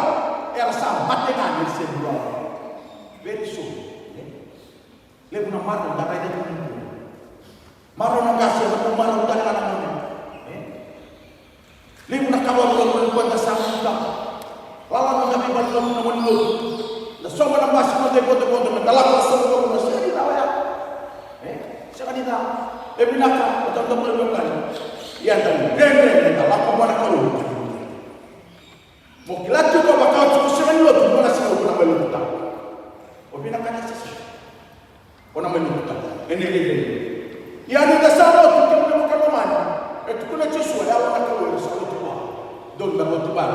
era sa mate ga ni se bula. Very soon. Levu na marau da raica tu na bula. Marau na qase, na marau tale ga na gone. Levu na ka vakavulavula ni koya da sa muta. Lala na veivakalotutaki na wani lotu. Da sogo na basi mada e vodovodo me da lako na sogo na sega ni ca oya. E? Sega ni ca. E vinaka, o tau da bula veiwekani. Ia da dredre me da lako vua na Kalou. Mo kila tiko vaka oti ko sega ni lotu, mo na sega ni lotu na mai lotu tau. O vinaka na sese. O na mai lotu tale. E nei rei rei. Ia ni da sa lotu, kemuni na veiwekani lomani. E tukuna o Jisu, e yalo na Kalou, e sa lotu vua. Dou na lotu vua.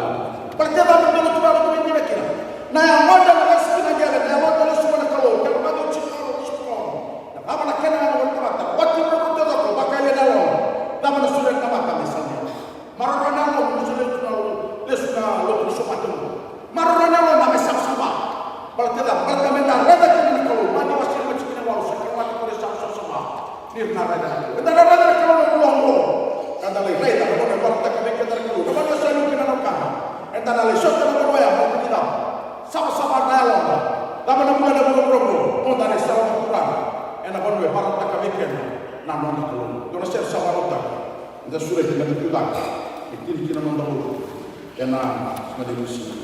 Baleta na lotu vua, lotu vua, lotu vua, kina. Na yagoda na lesu kina qele, na yagoda na lesu vua na Kalou, kena vaka o Jisu na lotu vua. Na cava na kena yaga vua na tamata, oti na lotu vua, vakaile na yalo. Cava na solia na tamata, me sa dina. Maroroya na yalomu, ni sa lesu na, lesu na lotu ni somate. Maroroya na yalomu me savasava. Baleta cava? Baleta me da raica kina na Kalou. Maciu wase lima tikina walu, sa kena wale kore sa savasava. Ni ra na raica na Kalou. Eda na raica na Kalou na bula oqo. Ka da lai raica na vanua e vakarautaka vei keda na Kalou. Na vanua sa liu kina na noda. Eda na lai sota na vanua ya, baleta ni cava? Savasava na yaloda. Cava na bula na vuravura oqo? Noda na isala na Turaga. Ena vanua e vakarautaka vei keda na noda Kalou. Dua na sere sa vakarautaka. Eda sureti meda tu cake, e tini kina noda lotu ena siga levu ni siga.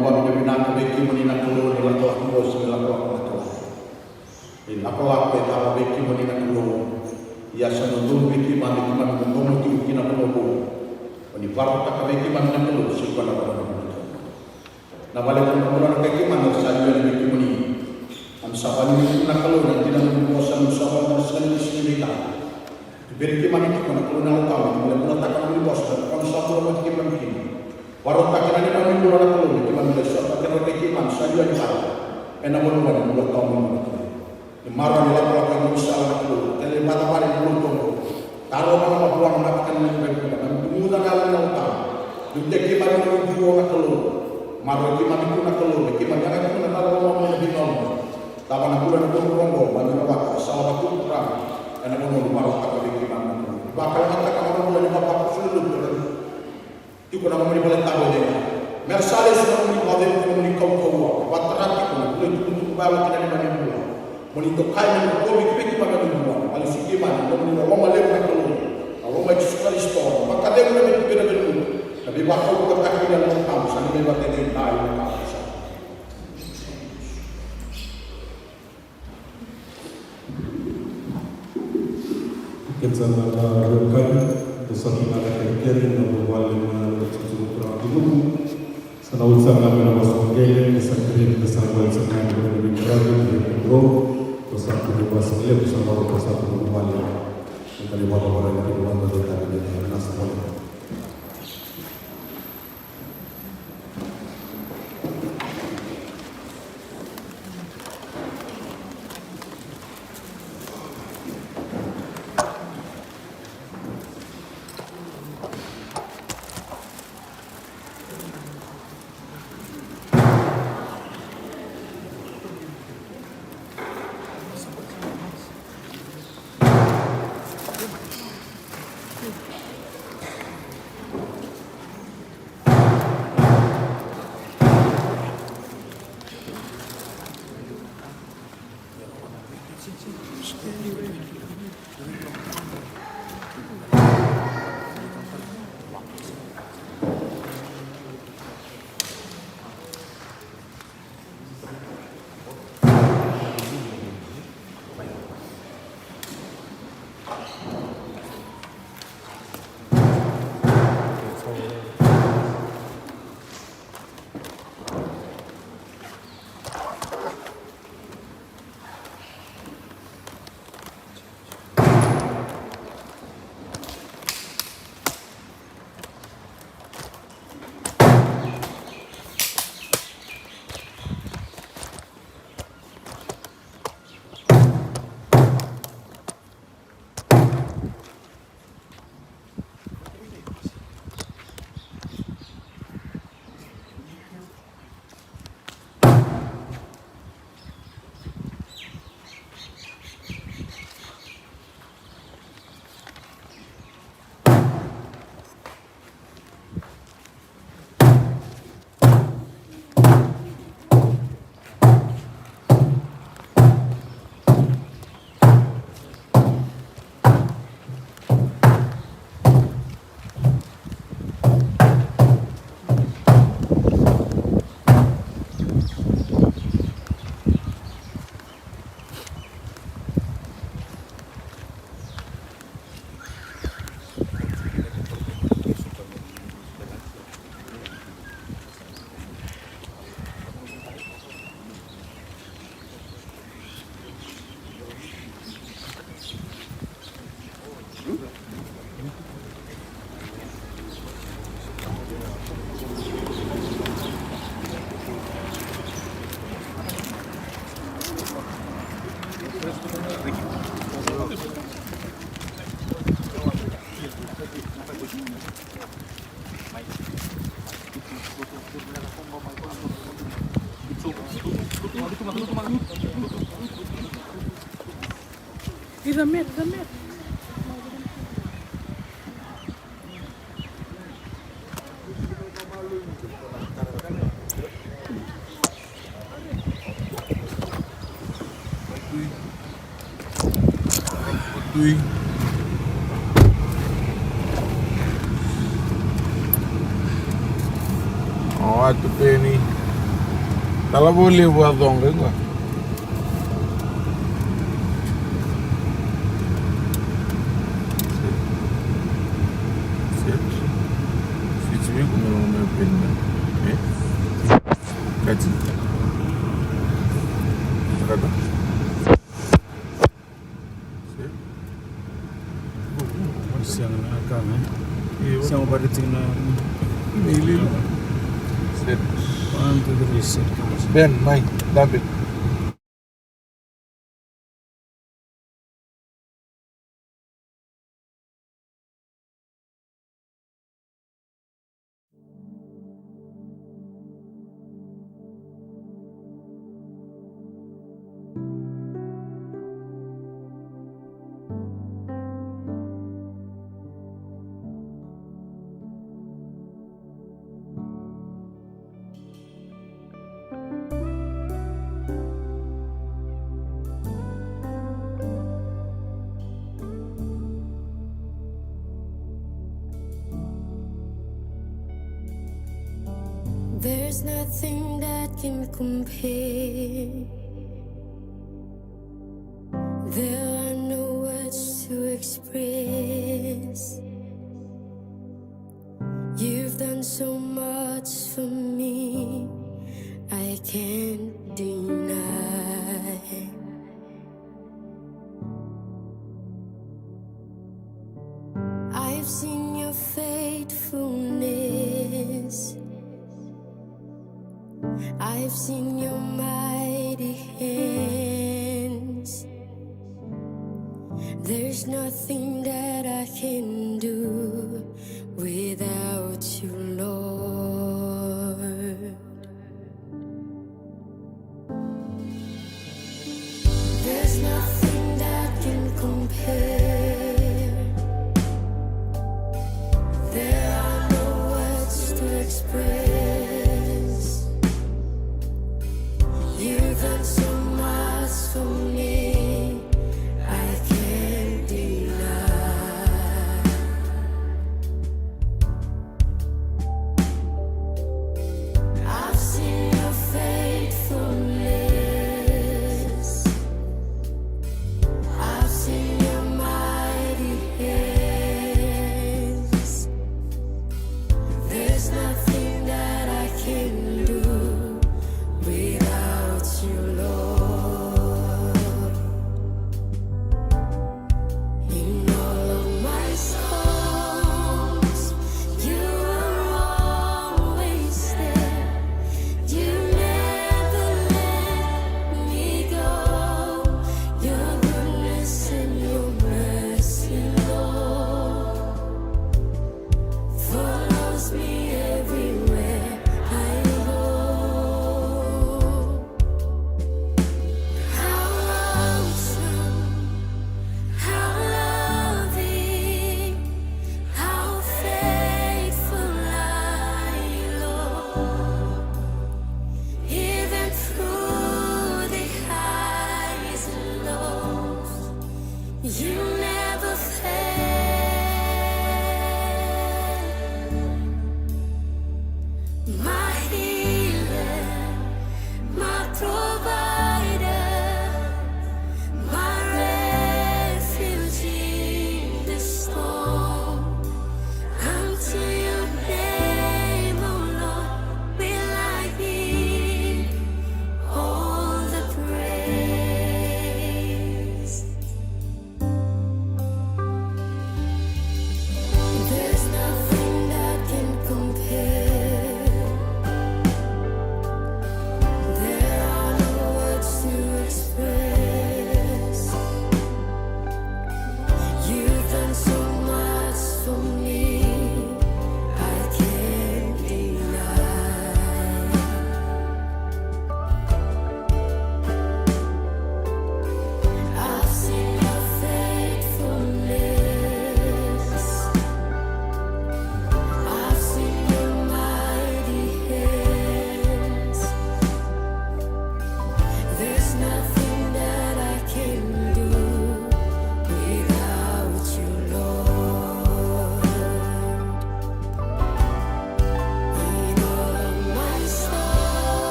Vavinavinaka vei kemuni na Kalou ni lakolako oqo, ni lakolako na Kalou. Ni lakolako e cala vei kemuni na Kalou. Ia sa dodonu vei keimami, keimami dodomo tiko ki na vanua vou. Mo ni vakarautaka vei keimami na Kalou, se koya na vanua vou. Na vale ko na bula na kai keimami sa liu yani vei kemuni. Keimami sa valiu tu na Kalou na dina ni vosa, keimami sa valiu na sega ni sega ni dina. Tuberi keimami tiko na Kalou na Yalo Tabu, mo ni bulataka na nomuni vosa, na ka keimami sa bula vata kei keimami kina. Vakarautaka na neimami bula na Kalou, me keimami lai sota kei na kai keimami sa liu yani vata. Ena vanua ni bula tawamudu na Kalou. Ni marau ni lakolako e gaunisala na Kalou, kei na ivakavuvuli ni lotu oqo. Taro mana matua na mata kei na liga ni bula, na muduguda na yalo ni Yalo Tabu. Liutaki keimami na nomu Kalou na Kalou. Marau keimami tu na Kalou, me keimami yaga tu na lalawa mai na veigauna. Cava na bula na Kalou oqo, mai na vata, sala vata tu na Kalou. Ena vanua ni marautaka vei keimami na Kalou. Vakalougatataka na bula ni vavaku sulu lutu. Tiko na nomuni vale tabu e cega. Mera sa lesu na nomuni vakacerecerei, na nomuni kaukauwa. Vakatara tiko na bula itukutuku vakayalo ki na neimami bula. Mo ni dokai, mo ni rokovi vei keimami na nomuni bula. Vakalesuya keimami na nomuni loloma levu na Kalou. Na loloma i Jisu Karisito. Vakacegu na veituberi, na veilumutu. Na veivakaukauwataki ni Yalo Tabu. Sa ni veivakadeitaki na Kalou. Kena saka na wekaqu, sa vinaka kerekere na vuvale na Turaga Turaga Turaga. Sa na oti saka na mena vasu qele, ni sa kerei, ni sa vale saka na mena veiqaravi, ni veiqaravi, ni sa tu ni vasu qele, ni sa vale, ni sa tu ni vale. Ni sa vale, ni sa vale, ni sa vale, ni sa vale. Ida mer, ida mer. Tui. O atu peni. Talavo levu a coqa i gua. Set. Set. Switch vei iko me lako mai o Peni mai. E? Kati. Kata. Sega na ka, e? Io. Sega vata tiko na. Ni lima. Set. One, two, three, set. Ben, mai, dabe. There's nothing that can compare. There are no words to express. You've done so much for me, I can't deny. I've seen your faithfulness. I've seen your mighty hands. There's nothing that I can do without you, Lord. There's nothing that can compare. There are no words to express. You've done so much for me, I can't deny. I've seen your faithfulness.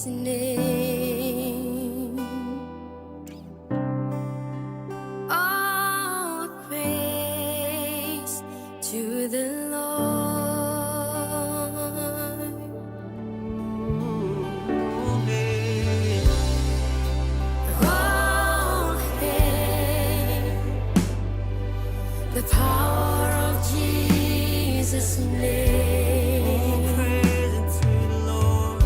name. All praise to the Lord. Oh, hail the power of Jesus' name. All praise to the Lord.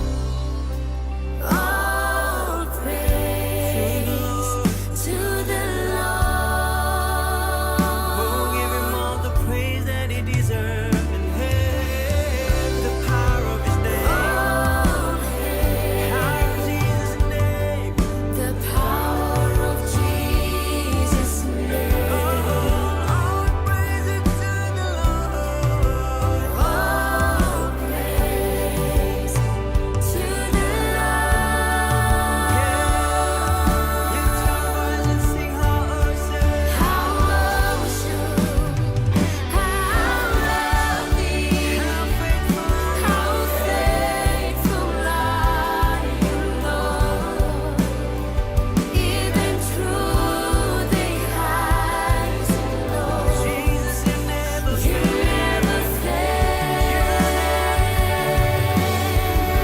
All praise to the Lord. Oh, give him all the praise that he deserves. And hail the power of his name. Oh, hail the power of Jesus' name. The power of Jesus' name. Oh, all praise to the Lord. All praise to the Lord. Yeah. Lift your voice and sing, how awesome. How awesome. How lovely. How faithful. How faithful are you, Lord. Even through the highs and lows, Jesus, you never fail. You never fail.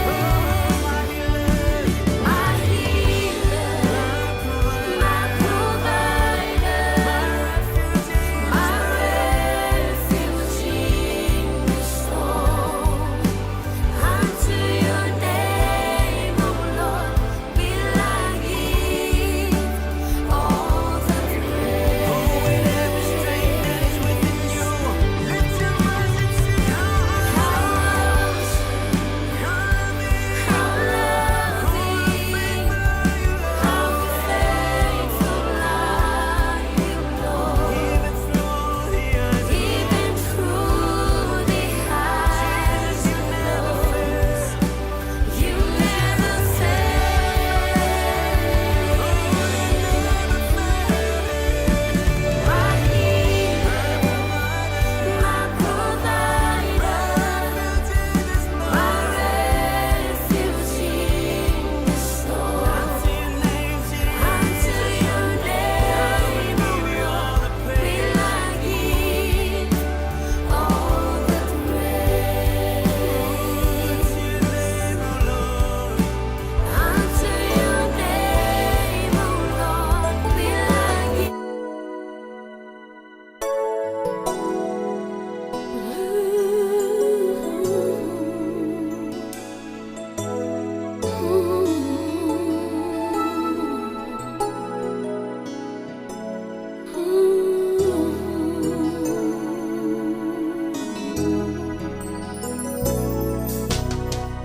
Oh, my healer. My healer. My provider. My refuge. My refuge in the storm. Unto your name, O Lord, will I give all the praise. Oh, with every strength that is within you, lift your voice and sing, how awesome, how loving, how loving, how faithful are you, Lord. Even through the years, even through the highs and lows, you never fail. My healer, my provider, my refuge in the storm. Unto your name, O Lord, will I give all the praise. Unto your name, O Lord, will I give.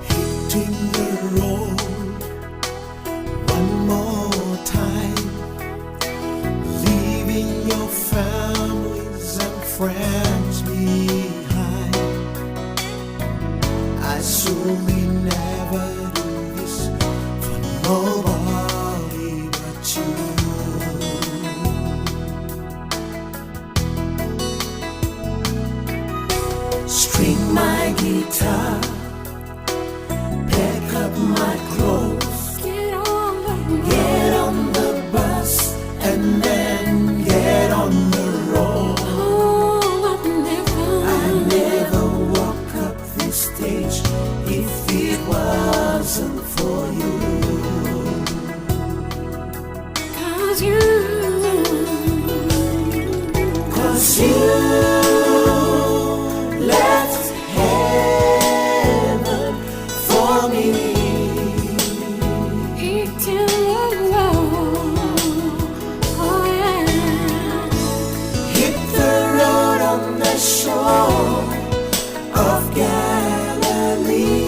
Hitting the road one more time, leaving your families and friends behind. I surely never do this for nobody but you. String my guitar, pack up my clothes, get on the bus, and then get on the road. I never walk up this stage if it wasn't for you. 'Cause you, 'cause you left heaven for me. Eternal love, oh yeah. Hit the road on the shore of Galilee.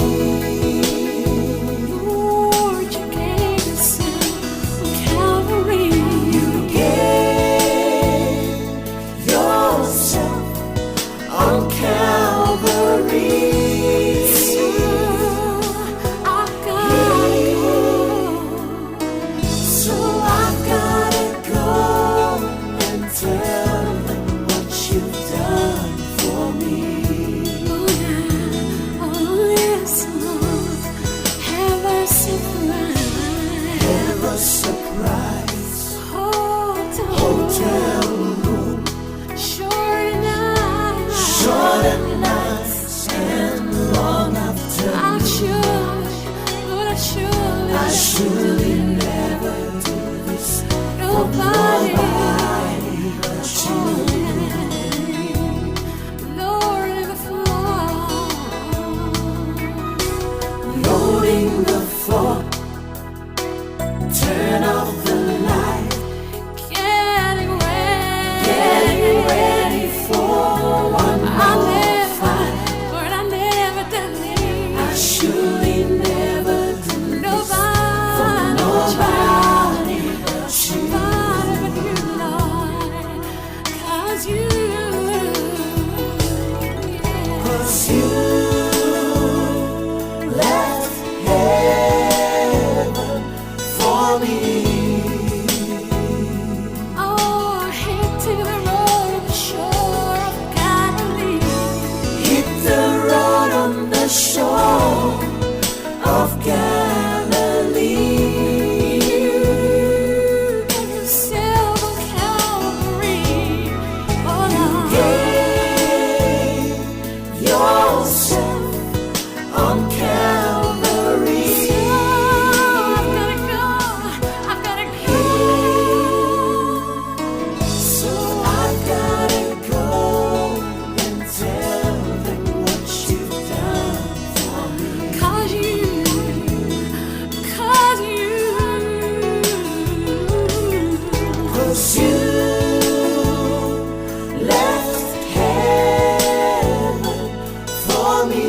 Lord, you gave yourself on Calvary. You gave yourself Nobody but you. Lord, the floor. Loading the floor. Turn off the light. Getting ready. Getting ready for one more fight. Lord, I never done this. I surely never done this for nobody but you. Nobody but you, Lord. 'Cause you, 'cause you left heaven for me. Oh, hit the road on the shore of Galilee. Hit the road on the shore of Galilee. You gave yourself on Calvary. Oh, Lord. You gave yourself on Calvary. So I've gotta go. I've gotta go. So I've gotta go and tell them what you've done for me. 'Cause you, 'cause you, 'cause you left heaven for me.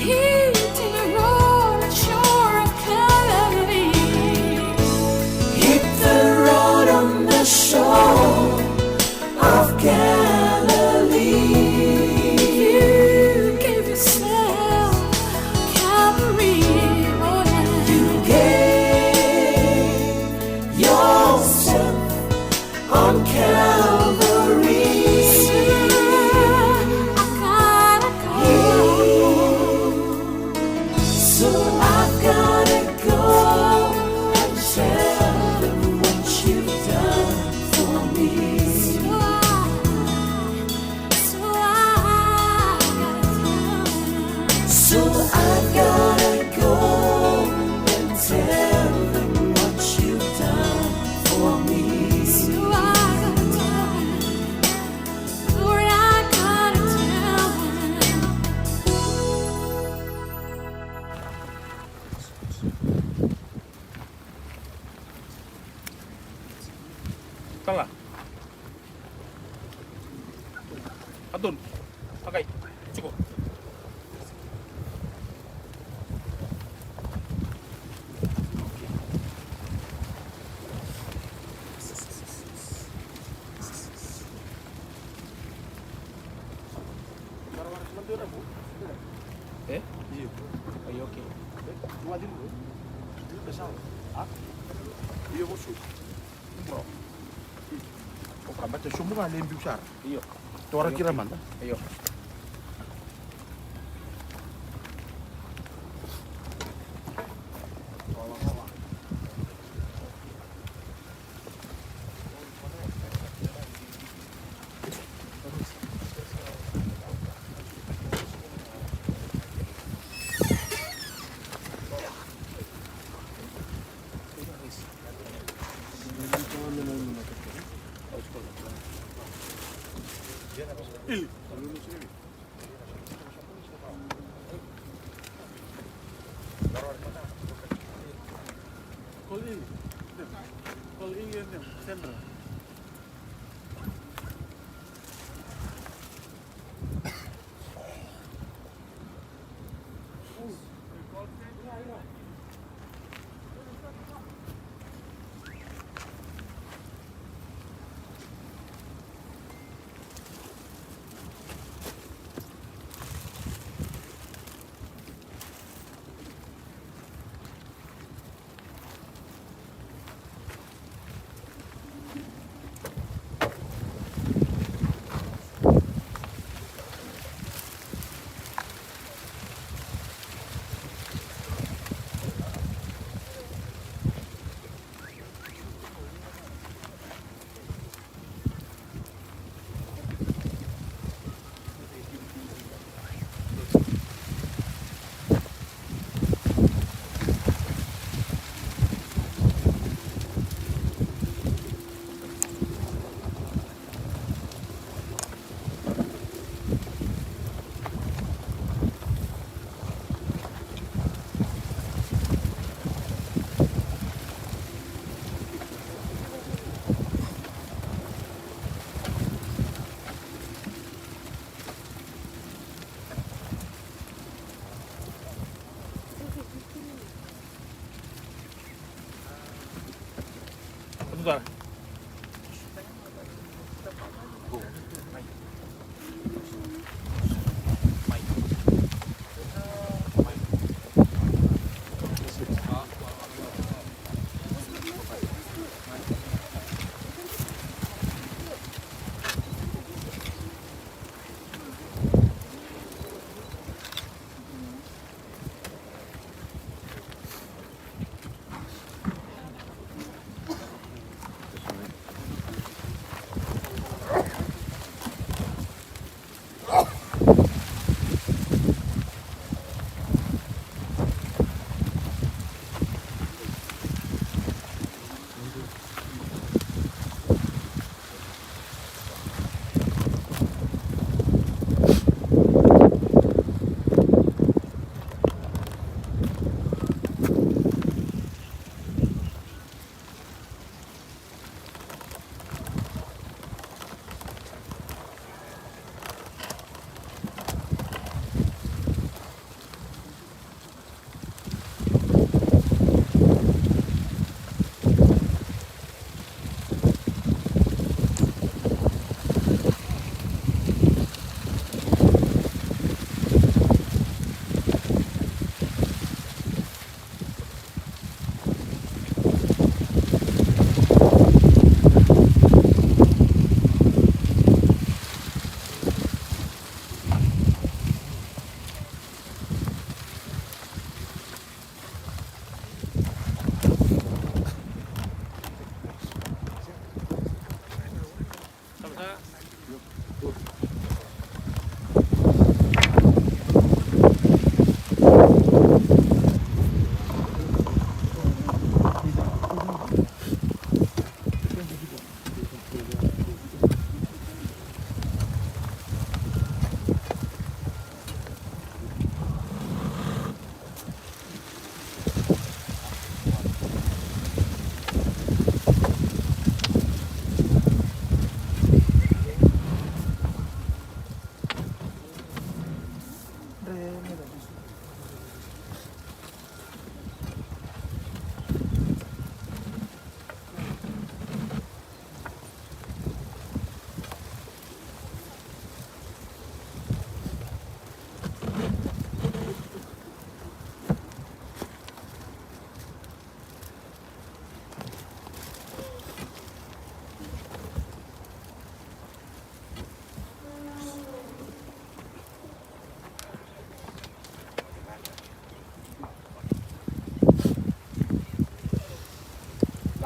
Hit the road on the shore of Calvary. Hit the road on the shore of Galilee. You gave yourself Calvary, oh, yeah. You gave yourself on Calvary. So I gotta go. So I've gotta go and tell them what you've done for me. So I, so I gotta tell them. So I've gotta go and tell them what you've done for me. So I gotta tell them. Lord, I gotta tell them. Tala. Atun. Akai. Tiko. Eh? Io. Ai, okay. Io, vou. Bro. O ka bata somu ga le biu sara. Io. Tora kira mada. Io. Call in. Call in and then Sandra.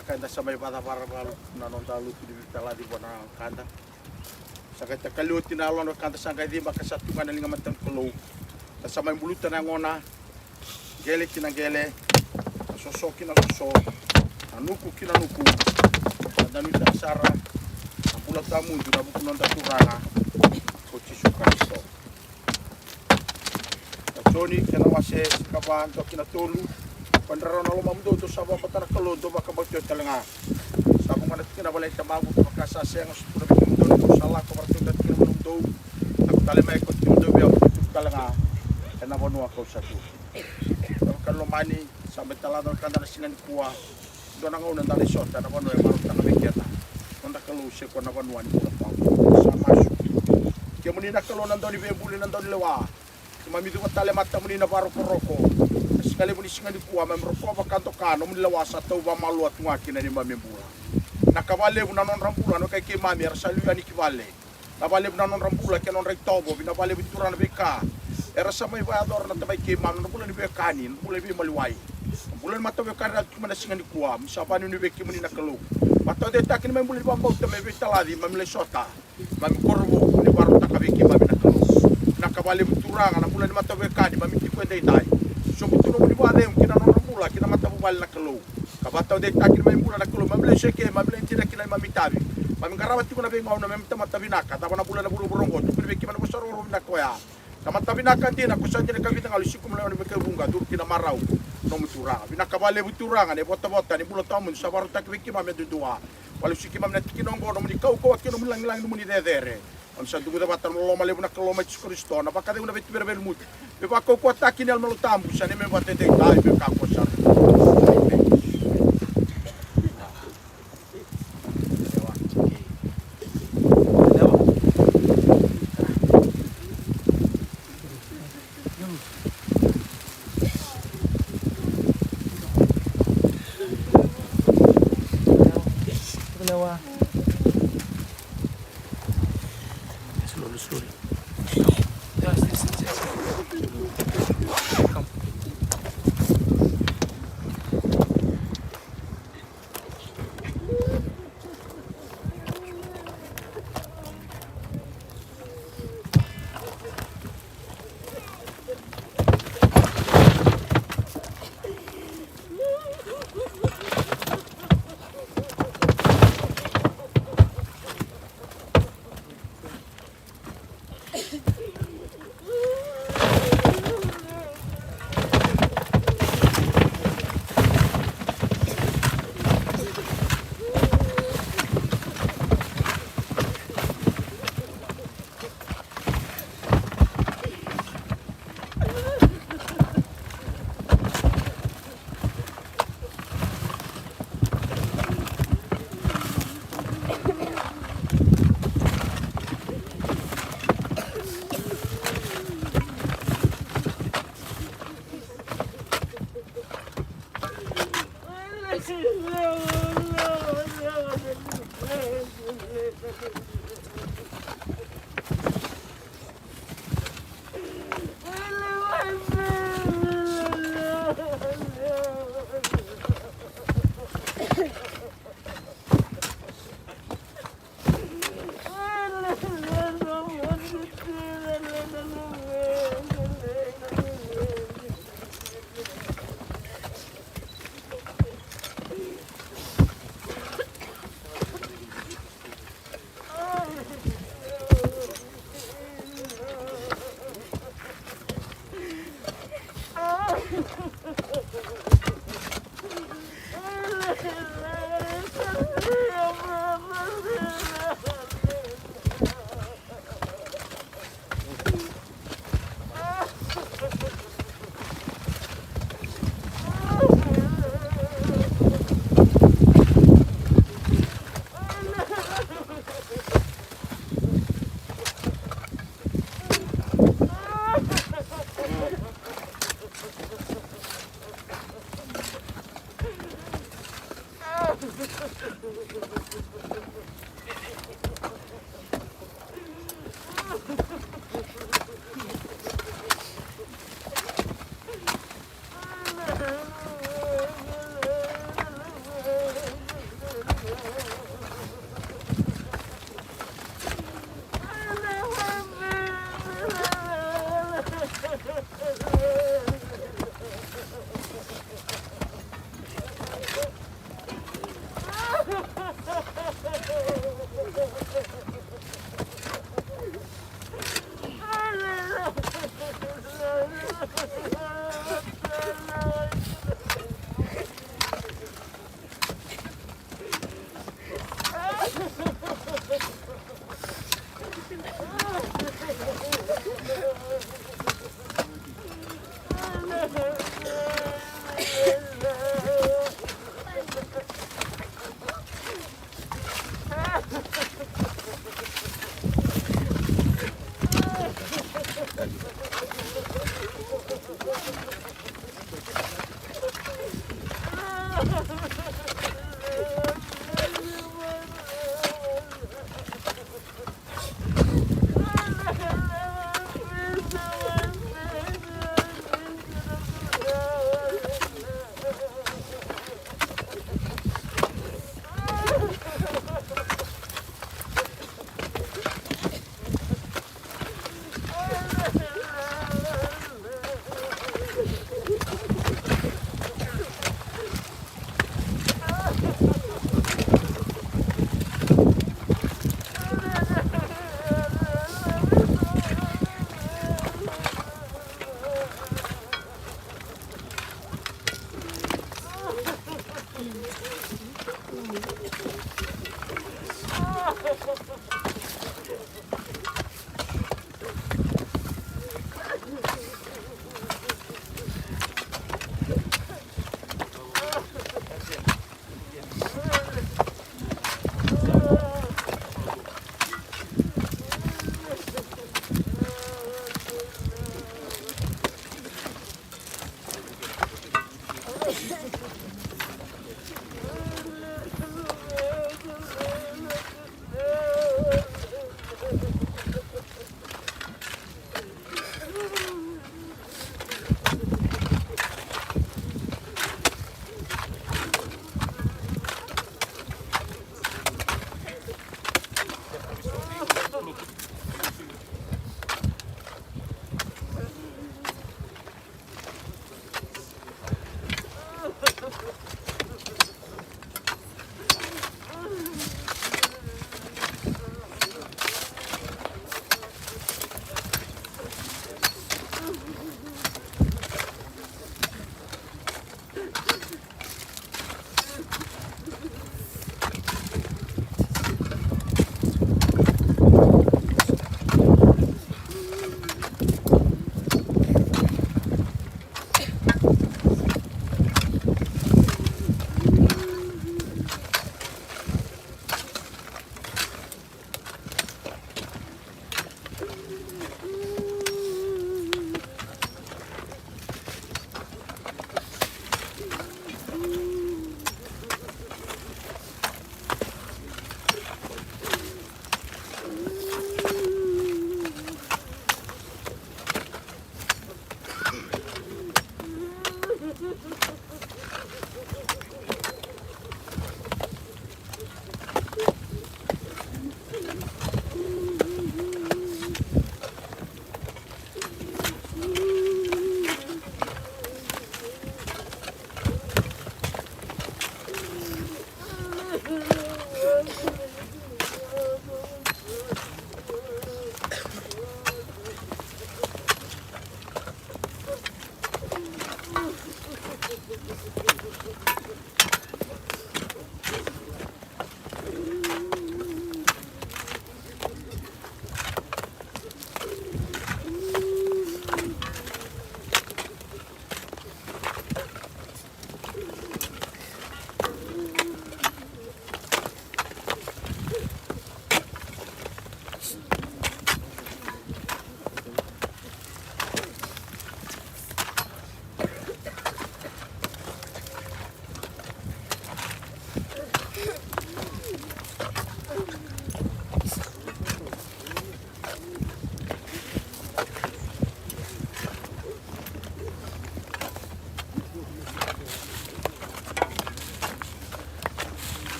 Vinaka, eda sa mai vakacavara na noda lotu ni veitalaci vua na wekada. Sa qai takali oti na yalo na wekada, sa qai cima ka sa tu ga na liga matana Kalou. Da sa mai buluta na yagona, qele ki na qele, na soso ki na soso, na nuku ki na nuku. Da nuitaka sara na bula tawamudu ena vuku ni noda Turaga ko Jisu Karisito. Na Joni, kena wase tinikava, dua ki na tolu. Ko ni rarawa na lomamudou, dou sa vakabauta na Kalou, dou vakabauti au tale ga. Sa vuqa na tikina e volai Tamaqu, kevaka sa sega, sa tukuna vei kemudou ni kau sa lako, vakarautaka na tikina vei kemudou. Lako tale mai ko kemudou vei au, kau sa tu tale ga ena vanua kau sa tu. Sa vaka ni lomani, sa mai talaca na wekada na siga nikua. Dua na gauna eda lai sota ena vanua e marautaka vei keda noda Kalou, se ko na vanua ni bula tawamudu. Sa masu. Kemuni na Kalou na dauniveibuli, na daunilewa. Keimami cuva tale e matamuni na vakarokoroko. Na siga levu ni siga nikua, mami rokova ka doka nomuni lewa sa tau vakamalua tu ga ki na neimami bula. Vinaka vakalevu na nodra bula na wekai keimami era sa liu yani ki vale. Vinaka vakalevu na nodra bula kei na nodra itovo. Vinaka vakalevu Turaga na veika era sa mai vakayacora na tavai keimami, na nodra bula ni veiwekani, na bula ni veimaliwai, na bula ni mataveiwekani era tu mai na siga nikua. Mami sa vakanuinui vei kemuni na Kalou. Vakataudeitaki ni mai bula ni vakabauta, mai veitalaci, mami lai sota. Mami koro vou ni vakarautaka vei keimami na Kalou. Vinaka vakalevu Turaga na bula ni mataveiwekani mami tiko edaidai. Sobu tu nomuni vakacegu ki na nodra bula ki na matavuvale na Kalou. Ka vakataudeitaki ni mami bula na Kalou, mami lesu eke, mami lai dina ki na neimami itavi. Mami qarava tiko na veigauna, mami tamata vinaka. Cava na bula ena vuravura oqo, tukuni vei keimami na vosa rogorogo vinaka oya. Tamata vinaka dina, ko sa dina ka vica ga, lesu iko mai na lewe ni veikau vuqa, curu ki na marau. Nomu Turaga, vinaka vakalevu Turaga na ivotavota ni bula tawamudu sa vakarautaki vei keimami yadudua. Vakalesui keimami na tikina oqo, nomuni kaukauwa kei nomuni lagilagi, nomuni cecere. Mami sa duguca vata na loloma levu na Kalou mai Jisu Karisito, na vakacegu, na veituberi, na veilumuti, veivakaukauwataki ni Yalo Tabu, sa neimami vata edaidai me kakua sara. Emeni. Slowly, slowly.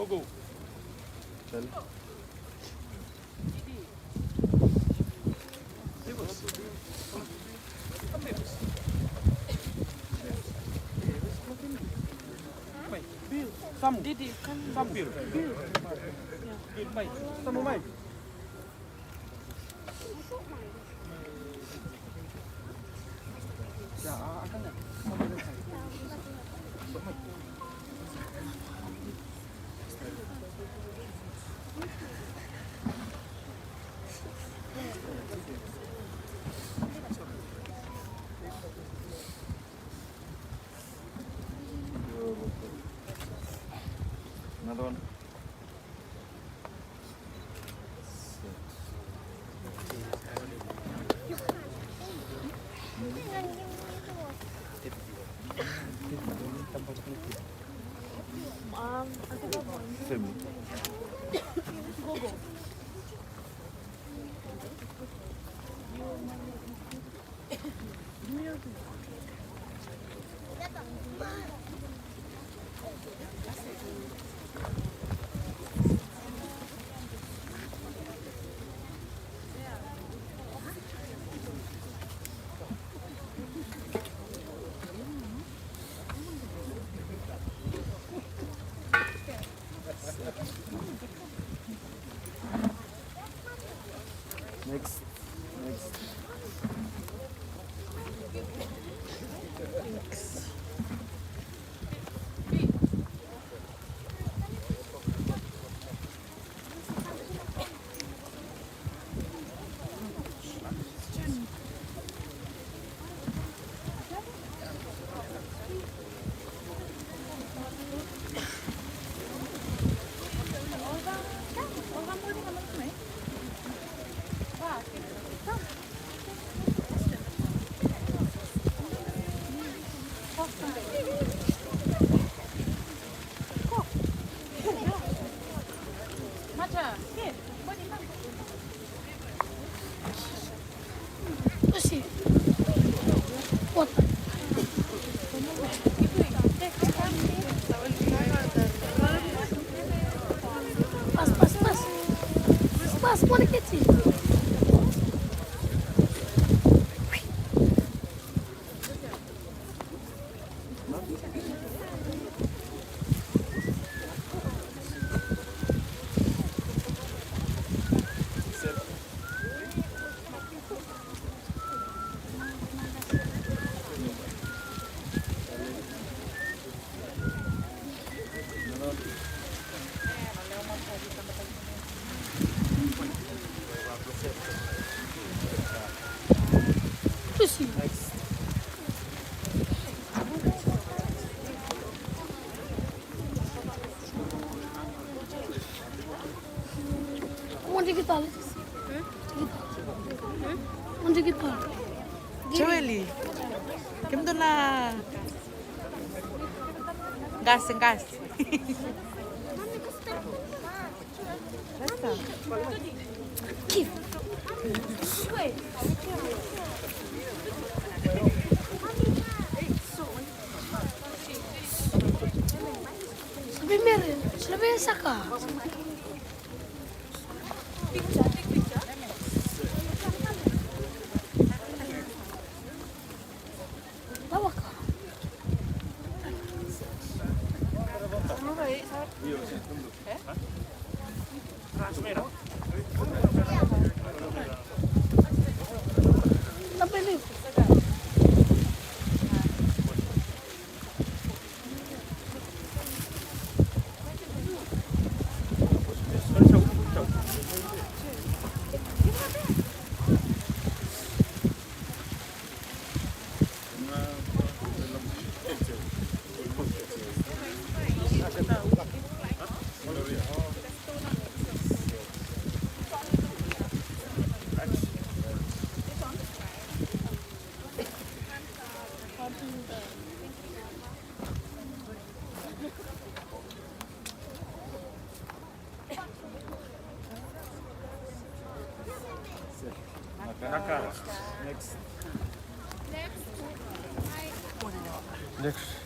Go, go. Come. Bill, come. Didi, come. Come, Bill. Bill. Yeah. Bill, mai. Come, mai. Next. Next. Pas, pas, pas. Pas, pas, pas, pas. Onde que tá? Onde que tá? Joeli, kemudou na qase, qase. Primero, se lo voy a sacar. Next. Next.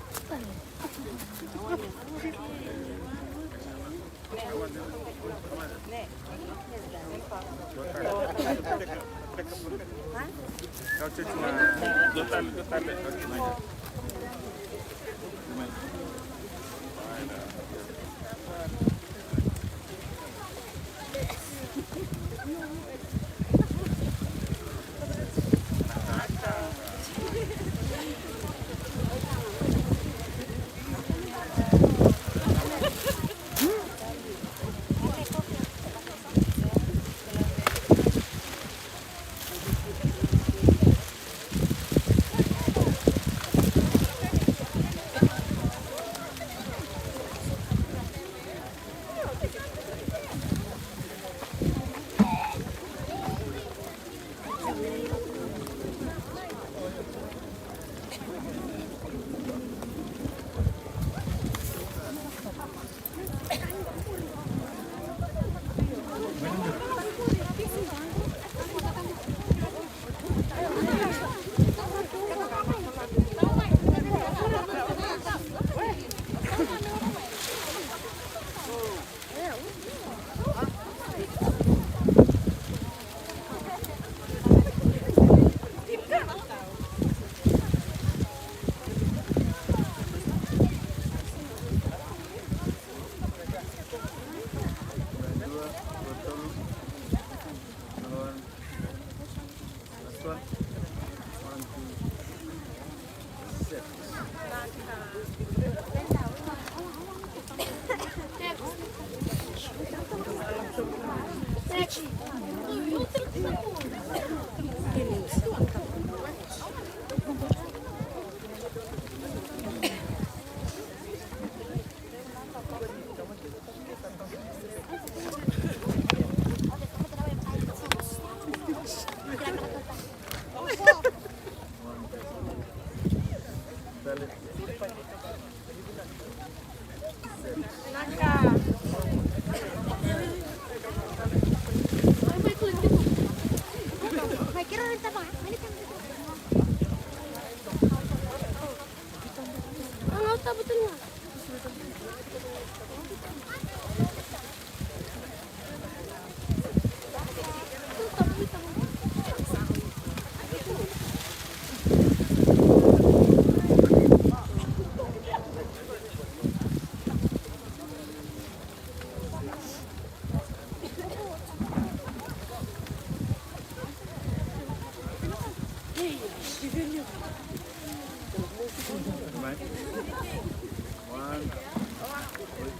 One. Smile. One, two, three.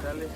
Tale.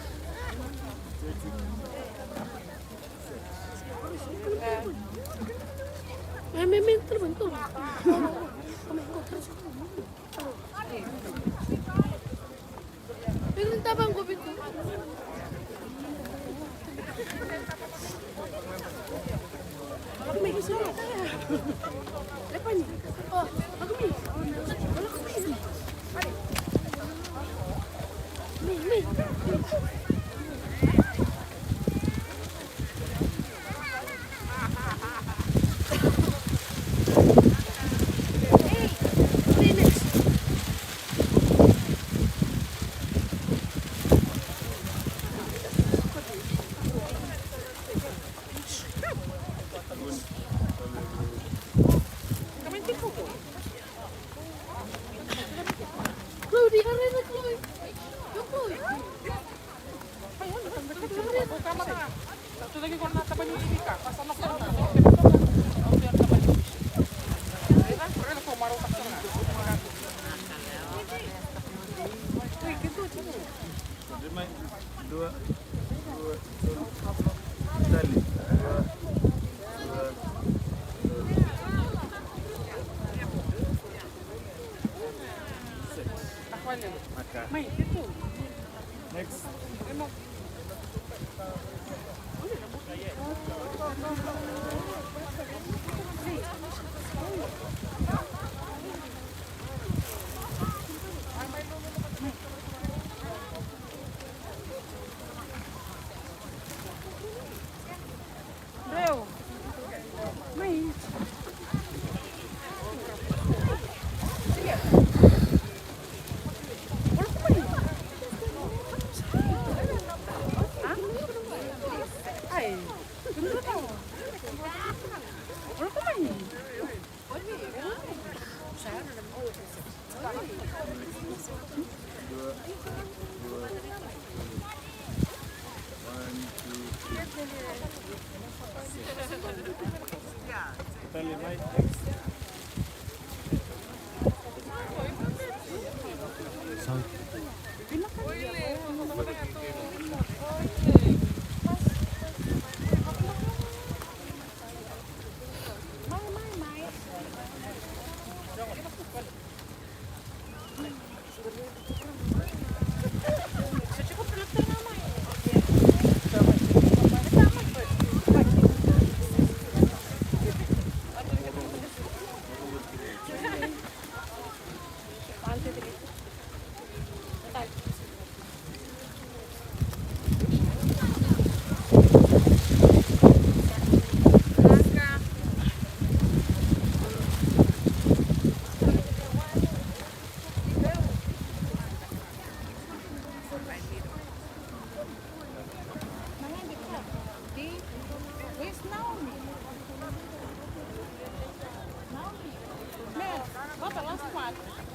Thirty. Dua, dua, dua. Tale. Dua, dua, dua. Six. Maka. Next. Where's Naomi? Naomi. Mel, what the last one?